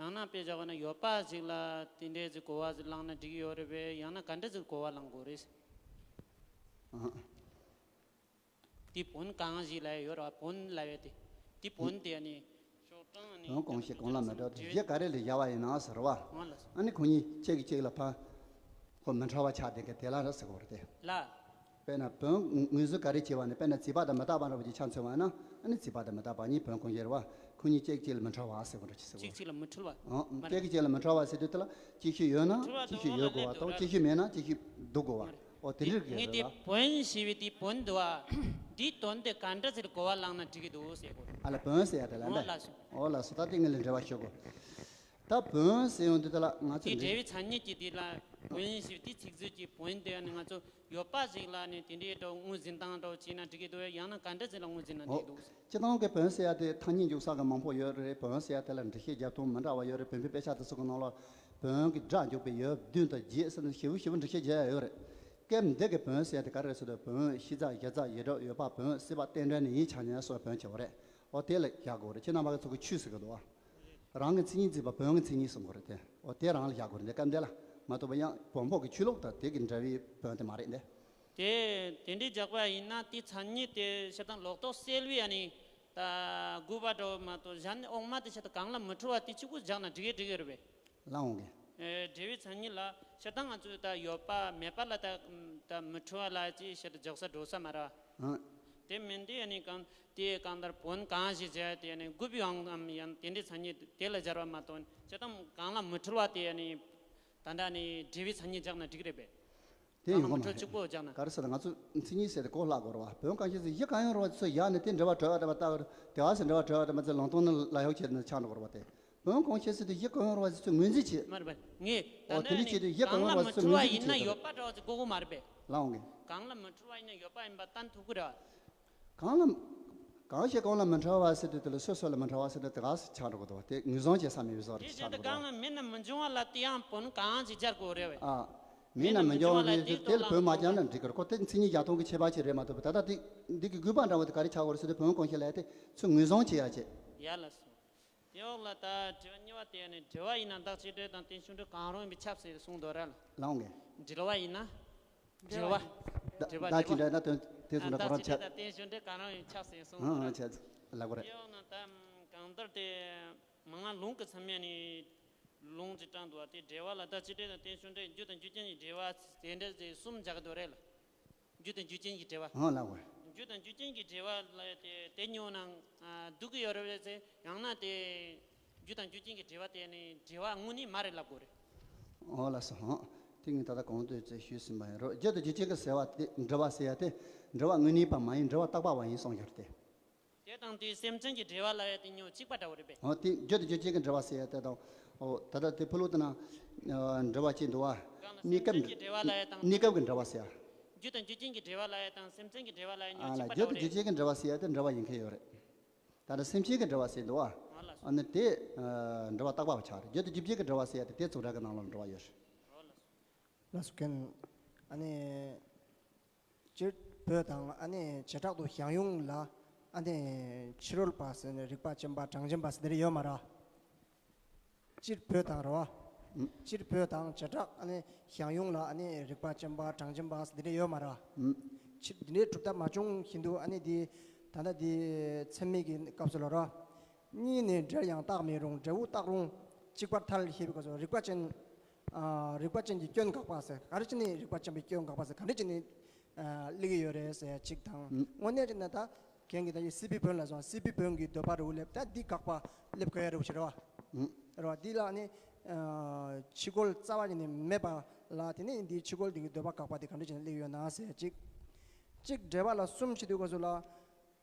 ཡང་ན་དཔེ་བཞག་པ་ན་ཡོད་པ་ཞིག་ལ་དེ་འདྲའི་ཟིག་གོ་བ་ཟིག་བླངས་ན་འགྲིག་གི་ཡོད་རེད་པས། ཡང་ན་ག་འདྲ་ཟིག་གོ་བ་བླངས་དགོས་རེད། ཨ། དེ་བོན་གང་ཞིག་ལབ་ཡོད་རེད་བ། བོན་ལབ་ཡོད་དེ། དེ་བོན་དེ་ནི་ཤོག་གྲངས་ནི་བོན་གང་ཞིག་གང་ལ་མི་འདྲ་དེ་གཞི་ག་རེ་ལ་བཞག་པ་ཡིན་ན་ཟེར་བ། འོ་ལགས་སོ། ཨ་ནི་ཁོ་གཉིས་གཅིག་གིས་གཅིག་ལ་ཕན། ཁོ་མི་འཕྲོད་པ་ཆགས་བསྡད་མཁན་དེ་ལ་རེད་ཟེར་གོ་རེད་དེ། ལ། དཔེར་ན་བོན་ངོས་བཟུང་ག་རེ་བྱས་པ་ནི། དཔེར་ན་རྩིས་པ་དང་མི་རྟག་པ་འདྲ་བོ་ཅིག་ཆ་མཚོན་པ་ན། ཨ་ནི་རྩིས་པ་དང་མི་རྟག་པ་གཉིས་བོན་གང་ཞིག་རེད་བ། ཁོ་གཉིས་གཅིག་གཅིག་ལ་མི་འཕྲོད་པ་ཟེར་གོ་འདྲ་ཅིག་ཟེར་གོ། གཅིག་གཅིག་ལ་མི་འཁྲུལ་བ། ཨང་། མ་རེད། གཅིག་གིས་གཅིག་ལ་མི་འཁྲུལ་བ་ཟེར་དུས་དེ་ལ་གཅིག་ཤོས་ཡོད་ན་འཁྲུལ་བ་གཅིག་ཤོས་དང་ཡོད་དགོས་བ་དང་། གཅིག་ཤོས་མེད་ན་གཅིག་ཤོས་སྡུག་དགོས་བ། མ་རེད། ཨོ་དེ་འདྲ་གི་ངས་རེད་དེ་ལ། བོན་ཞེས་པའི་དེ་བོན་འདུག་བ། འདིའི་དོན་དེ་ག་འདྲ་ཟེར་གོ་བ་བླངས་ན་འགྲིག་གི་འདུག་ཟེར་གོ། ཨ་ལ་བོན་ཟེར་ཡ་དེ་ལ་འོ་འདྲ། ལགས་སོ། ཨོ་ལགས་སོ། ད་དེ་ངས་ལ་འགྲེལ་བ་ཞུ་དགོས། ད་བོན་ཟེར་ཡོང་དུས་དེ་ལ་ང་ཚོ་དེའི་འབྲེལ་བའི་མཚན་ཉིད་ཀྱི་དེ་ལ། བོན་ཞེས་དེའི་ཚིག་མཛོད་ཀྱི་བོན་དེ་ནི་ང་ཚོ་ཡོད་པ་ཞིག་ལ་ནི་དེ་འདྲའི་འདྲ་དངོས་འཛིན་སྟངས་འདྲ་བྱས་ན་འགྲིག་གི་འདུག་ཡང་ན་ག་འདྲ་ཞིག་ལ་དངོས་འཛིན་ན་འགྲིག་འདུག་སྤྱི་བཏང་གི་བོན་ཟེར་ཡ་དེ་ཐ་སྙད་འཇུག་ས་གི་མང་པོ་ཡོད་རེད། བོན་ཟེར་ཡ་དེ་ལ་འགྲེལ་བཤད་རྒྱབ་སྟངས་མི་འདྲ་བ་ཡོད་རེད། བོན་པོའི་དཔེ་ཆ་དེ་ཚོ་གི་ནང་ལ་བོན་གྱི་སྒྲ་འཇུག་པའི་ཡུལ་བདུན་དང་བརྒྱད་ཟེར་ནས་ཞིབ་ཞིབ་འགྲེལ་བཤད་རྒྱག་ཡ་ཡོད་རེད། སྐབས་འདི་གི་བོན་ཟེར་ཡ་དེ་ག་རེ་རེད་ཟེར་དུས་བོན་ཤེས་རྩ་བཞག་རྩ་ཡེ་གྲོགས་ཡོད་པ་བོན་སྲིད་པ་རྟེན་འབྲེལ་ནི་ཡིད་ཆེས་ཉན་སོགས་བོན་བྱེད་པ་རེད། འོ་དེ་ལ་བཞག་དགོས་རེད། ཁྱེད་རྣམ་པ་གི་ཚོ་གི་ཆོས་ཟེར་གི་འདུག་ཨ། རང་གི་མཚན་ཉིད་འཛིན་པ་བོན་གྱི་མཚན་ཉིད་གསུང་གི་རེད་དེ། འོ་དེ་རང་ལ་བཞག་དགོས་རེད། འདི་སྐབས་འདི་ལ་མ་གཏོགས་པ་ཡང་བོན་པོ་གི་ཆོས་ལུགས་དང་དེ་གི་འདྲ་བའི་བོན་དེ་མ་རེད་འདི། དེ་དེ་འདྲའི་རྒྱག་པ་ཡིན་ན་དེ་མཚན་ཉིད་དེ་ཤ་སྟག་ལོག་རྟོག་སེལ་བའི་ཨ་ནི་ད་དགོས་པ་འདྲ་བོ་མ་གཏོགས་གཞན་འོག་མ་དེ་ཤ་སྟག་གང་ལ་མི་འཁྲུལ་བ་དེ་གཅིག་པུ་བཞག་ན་འགྲིག་གི་འགྲིག་གི་རེད་པས། ལ་འོང་གི། ཨེ། འབྲས་བུའི་མཚན་ཉིད་ལ་ཤ་སྟག་ང་ཚོས་ད་ཡོད་པ་མེད་པ་ལ་ད་ད་མི་འཁྲུལ་བ་ལ་ཅིག་ཤ་སྟག་རྒྱག་ས་འགྲོ་ས་མ་རེད་བ། ཨང་། དེ་མིན་དེ་ཨ་ནི་གང་དེ་གང་ལྟར་བོན་གང་ཞིག་བྱས་ཏེ་ཨ་ནི་དགོས་པའི་དབང་གམ་ཡང་དེ་འདྲའི་མཚན་ཉིད་དེ་ལ་སྦྱར་བ་མ་གཏོགས་ཅི་ལྟར་གང་ལ་མི་འཁྲུལ་བ་དེ་ཨ་ནི་ད་ལྟ་ནི་འབྲས་བུའི་མཚན་ཉིད་སྦྱར་ན་འགྲིག་རེད་པས། དེ་གང་ཡིན་ལ་གོ་མི་མ་འཁྲུལ་རེད། གཅིག་པོ་སྦྱར་ན། ག་རེ་ཟེར་ན་ང་ཚོ་མཚན་ཉིད་ཟེར་ཏེ་གོ་ལྷག་དགོས་རེད་བ། བོན་གང་ཞིག་ཟེར་གཞི་གང་ཡོད་རེད་བ་ཚོ་ཡག་ནས་དེ་འབྲེལ་བ་གྲོལ་བ་དེ་བ་ལྟ་བར་དེ་བ་ཟེར་འབྲེལ་བ་གྲོལ་བ་དེ་མ་ཚད་ལུང་སྟོང་ནི་ལ་ཡོག་ཆེད་ནས་ཆགས་འགྲོ་དགོས་རེད་བ་དེ། བོན་གང་ཞིག་ཟེར་ཏེ་གཞི་གང་ཡོད་རེད་བ་ཚོ་ངོས་འཛིན་བྱེད། མ་རེད་པས། ངས་ད་ཨོ་དེ་ནི་འདྲ་བྱེད་དུས་གཞི་གང་ཡོད་རེད་བ་ཚོ་ངོས་འཛིན་བྱེད་དང་། ལ་འོང་གི། གང་ལ་མི་འཁྲུལ་བ་ཡིན་ན་ཡོད་པ་འདྲ་བ་ཅིག་གོ་གི་མ་རེད་པས། ལ་འོང་གི། གང་ལ་མི་འཁྲུལ་བ་ཡིན་ན་ཡོད་པ་ཡིན་པ་བསྟན་ཐུབ་ཀྱི་རེད་བ། གང་ལ། གང་ཞིག་གང་ལ་མི་འཁྲུལ་བ་ཟེར་དུས་དེ་ལ་སོ་སོ་ལ་མི་འཁྲུལ་བ་ཟེར་དུས་དེ་ག་ཟེར་ཆགས་འགྲོ་གི་འདུག་དེ་ངོས་བཟུང་བྱེད་ས་མེད་པའི་བཟོ་འདྲ་དེ་ཆགས་བྱས་ཏེ་འགྲོ་གི་འདུག་གང་ལ་མེད་ན་མི་འབྱུང་བ་ལ་དེ་ཡང་བོན་གང་ཞིག་སྦྱར་དགོས་རེད་བས། ཨ། མེད་ན་མི་འབྱུང་བ་ལ་དེ་ལ་བོན་མ་སྦྱར་ན་འགྲིག་གི་རེད། ཁོ་དེ་མཚན་ཉིད་རྒྱག་སྟངས་ཀྱི་ཁྱད་པར་ཅིག་རེད་མ་གཏོགས་པ་ད་ལྟ་དེ་འདི་གི་དགོས་པ་འདྲ་བོ་དེ་ག་རེ་ཆགས་དགོས་རེད་ཟེར་དུས་བོན་གང་ཞིག་ལ་དེ་ཚོ་ངོས་བཟུང་བྱེད་ཡ་བྱེད། ཡ་ལ་སོ། དེ་འོག་ལ་ད་དྲི་བ་གཉིས་པ་དེ་ནི་འགྲེལ་བ་ཡིན་ན་བདག་གཅིག་འབྲེལ་དང་རྟེན་གཞུང་འབྲེལ་གང་རུང་ཡིན་པས་ཁྱབ་ཟེར་གསུངས་འདུག་ར་ལ། ལའང་གི། འགྲེལ་བ་ཡིན་ན། འགྲེལ་བ། འགྲེལ་བ་བདག་གཅིག་འབྲེལ་ན་དོན་དེ་ཚོ་འདྲ་གོ་རང་ཆ། བདག་གཅིག་འབྲེལ་དང་རྟེན་གཞུང་འབྲེལ་གང་རུང་ཡིན་ཁྱབ་ཟེར་གསུངས་འདུག་ར། ཆ་ལ་གོ་ར། དེ་འོག་ན་ད་གང་ལྟར་དེ་མ་ང་ལུང་གི་མཚམས་ཡ་ནི་ལུང་ཅིག་དྲངས་འདུག་བ། དེ་འགྲེལ་བ་ལ་བདག་གཅིག་འབྲེལ་དང་རྟེན་གཞུང་འབྲེལ་རྒྱུ་དང་རྒྱུ་རྐྱེན་གྱི་འབྲེལ་བ་དེ་འདྲ་ཟེར་གསུམ་སྦྱར་གི་འདུག་རེད་ལ། རྒྱུ་དང་རྒྱུ་རྐྱེན་གྱི་འབྲེལ་བ། ཨང་ལགས་བས། རྒྱུ་དང་རྒྱུ་རྐྱེན་གྱི་འབྲེལ་བ་ལ་དེ་དེ་ཉོ་ན་སྡུག་གི་ཡོད་རེད་ཟེར། ཡང་ན་དེ་རྒྱུ་དང་རྒྱུ་རྐྱེན་གྱི་འབྲེལ་བ་དེ་ནི་འབྲེལ་བ་དངོས་གནས་མ་རེད་ལབ་དགོས་རེད། ཨོ་ལགས་སོ། ཧང་། དེ་ངས་ད་ལྟ་གོང་དུ་ཅིག་ཞུས་ཟིན་པ་ཡིན་རོ། རྒྱུ་དང་རྒྱུ་རྐྱེན་གྱི་ཟེར་བ་དེ་འབྲེལ་བ་ཟེར་ཡ་དེ་འབྲེལ་བ་དངོས་གནས་པ་མ་ཡིན། འབྲེལ་བ་རྟག་པ་བ་ཡིན་གསུངས་ཡོད་རེད་དེ། དེ་དང་དེའི་སེམས་ཅན་གྱི་འབྲེལ་བ་ལ་ཡང་དེ་གཉིས་གཅིག་པ་འདྲ་བོ་རེད་པས། འོ་དེ་རྒྱུ་དང་རྒྱུ་རྐྱེན་གྱི་འབྲེལ་བ་ཟེར་ཡ་དེ་དང་། འོ་ད་ལྟ་དེ་ཕུ་ལུ་དེ་ན་འབྲེལ་བ་ཅིག་འདུག་བ། གང་ལ་གནས་སྐབས། སེམས་ཅན་གྱི་འབྲེལ་བ་ལ་ཡང་དང་། གནས་སྐབས་ཀྱི་འབྲེལ་བ་ཟེར་ཡ། རྒྱུ་དང་རྒྱུ་རྐྱེན་གྱི་འབྲེལ་བ་ལ་ཡང་དང་སེམས་ཅན་གྱི་འབྲེལ་བ་ལ་ཡང་གཉིས་ཨ་ལ་གཅིག་པ་རྒྱུ་འདྲ་དང་བོ་རྒྱུ་རྐྱེན་གྱི་འབྲེལ་བ་ཟེར་ཡ་དེ་འབྲེལ་བ་ཡིན་མཁན་ཡོད་རེད། ད་ལྟ་སེམས་ཅན་གྱི་འབྲེལ་བ་ཟེར་འདུག་བ། ཨ་ལ་སོ། ཨ་ནི་དེ་འབྲེལ་བ་རྟག་པ་བ་ཆགས་རེད། རྒྱུ་དང་རྒྱུ་རྐྱེན་གྱི་འབྲེལ་བ་ཟེར་ཡ་དེ་དེ་ཚོགས་སྒྲ་གི་ནང་ལ་འབྲེལ་བ་ཡོད་རེད། ལགས་སོ་མཁན། ཨ་ནི། སྤྱིར་བོད་དང་ཨ་ནི་བྱེ་བྲག་ཏུ་ཞང་ཡུང་ལ་ཨ་ནི་ཕྱི་རོལ་པ་ཟེར་ནས་རིག་པ་ཅན་པ་གྲངས་ཅན་པ་ཟེར་དེ་འདྲ་ཡོད་མ་རེད། སྤྱིར་བོད་དང་རེད་བ། སྤྱིར་བོད་དང་བྱེ་བྲག་ཨ་ནི་ཞང་ཡུང་ལ་ཨ་ནི་རིག་པ་ཅན་པ་གྲངས་ཅན་པ་ཟེར་དེ་འདྲ་ཡོད་མ་རེད། ཕྱིར་དེ་འདྲའི་གྲུབ་མཐའ་མ་བྱུང་བཞིན་དུ་ཨ་ནི་དེ་ད་ལྟ་དེ་ཚད་མའི་གི་སྐབས་སུ་ལ་རེད་བ། གཉིས་ནས་འབྲེལ་ཡང་རྟག་མི་རུང་། འབྲས་བུ་རྟག་རུང་གཅིག་པར་ཐལ་ཞེས་པའི་སྐབས་སུ་རིག་པ་ཅན། ཨ། རིག་པ་ཅན་གྱི་སྐྱོན་དགག་པ་ཟེར། ག་རེ་བྱས་ནས་རིག་པ་ཅན་པའི་སྐྱོན་དགག་པ་ཟེར། ག་འདྲ་བྱས་ནས་ཨ་སླེབས་ཀྱི་ཡོད་རེད་ཟེར་གཅིག་དང་། དངོས་གནས་བྱས་ན་ད་གན་གྱི་ད་ཡི་སྲིད་པའི་བོན་ལ་སོང་། སྲིད་པའི་བོན་གྱི་འདོད་པ་རུ་སླེབས། ད་འདི་དགག་པ་སླེབས་དགོས་ཡ་རེད་བ་ཞེས་རེད་བ། རེད་བ། འདི་ལ་ནི་ཨ་ཕྱི་རྒོལ་རྩ་བ་ཉིད་ནས་མེད་པ་ལ་དེ་ནས་འདིའི་ཕྱི་རྒོལ་འདི་གི་འདོད་པ་དགག་པ་དེ་ག་འདྲ་བྱས་ནས་སླེབས་ཡོད་ན་ཟེར་གཅིག་གཅིག་འགྲེལ་པ་ལ་གསུམ་བྱེད་དུས་སྐབས་སུ་ལ།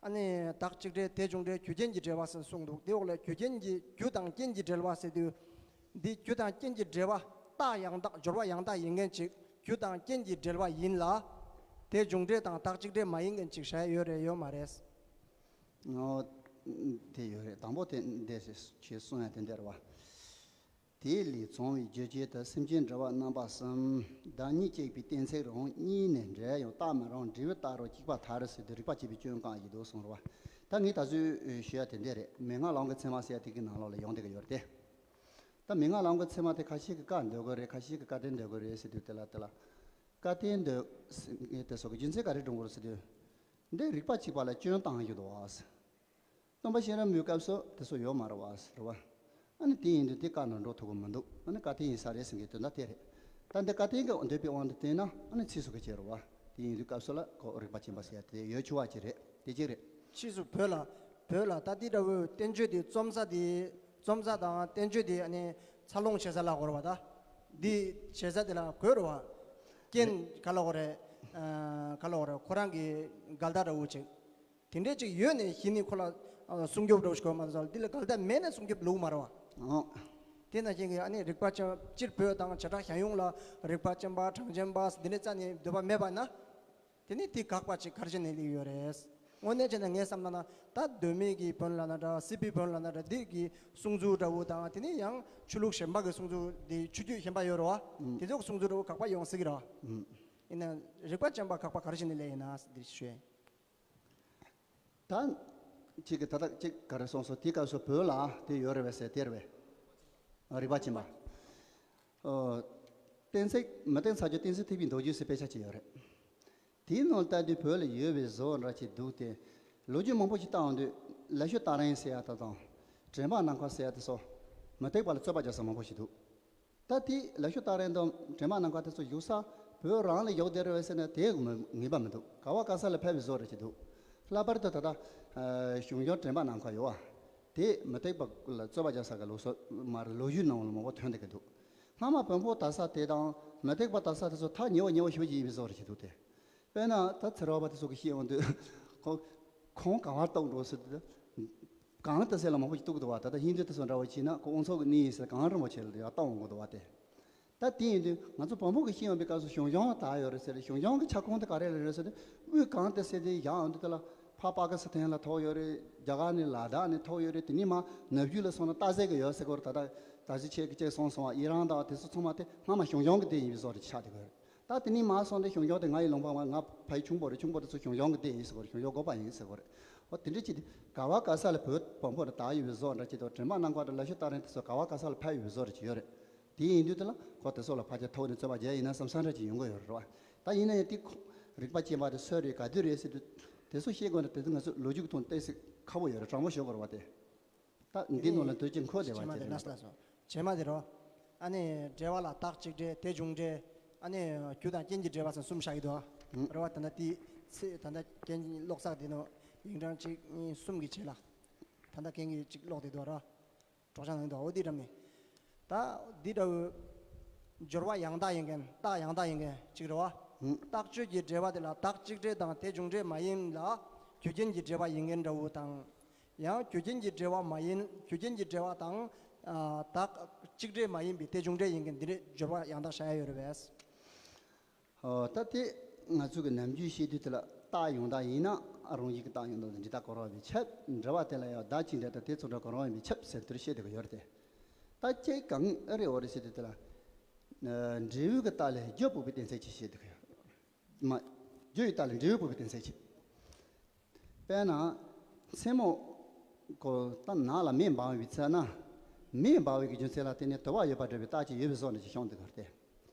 ཨ་ནི་བདག་གཅིག་འབྲེལ་དེ་བྱུང་འབྲེལ་རྒྱུ་རྐྱེན་གྱི་འབྲེལ་བ་ཟེར་གསུངས་འདུག་དེ་འོག་ལ་རྒྱུ་རྐྱེན་གྱི་རྒྱུ་དང་རྐྱེན་གྱི་འབྲེལ་བ་ཟེར་དུས། འདི་རྒྱུ་དང་རྐྱེན་གྱི་འབྲེལ་བ་རྟགས་ཡང་དག་སྦྱོར་བ་ཡང་དག་ཡིན་མཁན་ཅིག་རྒྱུ་དང་རྐྱེན་གྱི་འབྲེལ་བ་ཡིན་ལ། དེ་བྱུང་འབྲེལ་དང་བདག་གཅིག་འབྲེལ་མ་ཡིན་མཁན་ཅིག་བྱས་ཡོད་རེད་ཡོད་མ་རེད། ཨོ། དེ་ཡོད་རེད། དང་པོ་དེ་འདས་ཞེས་གསུང་ཡ་དེ་འདྲ་རེད་བ། དེ་ལས་བྱུང་བའི་རྒྱུ་རྐྱེན་དང་སེམས་ཅན་འབྲེལ་བ་རྣམ་པ་གསུམ། བདག་ཉིད་གཅིག་པའི་གཏན་ཚིགས་རུང་། གཉིས་ནས་འབྲེལ་ཡང་རྟག་མི་རུང་། འབྲས་བུ་རྟག་རུང་གཅིག་པར་ཐལ་ཟེར་དུས་རིགས་པ་གཅིག་པའི་སྐྱོན་གང་ཡིན་འདུག་གསུངས་རེད་བ། ད་ངས་ད་གཟོད་ཞུ་ཡ་དེ་འདྲ་རེད། མན་ངག་ལམ་གྱི་ཚད་མ་ཟེར་ཡ་དེ་གི་ནང་ལོགས་ལ་ཡོང་བསྡད་ཀྱི་ཡོད་རེད་དེ། ད་མན་ངག་ལམ་གྱི་ཚད་མ་དེ་ཁ་ཤས་ཀྱིས་བཀག་འདོད་ཀྱི་རེད། ཁ་ཤས་ཀྱིས་བཀའ་བསྟན་འདོད་ཀྱི་རེད་ཟེར་དུས་དེ་ལ་དེ་ལ། བཀའ་བསྟན་འདོད་ཟེར་དེ་སོགས་ཀྱི་རྒྱུ་མཚན་ག་རེ་འདྲ་འདྲ་བོ་ཟེར་དུས། འདི་རིགས་པ་གཅིག་པ་ལ་སྐྱོན་བཏང་ཡོད་དོ་ཨ་ཟེར། སྟོན་པ་གཤེན་རབ་མོའི་སྐབས་སུ་དེ་ཚོ་ཡོད་མ་རེད་བ་ཟེར་བ། ཨ་ནི་དེ་ཡིན་དུས་དེ་བཀག་ནས་འགྲོ་ཐུབ་ཀྱི་མི་འདུག་ཨ་ནི་བཀའ་བསྟན་ཡིན་ས་རེད་ཟེར་མཁན་དོན་དག་དེ་རེད། ད་འདི་བཀའ་བསྟན་གྱི་འདོད་པའི་དབང་དུ་བཏང་ན་ཨ་ནི་ཚིགས་སུ་བཅད་རེད་བ། དེ་ཡིན་དུས་སྐབས་སུ་ལ་ཁོ་རིགས་པ་ཅན་པ་ཟེར་ཡ་དེ་ཡོད་ཆོག་པ་ཅིག་རེད། དེ་གཅིག་རེད། ཕྱིས་སུ་བོད་ལ། བོད་ལ་ད་འདི་འདྲ་བོའི་བསྟན་བཅོས་དེ་རྩོམ་ས་དེ། རྩོམ་ས་དང་བསྟན་བཅོས་དེ་ཨ་ནི་འཚར་ལོངས་བྱེད་ས་ལ་གོ་རེད་བ་ད། འདི་བྱེད་ས་དེ་ལ་གོ་རེད་བ། རྐྱེན་ག་ལ་གོ་རེད། ཨ། ག་ལ་གོ་རེད། ཁོ་རང་གི་འགལ་ཟླ་འདྲ་བོ་ཅིག་དེ་འདྲས་ཅིག་ཡོད་ནས་གཞི་ནས་ཁོ་ལ་ཨ་སྲུང་སྐྱོབ་འདྲ་བོ་ཞིག་དགོས་མ་རེད་ཟེར། འདི་ལ་འགལ་ཟླ་མེད་ན་སྲུང་སྐྱོབ་ལོས་མ་རེད་བ། ཨོ། དེ་ནང་བཞིན་གྱི་ཨ་ནི་རིག་པ་ཅན་སྤྱིར་བོད་དང་བྱེ་བྲག་གཞན་ཡོངས་ལ་རིག་པ་ཅན་པ་གྲངས་ཅན་པ་འདི་འདྲ་རྩ་ནས་འདོད་པ་མེད་པ་ན། དེ་ནི་དེ་དགག་པ་ཅིག་ག་རེ་བྱས་ནས་སླེབས་ཡོད་རེད། དངོས་གནས་བྱས་ན་ངས་བསམ་ན་ན་ད་གདོད་མའི་གི་བོན་ལབ་ན་འདྲ། སྲིད་པའི་བོན་ལབ་ན་འདྲ། འདི་གི་གསུང་ཚུལ་འདྲ་བོ་དང་། དེ་ནི་ཡང་ཆོས་ལུགས་གཞན་པ་གི་གསུང་ཚུལ་འདི་ཆོས་བརྒྱུད་གཞན་པ་ཡོད་རེད་བ། ཨུམ། དེ་ཚོ་གི་གསུང་ཚུལ་འདྲ་བོ་དགག་པ་ཡོང་སྲིད་ཀྱི་རེད་བ། ཨུམ། ཡིན་ན་རིག་པ་ཅན་པ་དགག་པ་ག་རེ་བྱས་ནས་སླེབས་ཡིན་ན་འདི་ཞུ། ད་གཅིག་གི་ད་ལྟ་གཅིག་ག་རེ་གསུངས་སོང་། དེའི་སྐབས་སུ་བོད་ལ་དེ་ཡོད་རེད་པས་ཟེར་དེ་རེད་པས། རིག་པ་ཅན་པ། ཨོ། གཏན་ཚིགས་མི་གཏན་ཚིགས་ཀྱི་གཏན་ཚིགས་ཐེག་པའི་མདོ་རྒྱུད་ཟེར་དཔེ་ཆ་ཅིག་ཡོད་རེད། དེའི་ནང་ལྟ་དུས་བོད་ལ་ཡོད་པའི་བཟོ་འདྲ་ཅིག་འདུག་སྟེ། ལོ་རྒྱུས་མང་པོ་ཞིག་བལྟ་འོང་དུས་ལེགས་བཤད་རྟ་རན་ཟེར་ཡ་དེ་དང་། དྲན་པ་ནམ་མཁའ་ཟེར་ཡ་དེ་ཚོ་མུ་སྟེགས་པ་ལ་རྩོད་པ་རྒྱག་ས་མང་པོ་ཞིག་འདུག་ད་དེ་ལེགས་བཤད་རྟ་རན་དང་དྲན་པ་ནམ་མཁའ་དེ་ཚོ་བཞུགས་ས་བོད་རང་ལ་བཞུགས་བསྡད་རེད་པས་ཟེར་ན་དེ་ངེས་པ་མི་འདུག་ག་བ་ག་ས་ལ་ཕེབས་པའི་བཟོ་འདྲ་ཅིག་འདུག་ལྷག་པར་དུ་ད་ལྟ་ཞང་ཞུང་དྲན་པ་ནམ་མཁའ་ཡོད་པ། དེ་མུ་སྟེགས་པ་ལ་རྩོད་པ་རྒྱག་ས་གི་ལུགས་སྲོལ་མ་རེད། ལོ་རྒྱུས་ནང་ལ་མང་པོ་ཐོན་བསྡད་ཀྱི་འདུག་སྔ་མ་བོན་པོ་དར་ས་དེ་དང་མུ་སྟེགས་པ་དར་ས་དེ་ཚོ་ཐག་ཉེ་བ་ཉེ་བ་ཞེ་པོ་ཅིག་ཡིན་པའི་བཟོ་འདྲ་ཅིག་འདུག་སྟེ། དཔེར་ན་ད་ཚེ་རོགས་པ་དེ་ཚོ་གི་བཤད་འོང་དུས་ཁོ་གོང་ག་བར་གཏོང་འགྲོ་ཟེར་དུས། གངས་ཏི་སེ་ལ་མང་པོ་ཞིག་གཏུག་འདུག་པ། ད་ལྟ་ཧིན་དུ་དེ་ཚོ་འདྲ་བོ་བྱས་ན་ཁོ་དབུ་ཚོགས་ཀྱི་གནས་ཡིན་ཟེར་གངས་རིན་པོ་ཆེ་ལ་ཡར་གཏོང་འོང་གི་འདུག་པ་དེ། ད་དེ་ཡིན་དུས་ང་ཚོ་བོན་པོ་གི་བཤད་ཡོང་པའི་སྐབས་སུ་ཞང་ཞུང་དར་ཡོད་རེད་ཟེར། ཞང་ཞུང་གི་ཁྱབ་ཁོངས་དེ་ག་རེ་ལ་རེད་ཟེར་དུས། དབུས་གངས་ཏི་སེ་དེ་ཡར་འོང་དུས་དེ་ལ་ཕར་པ་ཀི་སི་ཐན་ལ་ཐུག་ཡོད་རེད། རྒྱ་གར་ནས་ལ་དྭགས་ནས་ཐུག་ཡོད་རེད། དེ་ནས་མར་ནུབ་རྒྱུད་ལ་སོང་ན་སྟག་གཟིག་གི་ཡོད་ཟེར་གོ་རེད། ད་ལྟ་ད་གཟི་ཆེ་གི་ཅེས་གསུངས་སོང་བ། ཡི་རང་དང་དེ་ཚོ་ཚང་མ་དེ་སྔ་མ་ཞང་ཞུང་གི་དེ་ཡིན་པའི་བཟོ་འདྲ་ཆགས་བསྡད་ཀྱི་ཡོད་རེད། ད་དེ་ནས་མར་སོང་སྟེ་ཞང་ཞུང་དེ་ང་ཡི་ལུང་པ་མ་ང་ཕ་ཡུལ་ཁྱུང་པོ་རེད། ཁྱུང་པོ་དེ་ཚོ་ཞང་ཞུང་གི་སྡེ་ཡིན་ཟེར་གོ་རེད། ཞང་ཞུང་འགོ་པ་ཡིན་ཟེར་གོ་རེད། འོ་དེ་འདྲ་ཅིག་དེ་ག་བ་ག་ས་ལ་བོད་བོན་པོ་རེ་དར་ཡོད་པའི་བཟོ་འདྲ་ཅིག་དང་། དྲན་པ་ནམ་མཁའ་དང་ལེགས་བཤད་རྟ་རན་དེ་ཚོ་ག་བ་ག་ས་ལ་ཕེབས་ཡོད་པའི་བཟོ་འདྲ་ཅིག་ཡོད་རེད། དེ་ཡིན་དུས་དེ་ལ་ཁོ་དེ་ཚོ་ལ་ཕལ་ཆེར་ཐུག་ནས་རྩོད་པ་རྒྱག་ཡིན་ན་བསམ་བསམ་འདྲ་ཅིག་ཡོང་གི་ཡོད་རེད་བ། ད་ཡིན་ན་ཡང་དེ་ཁོ་རིག་པ་ཅན་པ་དེ་སུ་རེད་ག་དུས་རེད་ཟེར་དུས། དེ་ཚོ་ཤེས་དགོས་ན་དེ་ཚོ་ང་ཚོ་ལོ་རྒྱུས་ཀྱི་ཐོག་ཏོག་ཙམ་ཁག་པོ་ཡོད་རེད། དྲང་པོ་ཞུ་དགོས་རེད་བ་དེ། ད་འདི་ནང་ལ་དུས་ཀྱི་འཁོར་བསྡད་པ་རྗེས་མ་དེ་དེ་ལ་ལགས་སོ། རྗེས་མ་དེ་རོ། ཨ་ནི་འགྲེལ་པ་ལ་རྟགས་གཅིག་འགྲེལ། དེ་འབྱུང་འགྲེལ། ཨ་ནི་རྒྱུ་དང་རྐྱེན་གྱི་འགྲེལ་པ་ཟེར་གསུམ་བཞག་གི་འདུག་ཨ། ཨང་། རེད་བ། ད་ལྟ་དེ་ཚེ་ད་ལྟ་རྐྱེན་གྱི་ལོག་ཚགས་དེ་ནོ་ཡིག་ཕྲེང་གཅིག་གཉིས་གསུམ་གྱི་རྗེས་ལ། ད་ལྟ་རྐྱེན་གྱི་གཅིག་ལོག་བསྡད་འདུག་ར། གྲོགས་ཆ་ནང་འདུག་འོ་དེ་འདྲ་མིན། ད་འདི་འདྲ་བོའི་སྦྱོར་བ་ཡང་དག་ཡིན་མཁན། རྟགས་ཡང་དག་ཡིན་མཁན་གཅིག་རེད་བ། ཨང་། རྟགས་ཆོས་ཀྱི་འགྲེལ་པ་དེ་ལ་རྟགས་གཅིག་འགྲེལ་དང་དེ་འབྱུང་འགྲེལ་མ་ཡིན་ལ་རྒྱུ་རྐྱེན་གྱི་འགྲེལ་པ་ཡིན་མཁན་འདྲ་བོ་དང་། ཡང་རྒྱུ་རྐྱེན་གྱི་འགྲེལ་པ་མ་ཡིན། རྒྱུ་རྐྱེན་གྱི་འགྲེལ་པ་དང་། ཨ། རྟགས་གཅིག་འགྲེལ་མ་ཡིན་པའི་དེ་འབྱུང་འགྲེལ་ཡིན་མཁན་འདི་འདྲའི་སྦྱོར་བ་ཡང་དག་བྱ་ཡ་ཡོད་རེད་པས། ཨོ། ད་དེ་ང་ཚོ་གི་ནམ་རྒྱུན་བཤད་དུས་དེ་ལ་རྟགས་ཡང་དག་ཡིན་ན་རང་བཞིན་གྱི་རྟགས་ཡང་དག་དང་འབྲས་རྟགས་གང་རུང་བ་ཡིན་པས་ཁྱབ། འགྲེལ་པ་དེ་ལ་ཡང་བདག་གཅིག་འབྲེལ་དང་དེ་ཚོགས་འབྲེལ་གང་རུང་བ་ཡིན་པས་ཁྱབ་ཟེར་དེར་བཤད་བསྡད་ཀྱི་ཡོད་རེད་དེ། ད་ཁྱེད་གང་ཨེ་རེད་འོ་རེད་ཟེར་དུས་དེ་ལ། འབྲས་བུ་གི་རྟགས་ལས་རྒྱུ་འཕགས་པའི་གཏན་ཚིགས་ཀྱིས་བཤད་བསྡད་ཀྱི་ཡོད། མ། རྒྱུ་ཡི་རྟགས་ལས་འབྲས་བུ་འཕགས་པའི་གཏན་ཚིགས་ཀྱིས། དཔེར་ན། མཚན་མོ། ཁོ་ད་ནགས་ལ་མེ་འབར་བའི་ཚེ་ན། མེ་འབར་བའི་གི་རྒྱུ་མཚན་ལ་བརྟེན་ནས་དུ་བ་ཡོད་པར་འགྲེལ་བའི་རྟགས་ཅིག་ཡོད་པའི་བཟོ་འདྲ་ཅིག་བྱུང་འདུག་ག་རེད།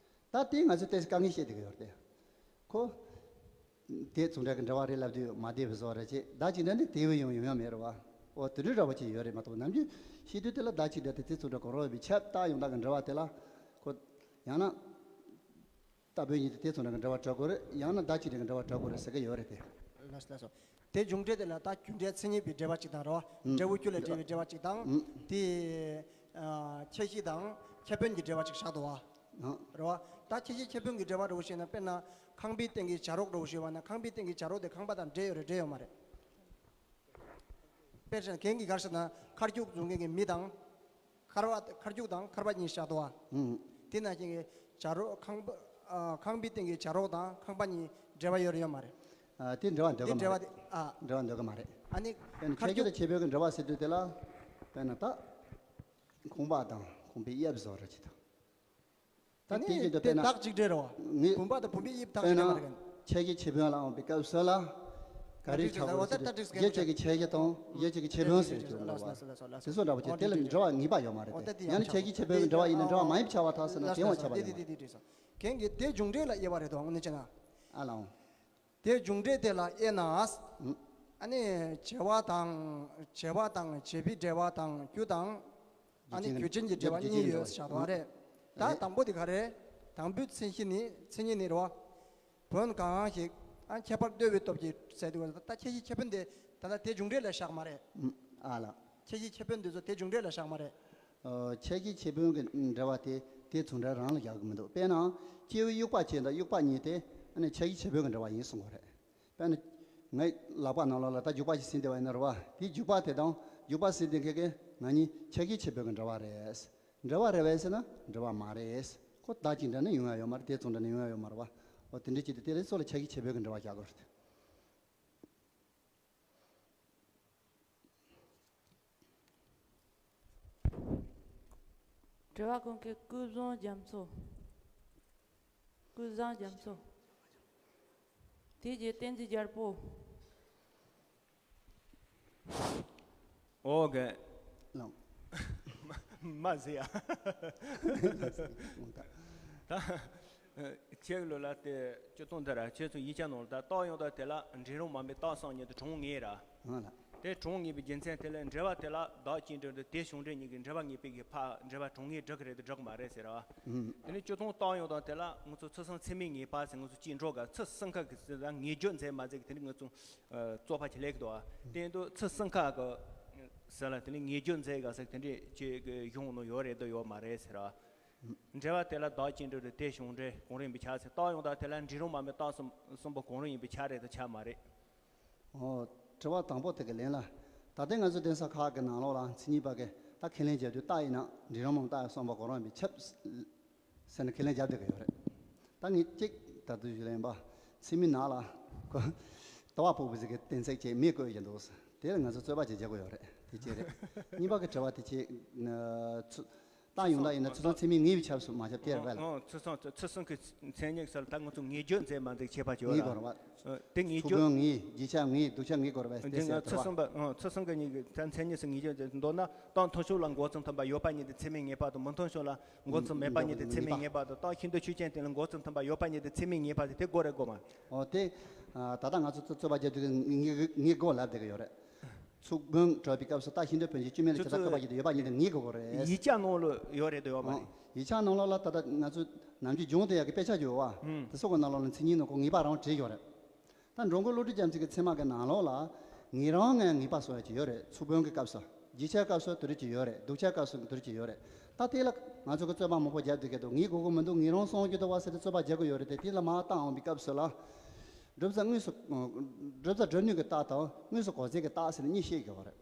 ད་དེ་ང་ཚོས་ཏོག་ཙམ་དཀའ་ངལ་བཤད་བསྡད་ཀྱི་ཡོད་རེད། ཁོ། དེ་ཚོགས་འབྲེལ་གྱི་འགྲེལ་པ་རེད་ལབ་དུས་མ་བདེ་བའི་བཟོ་འདྲ་ཅིག་བདག་གཅིག་འབྲེལ་ནི་དེ་བས་ཡང་ཡོང་ཡ་མེད་རེད་བ། འོ་དེ་འདྲའི་འདྲ་པོ་ཅིག་ཡོད་རེད་མ་གཏོགས། ནམ་རྒྱུན་བཤད་དུས་དེ་ལ་བདག་གཅིག་འབྲེལ་དེ་དེ་ཚོགས་འབྲེལ་གང་རུང་བ་ཡིན་པས་ཁྱབ། རྟགས་ཡང་དག་གི་འགྲེལ་པ་དེ་ལ། ཁོ། ཡང་ན། རྟག་པའི་ཉིད་དེ་དེ་ཚོགས་འབྲེལ་གྱི་འགྲེལ་པ་གྲགས་དགོས་རེད། ཡང་ན་བདག་གཅིག་འབྲེལ་གྱི་འགྲེལ་པ་གྲགས་དགོས་རེད་ཟེར་གྱི་ཡོད་རེད་དེ། ལགས་སོ་ལགས་སོ། དེ་འབྱུང་འགྲེལ་དེ་ལ་ད་རྒྱུ་འབྲས་མཚན་ཉིད་པའི་འགྲེལ་པ་གཅིག་དང་རེད་བ། ཨུམ། འབྲས་བུ་རྒྱུ་ལས་འབྲེལ་བའི་འགྲེལ་པ་གཅིག་དང་། ཨུམ། དེ། ཨ། ཁྱད་གཞི་དང་ཁྱད་བོན་གྱི་འགྲེལ་པ་གཅིག་བཞག་འདུག་བ། ཨང་། རེད་བ། ད་ཁྱད་གཞི་ཁྱད་བོན་གྱི་འགྲེལ་པ་འདྲ་བོ་བཤད་ན། དཔེར་ན་ཁང་པའི་སྟེང་གི་བྱ་རོག་འདྲ་བོ་ཞུས་པ་ན། ཁང་པའི་སྟེང་གི་བྱ་རོག་དེ་ཁང་པ་དང་འབྲེལ་ཡོད་རེད་འབྲེལ་ཡོད་མ་རེད། དཔེར་ན་གན་གྱི་གར་ཞིག་ན་མཁར་རྒྱུག་བཟོ་མཁན་གྱི་མི་དང་། མཁར་བ། མཁར་རྒྱུག་དང་མཁར་བ་གཉིས་བཞག་འདུག་བ། ཨང་། དེ་ནང་བཞིན་གྱི་བྱ་རོག་ཁང་པ། ཨ། ཁང་པའི་སྟེང་གི་བྱ་རོག་དང་ཁང་པ་གཉིས་འབྲེལ་བ་ཡོད་རེད་ཡོད་མ་རེད། ཨ། དེ་འབྲེལ་བ་འདོད་གི་མ་རེད། དེ་འབྲེལ་བ་དེ། ཨ། འབྲེལ་བ་འདོད་གི་མ་རེད། ཨ་ནི། དཔེར་ན་མཁར་ཁྱད་གཞི་རྒྱུག་དང་ཁྱད་བོན་གྱི་འབྲེལ་བ་ཟེར་དུས་དེ་ལ། དཔེར་ན་ད། ཁང་པ་དང་ཁང་པའི་དབྱིབས་བཟོ་འདྲ་ཅིག་དང་། ད་ཨ་ནི་དེ་གི་འདོད་དེ་དཔེར་ན། བདག་གཅིག་འབྲེལ་རེད་བ། ངས། བུམ་པ་དང་བུམ་པའི་དབྱིབས་བདག་གཅིག་འབྲེལ་མ་རེད་གན། དཔེར་ན། ཁྱད་གཞི་ཁྱད་བོན་ལ་འོང་པའི་སྐབས་སུ་ལ། ག་རེ་ཆགས་འདུག་ཟེར་ན། འོ་ད་ད་ཅིག་གཞི་གཅིག་གི་ཁྱད་གཞི་དང་གཞི་གཅིག་གི་ཁྱད་བོན་ཟེར་གྱི་འདུག་བ། དེ་ཚོ་འདྲ་པོ་ཅིག་དེ་ལ་འབྲེལ་བ་ངེས་པ་ཡོད་མ་རེད་དེ། ཡང་ན་ཁྱད་གཞི་ཁྱད་བོན་གྱི་འབྲེལ་བ་ཡིན་ན་འབྲེལ་བ་མ་ཡིན་པ་ཆགས་པ་ཐག་ཟེར་ན་དེ་ཡང་ཆགས་པ་ཡིན་པ། གན་གྱི་དེ་འབྱུང་འགྲེལ་ལ་དབྱེ་བ་རེད་དོ། དངོས་གནས་བྱས་ན། ཨ་ལའང་། དེ་འབྱུང་འགྲེལ་དེ་ལ་དབྱེ་ན། ཨུ། ཨ་ནི་བྱེད་པ་དང་། བྱེད་པ་དང་བྱེད་པའི་འབྲེལ་བ་དང་རྒྱུ་དང་། ཨ་ནི་རྒྱུ་རྐྱེན་གྱི་འབྲེལ་བ་གཉིས་ཡོད་བཞག་པ་རེད། ད་དང་པོ་དེ་ག་རེ། དང་པོའི་མཚན་གཞི་ནི། མཚན་ཉིད་ནི་རེད་བ། བོན་གང་ཞིག་ཨ་ཁྱད་པར་ལྟོས་པའི་སྟོབས་ཀྱིས་ཟེར་དུས། ད་ཁྱད་གཞི་ཁྱད་བོན་དེ་ད་ལྟ་དེ་འབྱུང་འགྲེལ་ལ་བཞག་མ་རེད། ཨུ། ཨ་ལ། ཁྱད་གཞི་ཁྱད་བོན་དེ་ཚོ་དེ་འབྱུང་འགྲེལ་ལ་བཞག་མ་རེད། ཨོ། ཁྱད་གཞི་ཁྱད་བོན་གྱི་འབྲེལ་བ་དེ་དེ་ཚོགས་འབྲེལ་རང་ལ་བཞག་གི་མི་འདུག་དཔེར་ན་སྐྱེས་བུ་དབྱུག་པ་ཅན་དང་དབྱུག་པ་གཉིས་དེ་ཨ་ནི་ཁྱད་གཞི་ཁྱད་བོན་གྱི་འབྲེལ་བ་ཡིན་གསུང་གི་རེད། དཔེར་ན། ངའི་ལག་པ་ནང་ལོགས་ལ་ད་རྒྱུག་པ་ཞིག་ཟིན་བསྡད་པ་ཡིན་ན་རེད་བ། དེའི་རྒྱུག་པ་དེ་དང་རྒྱུག་པ་ཟིན་བསྡད་མཁན་གྱི་ང་གཉིས་ཁྱད་གཞི་ཁྱད་བོན་གྱི་འབྲེལ་བ་རེད། འབྲེལ་བ་རེད་པས་ཟེར་ན་འབྲེལ་བ་མ་རེད། ཁོ་བདག་གཅིག་འདྲ་ནི་ཡོང་ཡ་ཡོད་མ་རེད། དེ་ཚོ་འདྲ་ནི་ཡོང་ཡ་ཡོད་མ་རེད་པ། འོ་དེ་འདྲ་བྱས་ཏེ་དེ་ལས་སོགས་ལ་ཆ་ཤས་ཆེ་བོའི་གི་འབྲེལ་བ་བཞག་དགོས་རེད། དྲི་བ་ཁོང་གི་ཀུན་བཟང་རྒྱ་མཚོ། ཀུན་བཟང་རྒྱ་མཚོ། དེ་རྗེས་བསྟན་འཛིན་རྒྱལ་པོ། ཨོ་གེ། ལགས། མ་ཟེར་ཡ། ལགས། ད། ཁྱེད་ལོ་ལ་དེ་སྤྱི་སྟོང་དེ་ར་ཁྱེད་ཚོ་ཡིག་ཆ་ནང་ལ་ད་རྟགས་ཡང་དག་དེ་ལ་འབྲིང་རིམ་མ་མའི་རྟགས་སང་ཉིད་དུ་གྲངས་ངེས་ར། ཨང་ལགས། དེ་གྲངས་ངེས་པའི་རྒྱུ་མཚན་དེ་ལ་འབྲེལ་བ་དེ་ལ་བདག་གཅིག་འབྲེལ་དུ་དེ་བྱུང་འབྲེལ་གཉིས་ཀྱི་འབྲེལ་བ་ངེས་པའི་གི་ཕ་འབྲེལ་བ་གྲངས་ངེས་སྒྲུབ་ཀྱི་རེད་དུ་སྒྲུབ་ཀྱི་མ་རེད་ཟེར་ར། དེ་ནས་སྤྱི་སྟོང་རྟགས་ཡང་དག་དེ་ལ་ང་ཚོ་ཚུལ་གསུམ་ཚད་མའི་ངེས་པ་ཟེར་ང་ཚོ་གཅིག་འགྲོ་ག་ཚུལ་གསུམ་ཀ་གི་ཟེར་ད་ངེས་རྒྱུ་མཛད་མ་མཛད་གི་དེ་ནས་ང་ཚོ་རྩོད་པ་ཆེ་ལེགས་འདུག་ཨ། དེ་འདུག་ཚུལ་གསུམ་ཀ་གི་ཟེར་ལ་དེ་ནས་ངེས་རྒྱུ་མཛད་ག་ཟེར་དེ་འདྲས་ཅིག་གི་གཞུང་ནང་ཡོད་རེད་དུ་ཡོད་མ་རེད་ཟེར་ར། འབྲེལ་བ་དེ་ལ་བདག་གཅིག་འབྲེལ་དུ་དེ་བྱུང་འབྲེལ་གང་རུང་ཡིན་པའི་ཆ་ཚེ་རྟགས་ཡང་དག་དེ་ལ་འབྲིང་རིམ་མ་མའི་རྟགས་གསུམ་གསུམ་པོ་གང་རུང་ཡིན་པའི་ཆ་རེད་དུ་ཆ་མ་རེད། ཨོ། དྲི་བ་དང་པོ་དེ་གི་ལན་ལ། ད་ལྟའི་ང་ཚོ་གདན་ས་ཁག་གི་ནང་ལོགས་ལ་མཚན་ཉིད་པ་གི་ད་ཁས་ལེན་བྱ་རྒྱུ་རྟགས་ཡིན་ན་འབྲིང་རིམ་མ་མའི་རྟགས་གསུམ་པོ་གང་རུང་ཡིན་པའི་ཆ་ཟེར་ནས་ཁས་ལེན་བྱ་བསྡད་གི་ཡོད་རེད། ད་ངས་གཅིག་ད་དུ་ཞུ་ལེན་པ། མཚན་མའི་ནང་ལ་ཁོ་ལྟ་བ་ཕུག་པ་ཟིག་གི་གཏན་ཚིགས་ཅིག་མི་བཀོད་ཀྱི་འདུག་དེ་ལ་ང་ཚོ་རྩོད་པ་ཅིག་རྒྱག་གི་ཡོད་རེད། དེ་གཅིག་རེད། གཉིས་པ་གི་དྲི་བ་དེ་ཅིག་ཚུ། རྟགས་ཡང་དག་ཡིན་ན་ཚུལ་གསུམ་ཚད་མའི་ངེས་པའི་ཆ་སུ་མ་ཁྱབ་སྟེར་བས་ལ། ཨང་། ཚུལ་གསུམ་ཚུལ་གསུམ་གྱི་མཚན་ཉིད་ཟེར་ད་ང་ཚོ་ངེས་རྒྱུ་མཛད་མ་མཛད་ཁྱད་པར་ཅིག་ཡོད་ལ། ངེས་དགོས་རེད་བ། དེ་ངེས་ཚུལ་རྒྱུ། དོན་ངེས། རྒྱུ་ཆ་ངེས། ལྡོག་ཆ་ངེས་དགོས་རེད་བས་དེ་ཟེར་ཚུལ་གསུམ་པ། ཨང་། ཚུལ་གསུམ་གྱི་ངེས་ཀྱི་མཚན་ཉིད་སུ་ངེས་རྒྱུ་མཛད་མདོར་ན་རྟགས་མཐུན་ཕྱོགས་ལ་འགོག་ཚུལ་མཐུན་པ་ཡོད་པ་ཉིད་དེ་ཚད་མའི་ངེས་པ་དང་མི་མཐུན་ཕྱོགས་ལ་འགོག་ཚུལ་མེད་པ་ཉིད་དེ་ཚད་མའི་ངེས་པ་དང་རྟགས་ཤིན་ཏུ་ཆོས་ཅན་དེ་ལ་འགོག་ཚུལ་མཐུན་པ་ཡོད་པ་ཉིད་དེ་ཚད་མའི་ངེས་པ་དེ་དེ་དགོས་རེད་དགོས་མ། ཨོ་དེ། ད་ལྟ་ང་ཚོ་རྩོད་པ་རྒྱག་དུས་ངེས་ངེས་དགོས་ལབ་བསྡད་ཀྱི་ཡོད་རེད། ཚུལ་མིན་གྲུབ་པའི་སྐབས་སུ་རྟགས་ཤིན་ཏུ་བོན་གྱི་སྐྱོན་མེད་ལ་ཇི་ལྟར་བཀོད་པ་བཞིན་དུ་ཡོད་པ་ཉིད་དུ་ངེས་དགོས་རེད། ཡིག་ཆ་ནང་ལ་ཡོད་རེད་དོ་ཡོད་མ་རེད། ཡིག་ཆ་ནང་ལོགས་ལ་ད་ལྟ་ང་ཚོས་ནམ་རྒྱུན་སྦྱོང་དེ་ཡག་གི་དཔེ་ཆ་ཡོད་བ། དེ་སོགས་ཀྱི་ནང་ལོགས་ལ་མཚན་ཉིད་ནང་ཁོ་ངེས་པ་རང་བྲིས་ཡོད་རེད། ད་འགྲོ་མགོན་བློ་གྲོས་རྒྱ་མཚོ་གི་ཚད་མ་གི་ནང་ལོགས་ལ་ངེས་རང་ངེས་ངེས་པ་སོགས་ཡག་ཅིག་ཡོད་རེད། ཚུལ་མིན་གྱི་སྐབས་སུ་ཡིག་ཆའི་སྐབས་སུ་དེ་རིགས་ཅིག་ཡོད་རེད། ལྡོག་ཆའི་སྐབས་སུ་དེ་རིགས་ཅིག་ཡོད་རེད། ད་དེ་ལ་ང་ཚོ་གི་རྩོད་པ་མང་པོ་རྒྱག་བསྡད་ཀྱི་འདུག་ངེས་དགོས་ཀྱི་མི་འདུག་ངེས་རང་གསུང་རྒྱུ་འདུག་བ་ཟེར་ཏེ་རྩོད་པ་རྒྱག་གི་ཡོད་རེད་དེ། དེ་ལ་མར་རྟགས་འོང་བའི་སྐབས་སུ་ལ། བསྒྲུབ་བྱ་དངོས་སུ། བསྒྲུབ་བྱ་སྒྲུབ་ནུས་ཀྱི་རྟགས་དང་དངོས་སུ་གོ་བྱེད་ཀྱི་རྟགས་ཟེར་ནས་གཉིས་བཤད་དགོས་པ་རེད།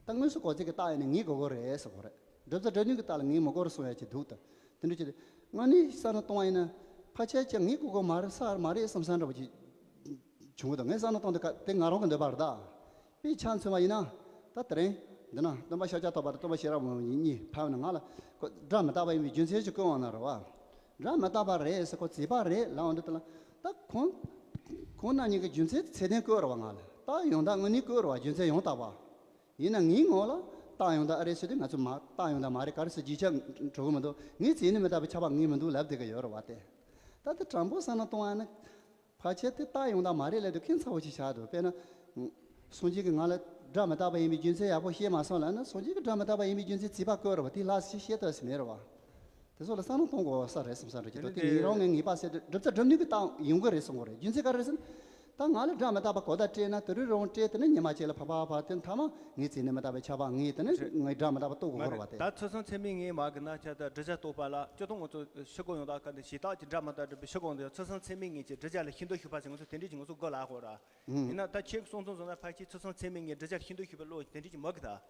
ད་དངོས་སུ་གོ་བྱེད་ཀྱི་རྟགས་ཡིན་ན་ངེས་དགོས་ཀྱི་རེད་ཟེར་དགོས་རེད། བསྒྲུབ་བྱ་སྒྲུབ་ནུས་ཀྱི་རྟགས་ལ་ངེས་མི་དགོས་རེད་གསུང་ཡག་ཅིག་འདུག་ད་དེ་འདྲ་ཅིག་རེད། དངོས་གནས་བསམ་བློ་གཏོང་བ་ཡིན་ན་ཕལ་ཆེར་ཅིག་ངེས་དགོས་ཀྱི་མ་རེད་ས་མ་རེད་བསམ་བསམ་འདྲ་པོ་ཅིག་བྱུང་གི་འདུག་ངས་བསམ་བློ་གཏོང་དུས་ཀ་དེ་ང་རང་གི་འདོད་པ་རེད་ད། དཔེ་ཆ་མཚོན་པ་ཡིན་ན། ད་དེ་རིང་། འདི་ན་སྟོན་པ་ཤཱཀྱ་ཐུབ་པ་དང་སྟོན་པ་ཤེས་རབ་འོད་གཉིས་ཕབ་ན་ང་ལ། ཁོ་སྒྲ་མི་རྟག་པ་ཡིན་པའི་རྒྱུ་མཚན་ཞིག་བཀོད་འོང་ན་རེད་བ། སྒྲ་མི་རྟག་པ་རེད་ཟེར་ཁོ་བྱས་པ་རེད་ལབ་འོང་དུས་དེ་ལ། ད་ཁོང་། ཁོང་རྣམ་གཉིས་ཀྱི་རྒྱུ་མཚན་ཚད་ལྡན་བཀོད་རེད་བ་ང་ལ། རྟགས་ཡང་དག་དངོས་གནས་བཀོད་རེད་བ་རྒྱུ་མཚན་ཡང་དག་པ། ཡིན་ན་ངའི་ངོ་ལ། རྟགས་ཡང་དག་ཨ་རེད་ཟེར་དུས་ང་ཚོ་མ་རྟགས་ཡང་དག་མ་རེད་ག་རེ་ཟེར་རྒྱུ་ཆ་འགྲོ་གི་མི་འདུག་ངའི་བྱས་ནས་མི་རྟག་པའི་ཁྱབ་པ་ངེས་མི་འདུག་ལབ་བསྡད་ཀྱི་ཡོད་རེད་བ་དེ། ད་དེ་དྲང་པོ་བསམ་བློ་གཏོང་བ་ཡིན་ན། ཕལ་ཆེར་དེ་རྟགས་ཡང་དག་མ་རེད་ལབ་དུས་ཁྱད་མཚར་པོ་ཞིག་ཆགས་འདུག་དཔེར་ན། སངས་རྒྱས་ཀྱིས་ང་ལ་སྒྲ་མི་རྟག་པ་ཡིན་པའི་རྒྱུ་མཚན་ཡག་པོ་བཤད་མ་སོང་ལབ་ན། སངས་རྒྱས་ཀྱིས་སྒྲ་མི་རྟག་པ་ཡིན་པའི་རྒྱུ་མཚན་བྱས་པ་བཀོད་རེད་བ། དེ་ལ་ཞིག་བཤད་ཐུབ་ས་མེད་རེད་བ། དེ་ཚོ་ལ་བསམ་བློ་གཏོང་དགོས་ས་རེད་བསམ་བསམ་འདྲ་ཅིག་འདུག་དེ་ངེས་རང་ངེས་ངེས་པ་ཟེར་དུས་བསྒྲུབ་བྱ་སྒྲུབ་ནུས་ཀྱི་རྟགས་ཡོང་གི་རེད་གསུང་གི་རེད། རྒྱུ་མཚན་ག་རེ་རེད་ཟེར་ན། ད་ང་ལ་སྒྲ་མི་རྟག་པ་གོ་བརྡ་སྤྲད་ན་དེ་རུ་རང་སྤྲད་དེ་ནི་ཉི་མ་གཅིག་ལ་ཕ་ཕ་ཕ་དེ་མཐའ་མ་ངའི་བྱས་ནས་མི་རྟག་པའི་ཁྱབ་པ་ངེས་དེ་ནི་ངའི་སྒྲ་མི་རྟག་པ་རྟོགས་དགོས་རེད་བ་དེ། ད་ཚུལ་གསུམ་ཚད་མའི་ངེས་མ་གི་ན་ཆ་ད་བསྒྲུབ་བྱ་རྟོགས་པ་ལ་སྤྱིར་བཏང་ང་ཚོ་ཕྱི་རྒོལ་ཡང་དག་ག་འདི་གཞི་རྟགས་ཀྱི་སྒྲ་མི་རྟག་སྒྲུབ་པའི་ཕྱི་རྒོལ་འདི་ཚུལ་གསུམ་ཚད་མའི་ངེས་ཀྱི་བསྒྲུབ་བྱ་ལ་ཤིན་ཏུ་ཞུགས་པ་ཟེར་ང་ཚོ་དེ་འདྲས་ཀྱི་ང་ཚོ་དགོས་ལ་གོ་ར། ཡིན་ན་ད་ཁྱེད་གསུང་ཚུལ་བཟུང་ན་ཕལ་ཆེར་ཚུལ་གསུམ་ཚད་མའི་ངེས་བསྒྲུབ་བྱ་ལ་ཤིན་ཏུ་ཞུགས་པའི་བློ་དེ་འདྲས་ཀྱི་མ་གི་ད།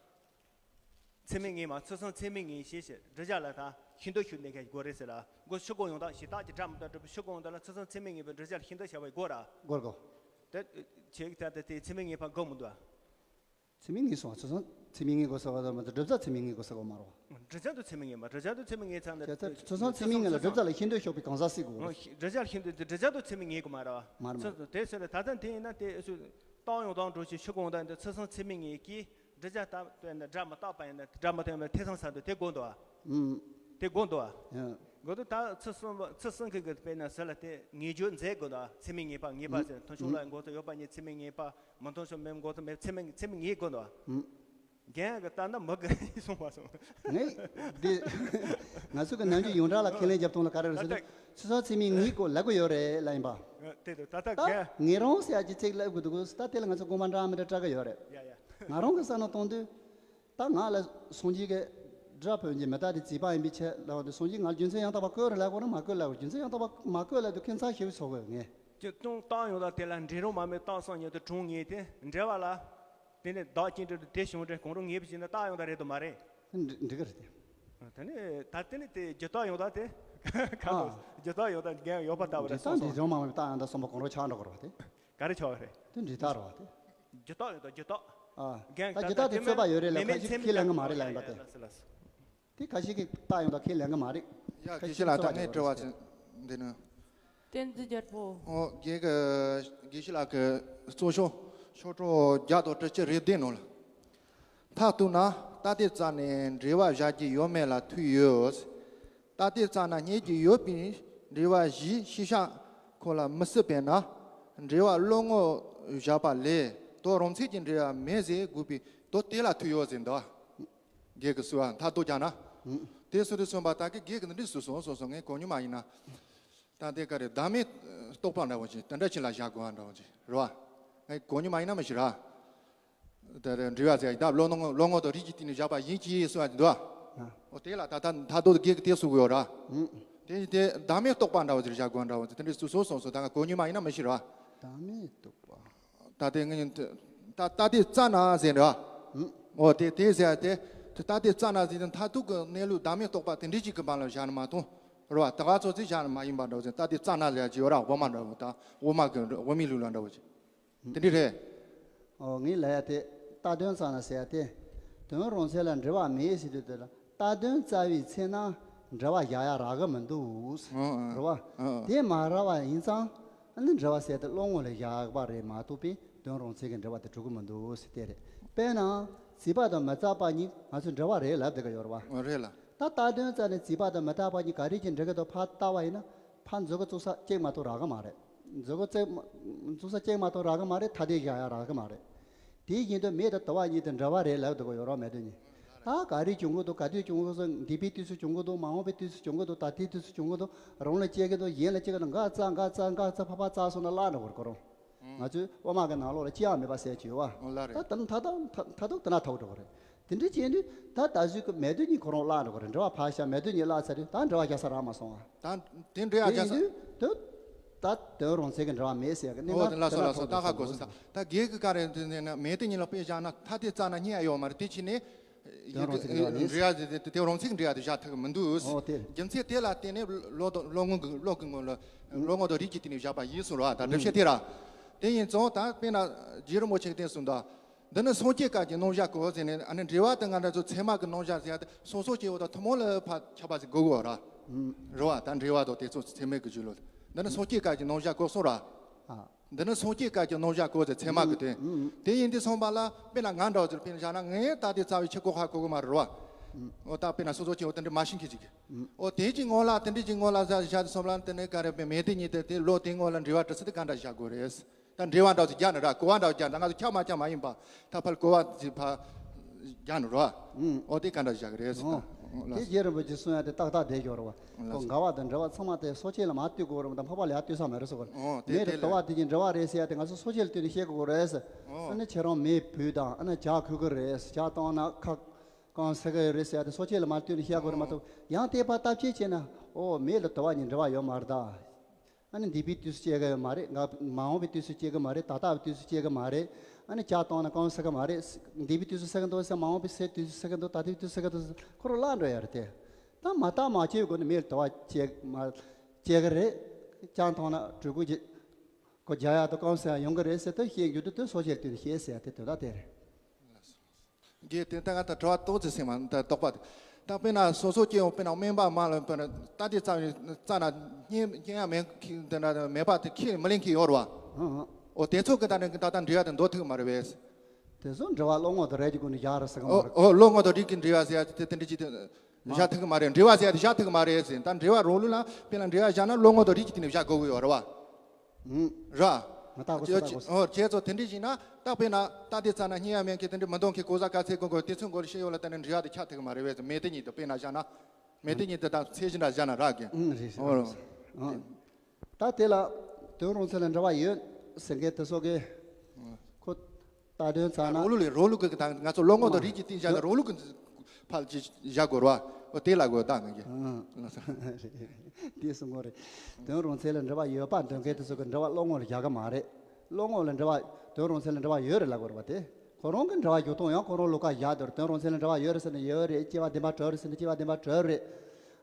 ཚད་མའི་ངེས་མ་ཚུལ་གསུམ་ཚད་མའི་ངེས་ཞེས་བྱ་བསྒྲུབ་བྱ་ལ་ད་ཤིན་ཏུ་ཞུགས་ནས་ཁ་དགོས་རེད་ཟེར་ལ། མགོ་ཕྱི་རྒོལ་ཡང་དག་གཞི་རྟགས་ཀྱི་སྒྲ་མི་རྟག་སྒྲུབ་པའི་ཕྱི་རྒོལ་ཡང་དག་ལ་ཚུལ་གསུམ་ཚད་མའི་ངེས་པའི་བསྒྲུབ་བྱ་ལ་ཤིན་ཏུ་བྱ་བའི་དགོས་ར། དགོས་དགོས། དེ་ཁྱེད་ཀྱི་ད་ལྟ་དེ་ཚད་མའི་ངེས་པ་དགོས་མི་འདུག་ཨ། ཚད་མའི་ངེས་སོང་ཚུལ་གསུམ་ཚད་མའི་ངེས་དགོས་ས་གོ་ད་མ་གཏོགས་བསྒྲུབ་བྱ་ཚད་མའི་ངེས་དགོས་ས་གོ་མ་རེད་བ། བསྒྲུབ་བྱ་དུ་ཚད་མའི་ངེས་མ་བསྒྲུབ་བྱ་དུ་ཚད་མའི་ངེས་ཚང་ད། ཚུལ་གསུམ་ཚད་མའི་ངེས་ལ་བསྒྲུབ་བྱ་ལ་ཤིན་ཏུ་ཞུགས་པའི་གང་ཟག་སྲིད་དགོས་རེད། བསྒྲུབ་བྱ་ལ་ཤིན་ཏུ་བསྒྲུབ་བྱ་དུ་ཚད་མའི་ངེས་དགོས་མ་རེད་བ། མ་རེད་མ་རེད། དེ་ཟེར་ད་ལྟ་དེ་ཡིན་ན་དེ་ཨེ་ཚོ། རྟགས་ཡང་དག་འགྲོ་ཞིང་ཕྱི་རྒོལ་ཡང་དག་འདི་ཚུལ་གསུམ་ཚད་མའི་ངེས་ཀྱིས་བསྒྲུབ་བྱ་ལྟ་བས་ན་སྒྲ་མི་རྟག་པ་ཡིན་ན་སྒྲ་མི་རྟག་པའི་ཐེ་ཚོམ་ཟ་འདུག་དེ་དགོས་འདུག་ཨ། ཨུམ། དེ་དགོས་འདུག་ཨ། ཡ། དགོས་འདུག་ད་ཚུལ་གསུམ་ཚུལ་གསུམ་གི་གི་དཔེར་ན་ཟེར་ལ་དེ་ངེས་རྒྱུ་མཛད་དགོས་འདུག་ཨ། ཚད་མའི་ངེས་པ་ངེས་པ་ཟེར་མཐུན་ཕྱོགས་ལ་འགོག་ཚུལ་ཡོད་པ་ཉིད་ཚད་མའི་ངེས་པ་མི་མཐུན་ཕྱོགས་མེད་འགོག་ཚུལ་མེད་ཚད་མའི་ཚད་མའི་ངེས་དགོས་འདུག་ཨ། ཨུམ། རྒན་གི་ལྟ་ན་མི་དགོས་གསུང་བ་སོང་། ངས་འདི་ང་ཚོ་གི་ནམ་རྒྱུན་ཡོངས་གྲགས་ལ་ཁས་ལེན་རྒྱབ་སྟངས་ལ་ག་རེ་རེད་ཟེར་ན། ཚུལ་གསུམ་ཚད་མའི་ངེས་དགོས་ལབ་གི་ཡོད་རེད་ལབ་ཡིན་པ། དེ་དུ་ད་ལྟ་ད་རྒན། ངེས་རང་ཟེར་ཡ་ཅིག་ཚིག་ལབ་དགོས་འདུག་ད་དེ་ལ་ང་ཚོ་དགོངས་པ་འདྲ་མི་འདྲ་སྤྲད་གི་ཡོད་རེད། ཡ་ཡ། ང་རང་གི་བསམ་བློ་གཏོང་དུས། ད་ང་ལ་སངས་རྒྱས་ཀྱི་སྒྲ་བོན་གྱི་མི་རྟག་སྟེ་བྱས་པ་ཡིན་པའི་ཕྱིར་ལབ་དུས་སངས་རྒྱས་ང་ལ་རྒྱུ་མཚན་ཡང་དག་པ་བཀོད་རེད་ལབ་དགོས་རེད་མ་བཀོད་ལབ་དགོས་རྒྱུ་མཚན་ཡང་དག་པ་མ་བཀོད་ལབ་དུས་ཁྱད་མཚར་ཞེ་པོ་ཚོར་གི་ངས། ཀྱི་སྟོང་རྟགས་ཡང་དག་དེ་ལ་འབྲིང་རིམ་མ་མའི་རྟགས་སང་ཉིད་དུ་གྲངས་ངེས་ཏེ་འབྲེལ་བ་ལ། དེ་ནས་བདག་གཅིག་འབྲེལ་དུ་དེ་བྱུང་འབྲེལ་གང་རུང་ངེས་པ་ཞིག་ན་རྟགས་ཡང་དག་རེད་དམ་མ་རེད། འགྲིག་གི་རེད་དེ། དེ་ནས་ད་དེ་ནས་དེ་རྒྱུ་རྟགས་ཡང་དག་དེ་ག་ཨ། རེད། རྒྱུ་རྟགས་ཡང་དག་རྒན་ཡོད་པ་ལྟ་བུ་རེད། འབྲས་རྟགས་སོང་འབྲས་སོང་། སྦྱོར་མ་ཡིན་པའི་རྟགས་ཡང་དག་གསུམ་པོ་གང་རུང་ཆགས་འགྲོ་གི་རེད་པ་དེ། ག་རེ་ཆགས་པ་རེད། དེ་འབྲས་རྟགས་རེད་པ་དེ། རྒྱུ་རྟགས་ཡང་དག་རྒྱུ་རྟགས། ཨ། རྒན་ད་ད་རྒྱུ་རྟགས་དེ་རྩོད་པ་ཡོད་རེད་ལ་ཁ་ཤས་ཁས་ལེན་གི་མ་རེད་ལ་ཡིན་པ་དེ། ལགས་སོ་ལགས་སོ། དེ་ཁ་ཤས་ཀྱིས་རྟགས་ཡང་དག་ཁས་ལེན་གི་མ་རེད། ཡ་ཁ་དགེ་བཤེས་ཤས་ལགས་ད་ངས་དྲི་བ་ཅིག་འདི་ནི། བསྟན་འཛིན་རྒྱལ་པོ། ཨོ་རྒན་གྱི་དགེ་བཤེས་ལགས་ཀྱི་གཙོ་ཤོག་ཤོག་གྲངས་བརྒྱ་དང་དྲུག་ཅུ་རེ་བདུན་ནང་ལ། མཐར་གཏུགས་ན་ད་ལྟའི་རྩ་ནས་འབྲེལ་བ་བཞག་རྒྱུ་ཡོད་མེད་ལ་ཐུག་ཡོད། ད་ལྟའི་རྩ་ན་རྙེད་རྒྱུ་ཡོད་པའི་འབྲེལ་བ་བཞིའི་ཤེས་བྱ་ཁོ་ལ་མི་སྲིད་པས་ན། འབྲེལ་བ་བློ་ངོར་བཞག་པ་ལས་དོན་རང་མཚན་གྱི་འབྲེལ་བ་མེད་ཟེར་དགོས་པའི་དོན་དེ་ལ་ཐུག་ཡོད་ཟེར་འདུག་རྒན་གྱིས་གསུངས་པ་མཐར་གཏུགས་བྱས་ན། ཨུ། དེ་སུ་དེ་གསུངས་པ་ད་གི་རྒན་གྱིས་འདི་འདྲ་གསུངས་སོང་གསུངས་སོང་། ངས་གོ་མྱོང་མ་ཡིན་ན། ད་དེ་ག་རེད། བདག་མེད་རྟོག་པ་འདྲ་བོ་ཅིག་དེ་འདྲ་ཅིག་ལ་བཞག་དགོས་པ་འདྲ་བོ་ཅིག་རེད་པ། ངས་གོ་མྱོང་མ་ཡིན་ན་མི་ཤེས་ར། དེ་རེད། འབྲེལ་བ་ཟེར་ཡ་ད་བློ་ངོ་བློ་ངོ་དང་རིགས་ཀྱི་སྟེང་ནས་བཞག་པ་ཡིན་གྱི་གསུངས་པ་འདུག་པ། ཨ། འོ་དེ་ལ་ད་ད་མཐར་གཏུགས་རྒན་གྱིས་དེ་གསུང་གི་ཡོད་ར། ཨུ། དེ་དེ་བདག་མེད་རྟོག་པ་འདྲ་བོ་ཅིག་བཞག་དགོས་པ་འདྲ་བོ་ཅིག་དེ་འདྲ་གསུངས་སོང་གསུངས་སོང་། ད་ང་གོ་མྱོང་མ་ཡིན་ན་མི་ཤེས་ར། བདག་མེད་རྟོག་པ། ད་དེ་ངས་ད་ད་ལྟའི་རྩ་ན་ཟེར་ར། ཨུ། འོ་དེ་དེ་ཟེར་ཡ་དེ། ད་ལྟའི་རྩ་ན་ཟེར་དེ་མཐར་གཏུགས་ཀྱི་གནས་ལུགས་བདག་མེད་རྟོག་པ་དེ་འདྲ་ཅིག་གི་བར་ལ་བཞག་ནི་མ་གཏོགས། རེད་པ། ད་ག་ཚོད་ཅིག་བཞག་ནི་མ་ཡིན་པ་འདྲ་བོ་ཅིག་ད་ལྟའི་རྩ་ན་ཟེར་ཡ་ཅིག་ཡོད་ར། དབུ་མ་འདྲ་བོ་དང་དབུ་མ་གི་དབུ་མའི་ལུགས་ལ་འདྲ་བོ་ཅིག་དེ་འདྲ་རེད། ཨོ་ངས་ལབ་ཡ་དེ། རྟགས་དོན་རྩ་ན་ཟེར་ཡ་དེ། དོན་རང་མཚན་ལ་འབྲེལ་བ་མེད་ཟེར་དུས་དེ་ལ་རྟགས་དོན་རྩ་བའི་ཚེ་ན་འབྲེལ་བ་བཞག་ཡ་རག་གི་མི་འདུག་ཨོ་ཨོ། རེད་པ། ཨོ་ཨོ། དེ་མ་རག་པ་ཡིན་ཙང་། ཨ་ནི་འབྲེལ་བ་ཟེར་དེ་བློ་ངོ་ལ་བཞག་པ་རེད་མ་གཏོགས་པའི་དོན་རང་མཚན་གྱི་འབྲེལ་བ་དེ་གྲུབ་ཀྱི་མི་འདུག་ཟེར་དེ་རེད། དཔེར་ན། རྩིས་པ་དང་མི་རྩིས་པ་གཉིས་ང་ཚོས་འབྲེལ་བ་རེད་ལབ་བསྡད་ཀྱི་ཡོད་རེད་པ། ཨོ་རེད་ལ། ད་རྟགས་དོན་རྩ་ནས་རྩིས་པ་དང་མི་རྩིས་པ་གཉིས་ག་རེ་གྱིས་འབྲེལ་གྱི་འདུག་ཕར་བལྟས་པ་ཡིན་ན། ཕར་མཛུབ་གུ་བཙུགས་ས་གཅིག་མ་གཏོགས་རག་གི་མ་རེད། མཛུབ་གུ་བཙུགས་མ་བཙུགས་ས་གཅིག་མ་གཏོགས་རག་གི་མ་རེད། ཐ་དད་བཞག་ཡ་རག་གི་མ་རེད། དེ་བཞིན་དུ་མེ་དང་དུ་བ་གཉིས་དེ་འབྲེལ་བ་རེད་ལབ་འདུག་གི་ཡོད་རེད་པ། མེ་དུ་གཉིས། ད་ག་རེ་བྱུང་གི་འདུག་ག་དུས་བྱུང་གི་འདུག་འདས་པའི་དུས་སུ་བྱུང་གི་འདུག་མ་འོངས་པའི་དུས་སུ་བྱུང་གི་འདུག་ད་ལྟའི་དུས་སུ་བྱུང་གི་འདུག་རང་ལ་སྐྱེ་གི་འདུག་གཞན་ལ་སྐྱེ་གི་འདུག་འགའ་རྩ་འགའ་རྩ་འགའ་རྩ་ཕར་ཕར་རྩ་སོང་ན་བརླག་འགྲོ་གི་རེད། ཁོ་རང་ང་ཚོའི་དབུ་མ་གི་ནང་ལོགས་ལ་སྐྱེ་བ་མེད་པ་ཟེར་གྱི་ཡོད་པ། ཨོ་ལགས་རེད། ད་ད་མཐའ་དག་མཐའ་མཐའ་ཐུག་དེ་ན་ཐུག་འགྲོ་གི་རེད། དེ་འདྲ་བྱས་དུས་ད་ད་གཟོད་ཀྱི་མེ་དུ་གཉིས་ཁོ་རང་བརླག་འགྲོ་གི་རེད། འབྲེལ་བ་ཕར་བཞག་མེ་དུ་གཉིས་བརླག་ཚར་དུས་ད་འབྲེལ་བ་རྒྱག་ས་རག་མ་སོང་བ། ད་དེ་འབྲེལ་བ་རྒྱག་ས། དེ་ཡིན་དུས་ད་དོན་རང་མཚན་གྱི་འབྲེལ་བ་མེད་ཟེར་གི་གནད་འགག་ཨོ་དེ་ལགས་སོ་ལགས་སོ། ད་ཧ་གོ་སོང་། ད་ད་རྒན་གྱི་བཀའ་རེད། དེ་ནས་མེ་དུ་གཉིས་ལ་དཔེ་བཞག་ན་ཐ་དད་རྩ་ན་རྙེད་ཡ་ཡོད་མ་རེད། དེ་ཕྱིན་ནས། དོན་རང་མཚན་གྱི་འབྲེལ་བ་མེད། འབྲེལ་བ་དེ་དེ་རང་མཚན་གྱི་འབྲེལ་བ་དེ་བཞག་ཐུབ་ཀྱི་མི་འདུག་ཨོ་དེ་རེད། རྒྱུ་མཚན་དེ་ལ་བརྟེན་ནས་བློ་དང་བློ་ངོ་གི་བློ་གི་ངོ་ལ་བློ་ངོ་དང་རིགས་ཀྱི་སྟེང་ནས་བཞག་པ་ཡིན་གསུངས་ར། ད་འགྲེལ་བཤད་དེ་ར། དེ་ཡིན་ཙང་ད་དཔེར་ན་རྗེ་རིན་པོ་ཆེ་གིས་བསྟན་གསུངས་ད། འདི་ནི་སངས་རྒྱས་སྐབས་ཀྱི་རྣམ་གཞག་གོ་ཟེར་ནས། ཨ་ནི་འབྲེལ་བ་དེ་ང་འདྲ་ཚོ་ཚད་མ་གི་རྣམ་གཞག་ཟེར་ཡ་དེ་སོ་སོ་སྐྱེ་བོ་དང་ཐུན་མོང་ལ་ཕར་ཁྱབ་པ་ཟིག་དགོས་གོ་ར། རེད་བ། ད་འབྲེལ་བ་དང་དེ་ཚོ་ཚད་མའི་གི་རྒྱུད་ལ། འདི་ནི་སངས་རྒྱས་སྐབས་ཀྱི་རྣམ་གཞག་གོ་གསུངས་ར། ཨ། འདི་ནི་སངས་རྒྱས་སྐབས་ཀྱི་རྣམ་གཞག་གོ་ཟེར། ཚད་མ་གི་དོན། དེ་ཡིན་དུས་ཙམ་པ་ལ་དཔེར་ན་ང་འདྲ་བོ་ཚོར་དཔེར་ན་བཞག་ན། ངས་ད་དེ་རྩ་བའི་ཆོས་གོ་ཧ་གོ་གི་མ་རེད་བ། འོ་ད་དཔེར་ན་སོ་སོ་སྐྱེ་བོ་དེ་འདྲ་མ་ཤེས་མཁན་ཅིག་གིས། འོ་དེ་གཅིག་ངོ་ལ་དེ་འདྲ་གཅིག་ངོ་ལ་བཞག་བཞག་དུས་ཙམ་པ་ལ། དེ་ནས་ག་རེ་དཔེ་མེ་དེ་གཉིས་དེ་དེ་བློ་དེ་ངོ་ལ་འབྲེལ་བ་གྲུབ་ས་དེ་ག་འདྲ་བཞག་དགོས་རེད། ད་འབྲེལ་བ་འདྲ་བོ་ཅིག་རྒྱག་ནི་ར། གོ་བ་འདྲ་བོ་རྒྱག་ན་ང་ཚོ་ཁྱབ་མ་ཁྱབ་མ་ཡིན་པ་ད་ཕར་གོ་བ་ཅིག་ཕར་རྒྱག་ནི་ར། ཨུ། འོ་དེ་ག་འདྲ་བཞག་གི་རེད་ཟེར། ཨོ། ད་ལགས་དེ་སོ། རྗེ་རིན་པོ་ཆེས་གསུངས་ཡ་དེ་ཏག་ཏག་བསྡད་ཡོད་རེད་བ། ལགས་ཁོ་སོ། འགལ་བ་དང་འབྲེལ་བ་ཚང་མ་དེ་སོ་སྐྱེ་ལ་མར་ལྟོས་དགོས་རེད་མ་གཏོགས་འཕགས་པ་ལ་ཡར་ལྟོས་ས་མ་རེད་ཟེར་གོ། ཨོ་དེ་མེ་དེ་དང་དུ་བ་ལས། དེ་གཉིས་འབྲེལ་བ་རེད་ཟེར་ཡ་དེ་ང་ཚོ་སོ་སྐྱེ་ལ་ལྟོས་ནས་བཤད་དགོས་རེད་ཟེར། ཨོ། ཨ་ནི་ཁྱེད་རང་མེ་ཕུད་དང་། ཨ་ནི་ཇ་ཁོལ་གི་རེད། ཇ་བཏང་ན་ཁ་སྐམ་ཟེར་གི་རེད་ཟེར་ཡ་དེ་སོ་སྐྱེ་ལ་མར་ལྟོས་ནས་བཤད་དགོས་རེད་མ་གཏོགས། ཡང་དེ་ཕར་བརྟག་དཔྱད་བྱས་ན། ཨོ་མེ་དང་དུ་བ་གཉིས་འབྲེལ་བ་ཡོད་མ་རེད་ད། ཨ་ནི་འདས་པའི་དུས་སུ་སྐྱེ་གི་ཡོད་མ་རེད། ང་མ་འོངས་པའི་དུས་སུ་སྐྱེ་གི་མ་རེད། ད་ལྟ་བའི་དུས་སུ་སྐྱེ་གི་མ་རེད། ཨ་ནི་ཇ་བཏང་ན་སྐམ་ཟེར་གི་མ་རེད། འདས་པའི་དུས་སུ་ཟེར་གི་འདུག་ཟེར། མ་འོངས་པའི་ཚེ་དུས་སུ་ཟེར་གི་འདུག་ད་ལྟའི་དུས་སུ་ཟེར་གི་འདུག་ཟེར། ཁོ་རང་བརླག་འགྲོ་ཡ་རེད་དེ། ད་མ་བརྟགས་མ་དཔྱད་གོང་ནས་མེ་ལ་དུ་བ་སྐྱེ་མ་སྐྱེ་གི་རེད། ཇ་བཏང་ན་དྲོད་ཁོལ་གྱི་ཁོ་རྒྱག་ཡ་དང་སྐམ་ཟེར་ཡ་ཡོང་གི་རེད་ཟེར་དུས། བཤད་རྒྱུ་དེ་དུས་སོ་སྐྱེ་ལ་ལྟོས་ནས་བཤད་ཟེར་ཡ་དེ་དོན་དག་དེ་རེད། རྒན་དེ་ལྟ་ང་ད་དྲི་བ་ཏོག་ཙམ་ཟིན་མ་ད་དོགས་པ་དེ། ད་དཔེར་ན་སོ་སོ་སྐྱེ་བོ་དཔེར་ན་སྨན་པ་མ་ལ་དཔེར་ན་ད་དེ་རྩ་ནས་རྩ་ན་རྙེད་རྙེད་ཡ་མེད་མཁན་དེ་འདྲ་མེད་པ་དེ་ཁས་མི་ལེན་མཁན་ཡོད་རེད་བ། ཨང་ཨང་། འོ་དེ་ཚོ་གི་ད་ནི་ད་ལྟ་འབྲེལ་བ་དེ་འདོར་ཐུབ་ཀྱི་མ་རེད་པས། དེ་ཚོ་འབྲེལ་བ་བློ་ངོ་དང་རིགས་ཀྱི་སྒོ་ནས་བཞག་ར་ཟེར་གི་མ་འོ་རེད། འོ་བློ་ངོ་དང་རིགས་ཀྱི་འབྲེལ་བ་ཟེར་ཡ་དེ་དེ་འདྲ་ཅིག་དེ་བཞག་ཐུབ་ཀྱི་མ་རེད། འབྲེལ་བ་ཟེར་ཡ་དེ་བཞག་ཐུབ་ཀྱི་མ་རེད་ཟེར། ད་འབྲེལ་བ་རང་ལུགས་ལ་དཔེར་ན་འབྲེལ་བ་བཞག་ན་བློ་ངོ་དང་རིགས་ཀྱི་སྟེང་ནས་བཞག་དགོས་ཀྱི་ཡོད་རེད་བ། ཨང་། ར། ང་ད་གོ་སོང་། ད་གོ་སོང་། ཨོ་ཁྱེད་ཚོ་དེ་འདྲ་ཞིག་ན་ད་དཔེར་ན་ད་དེ་རྩ་ན་རྙེད་ཡ་མེད་མཁན་དེ་འདྲ་མི་འདོད་མཁན་གང་ཟག་ག་ཚད་གང་དགོས་དེ་ཚོའི་མགོ་ལ་ཤི་ཡོད་ལ་ད་ནི་འབྲེལ་བ་དེ་ཆགས་ཐུབ་ཀྱི་མ་རེད་པས། མེ་དེ་གཉིས་དང་དཔེར་ན་བཞག་ན། མེ་དེ་གཉིས་དེ་དང་ཚད་གཞི་འདྲ་བཞག་ན་རག་གི། ཨང་། རེད་རེད། ཨོ། ཨང་། ད་དེ་ལ་དོན་རང་མཚན་ལ་འབྲེལ་བ་ཡོད་ཟེར་མཁན་དེ་ཚོ་གི་ཁོ་ད་དོན་ཚང་ན། རང་ལུགས་ལས་རང་ལུགས་ཀྱི་ད་ང་ཚོ་བློ་ངོ་དང་རིགས་ཀྱི་སྟེང་བཞག་ན་རང་ལུགས་ཀྱི་ཕར་ཅིག་བཞག་དགོས་རེད་བ། འོ་དེ་ལ་དགོས་ད་ང་གི། ཨང་། དེ་གསུང་དགོས་རེད། དོན་རང་མཚན་ལ་འབྲེལ་བ་ཡོད་པ་འདོད་མཁན་དེ་ཚོ་གི་འབྲེལ་བ་བློ་ངོ་ལ་བཞག་གི་མ་རེད། བློ་ངོ་ལ་འབྲེལ་བ་དོན་རང་མཚན་ལ་འབྲེལ་བ་ཡོད་རེད་ལབ་དགོས་རེད་བ་དེ། ཁོ་རང་གི་འདྲ་བ་འཇོག་སྟངས་ཡང་ཁོ་རང་ལོ་ཀ་བཞག་འདུག་དོན་རང་མཚན་ལ་འདྲ་བ་ཡོད་རེད་ཟེར་ན་ཡོད་རེད། སྐྱེ་བ་བདེན་པ་གྲོལ་རེད་ཟེར་ན་སྐྱེ་བ་བདེན་པ་གྲོལ་རེད།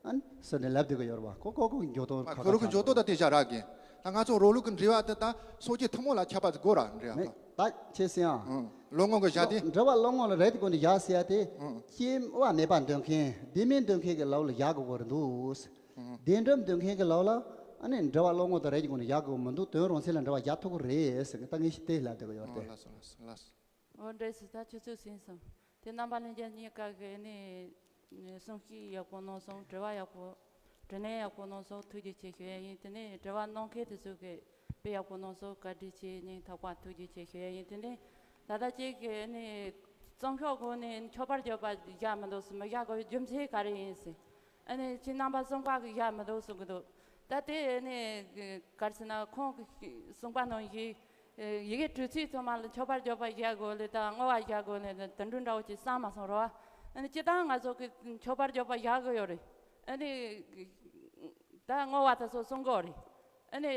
ཨ་ནི་ཟེར་ནས་ལབ་བསྡད་ཀྱི་ཡོད་རེད་བ། ཁོ་ཁོ་ཁོ་འཇོག་སྟངས་ཁ་ཁོ་རང་གི་ཁ་འཇོག་སྟངས་ད་དེ་བཞག་རག་གི། ད་ང་ཚོ་རང་ལུགས་ཀྱི་འདྲ་བ་དེ་ད་སངས་རྒྱས་ཐུན་མོང་ལ་ཁྱབ་པ་དགོས་ར་འདྲ་བ། ད་ཁྱེད་སེང་ཨང་། ལོ་ངོ་གི་བཞག་དེ། འདྲ་བ་ལོ་ངོ་ལ་རེད་དེ་ཀུན་ཏུ་བཞག་ཟེར་ཡ་དེ། སྐྱེ་བ་མེད་པ་འདོད་མཁན་བདེ་མིན་འདོད་མཁན་གྱི་ལོགས་ལ་བཞག་དགོས་ཀྱི་རེད་འདུག་བདེ་འགྲོ་འདོད་མཁན་གྱི་ལོགས་ལ་ཨ་ནི་འདྲ་བ་ལོ་ངོ་དང་རེད་ཀྱི་ཀུན་ཏུ་བཞག་དགོས་མི་འདུག་དོན་རང་མཚན་ལ་འདྲ་བ་བཞག་ཐུབ་ཀྱི་རེད་ཟེར་གི། ད་ངས་ཤི་དེ་ལབ་བསྡད་ཀྱི་ཡོད་རེད་དེ། ལགས་སོ་ལགས་སོ་ལགས་སོ། འོ་འདྲ་ཟེར། ད་ཆུ་ཚོད་ཟིན་སོང་། དེ་རྣམ་པ་ལྷན་རྒྱས་གཉིས་ཀ་གིས་ནི་གསུང་བཤད་ཡག་པོ་གནང་སོང་། དྲི་བ་ཡག་པོ་དྲི་ལན་ཡག་པོ་གནང་སོང་། ཐུགས་རྗེ་ཆེ་ཞུ་ཡ་ཡིན། དེ་ནས་དྲི་བ་གནང་མཁན་དེ་ཚོ་གིས་དཔེ་ཡག་པོ་གནང་སོང་། བཀའ་དྲིན་ཆེ། སྙིང་ཐག་པ་ཐུགས་རྗེ་ཆེ་ཞུ་ཡ་ཡིན། དེ་ནས་ད་ལྟ་ཅིག་གིས་ནི་རྩོམ་ཤོག་གོ་ནས་མཆོད་པར་བརྗོད་པ་བཞག་མི་འདུག་ཟེར། མི་བཞག་དགོས་པའི་རྒྱུ་མཚན་ག་རེ་ཡིན་ཟེར། ཨ་ནི་ཁྱེད་རྣམ་པ་གསུམ་ཀ་གིས་བཞག་མི་འདུག་གསུང་གི་འདུག་ད་དེ་ནི་ག་རེ་ཟེར་ན་ཁོང་གིས་གསུངས་པ་ནང་བཞིན། ཡི་གེ་འབྲི་ཚུལ་ཚང་མ་ལ་མཆོད་པར་བརྗོད་པ་བཞག་དགོས་ལེ་དང་བསྔོ་བ་བཞག་དགོས་ལེ་དང་དེ་འདྲ་འདྲ་བོ་ཅིག་བསམ་མ་སོང་རོ། ཨ་ནི་སྤྱིར་བཏང་ང་ཚོ་གི་མཆོད་པར་བརྗོད་པ་བཞག་གི་ཡོད་རེད། ཨ་ནི་ད་བསྔོ་བ་དེ་ཚོ་གསུང་གི་ཡོད་རེད། ཨ་ནི་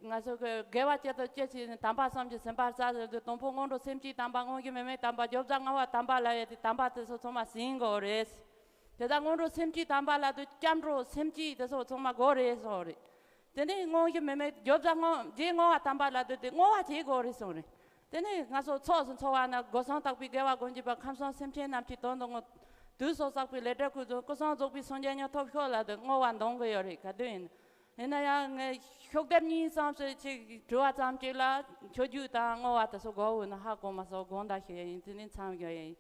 ང་ཚོ་གི་དགེ་བ་བཅུ་དང་བཅུ་གཅིག་ནི་དམ་པ་གསུམ་གྱི་སེམས་པ་རྩ་ཟེར་དུས་དང་པོ་སྔོན་འགྲོ་སེམས་བསྐྱེད་དམ་པ། དངོས་གཞི་མེད་མེད་དམ་པ། བརྗོད་བྱ་བསྔོ་བ་དམ་པ་ལབ་ཡ་དེ་དམ་པ་དེ་ཚོ་ཚང་མ་ཟིན་དགོས་རེད། དེ་དག་སྔོན་འགྲོ་སེམས་བསྐྱེད་དམ་པ་ལབ་དུས་སྐྱབས་འགྲོ་སེམས་བསྐྱེད་དེ་ཚོ་ཚང་མ་དགོས་རེད་གསུངས་རེད། དེ་ནས་དངོས་གཞི་མེད་མེད་བརྗོད་བྱ་བསྔོ་རྗེས་བསྔོ་བ་དམ་པ་ལབ་དུས་དེ་བསྔོ་བ་བྱེད་དགོས་རེད་གསུངས་རེད། དེ་ནས་ང་ཚོ་ཚོགས་སུ་འཚོགས་པ་ན་སྒོ་གསུམ་དག་པའི་དགེ་བ་སྒོམ་བྱེད་པ། ཁམས་གསུམ་སེམས་ཅན་རྣམས་ཀྱི་དོན་དུ་བསྔོ། དུས་གསུམ་བསགས་པའི་ལས་འབྲས་ཀུན་བསྔོ། སྐུ་གསུམ་རྫོགས་པའི་སངས་རྒྱས་མྱུར་ཐོབ་ཤོག་ལབ་དུས་བསྔོ་བ་འདོན་གྱི་ཡོད་རེད། ག་དུས་ཡིན། ཡིན་ན་ཡང་ངས་ཤོག་ལྡེབ་གཉིས་ཙམ་ཞིག་ཅིག་དྲི་བ་ཙམ་ཅིག་ལ་མཆོད་བརྗོད་དང་བསྔོ་བ་དེ་ཚོ་དགོས་འོས་ན་ཧ་གོ་མ་སོང་། དགོངས་དག་ཞུ་ཡ་ཡིན། དེ་ནས་མཚམས་བཞག་ཡ་ཡིན།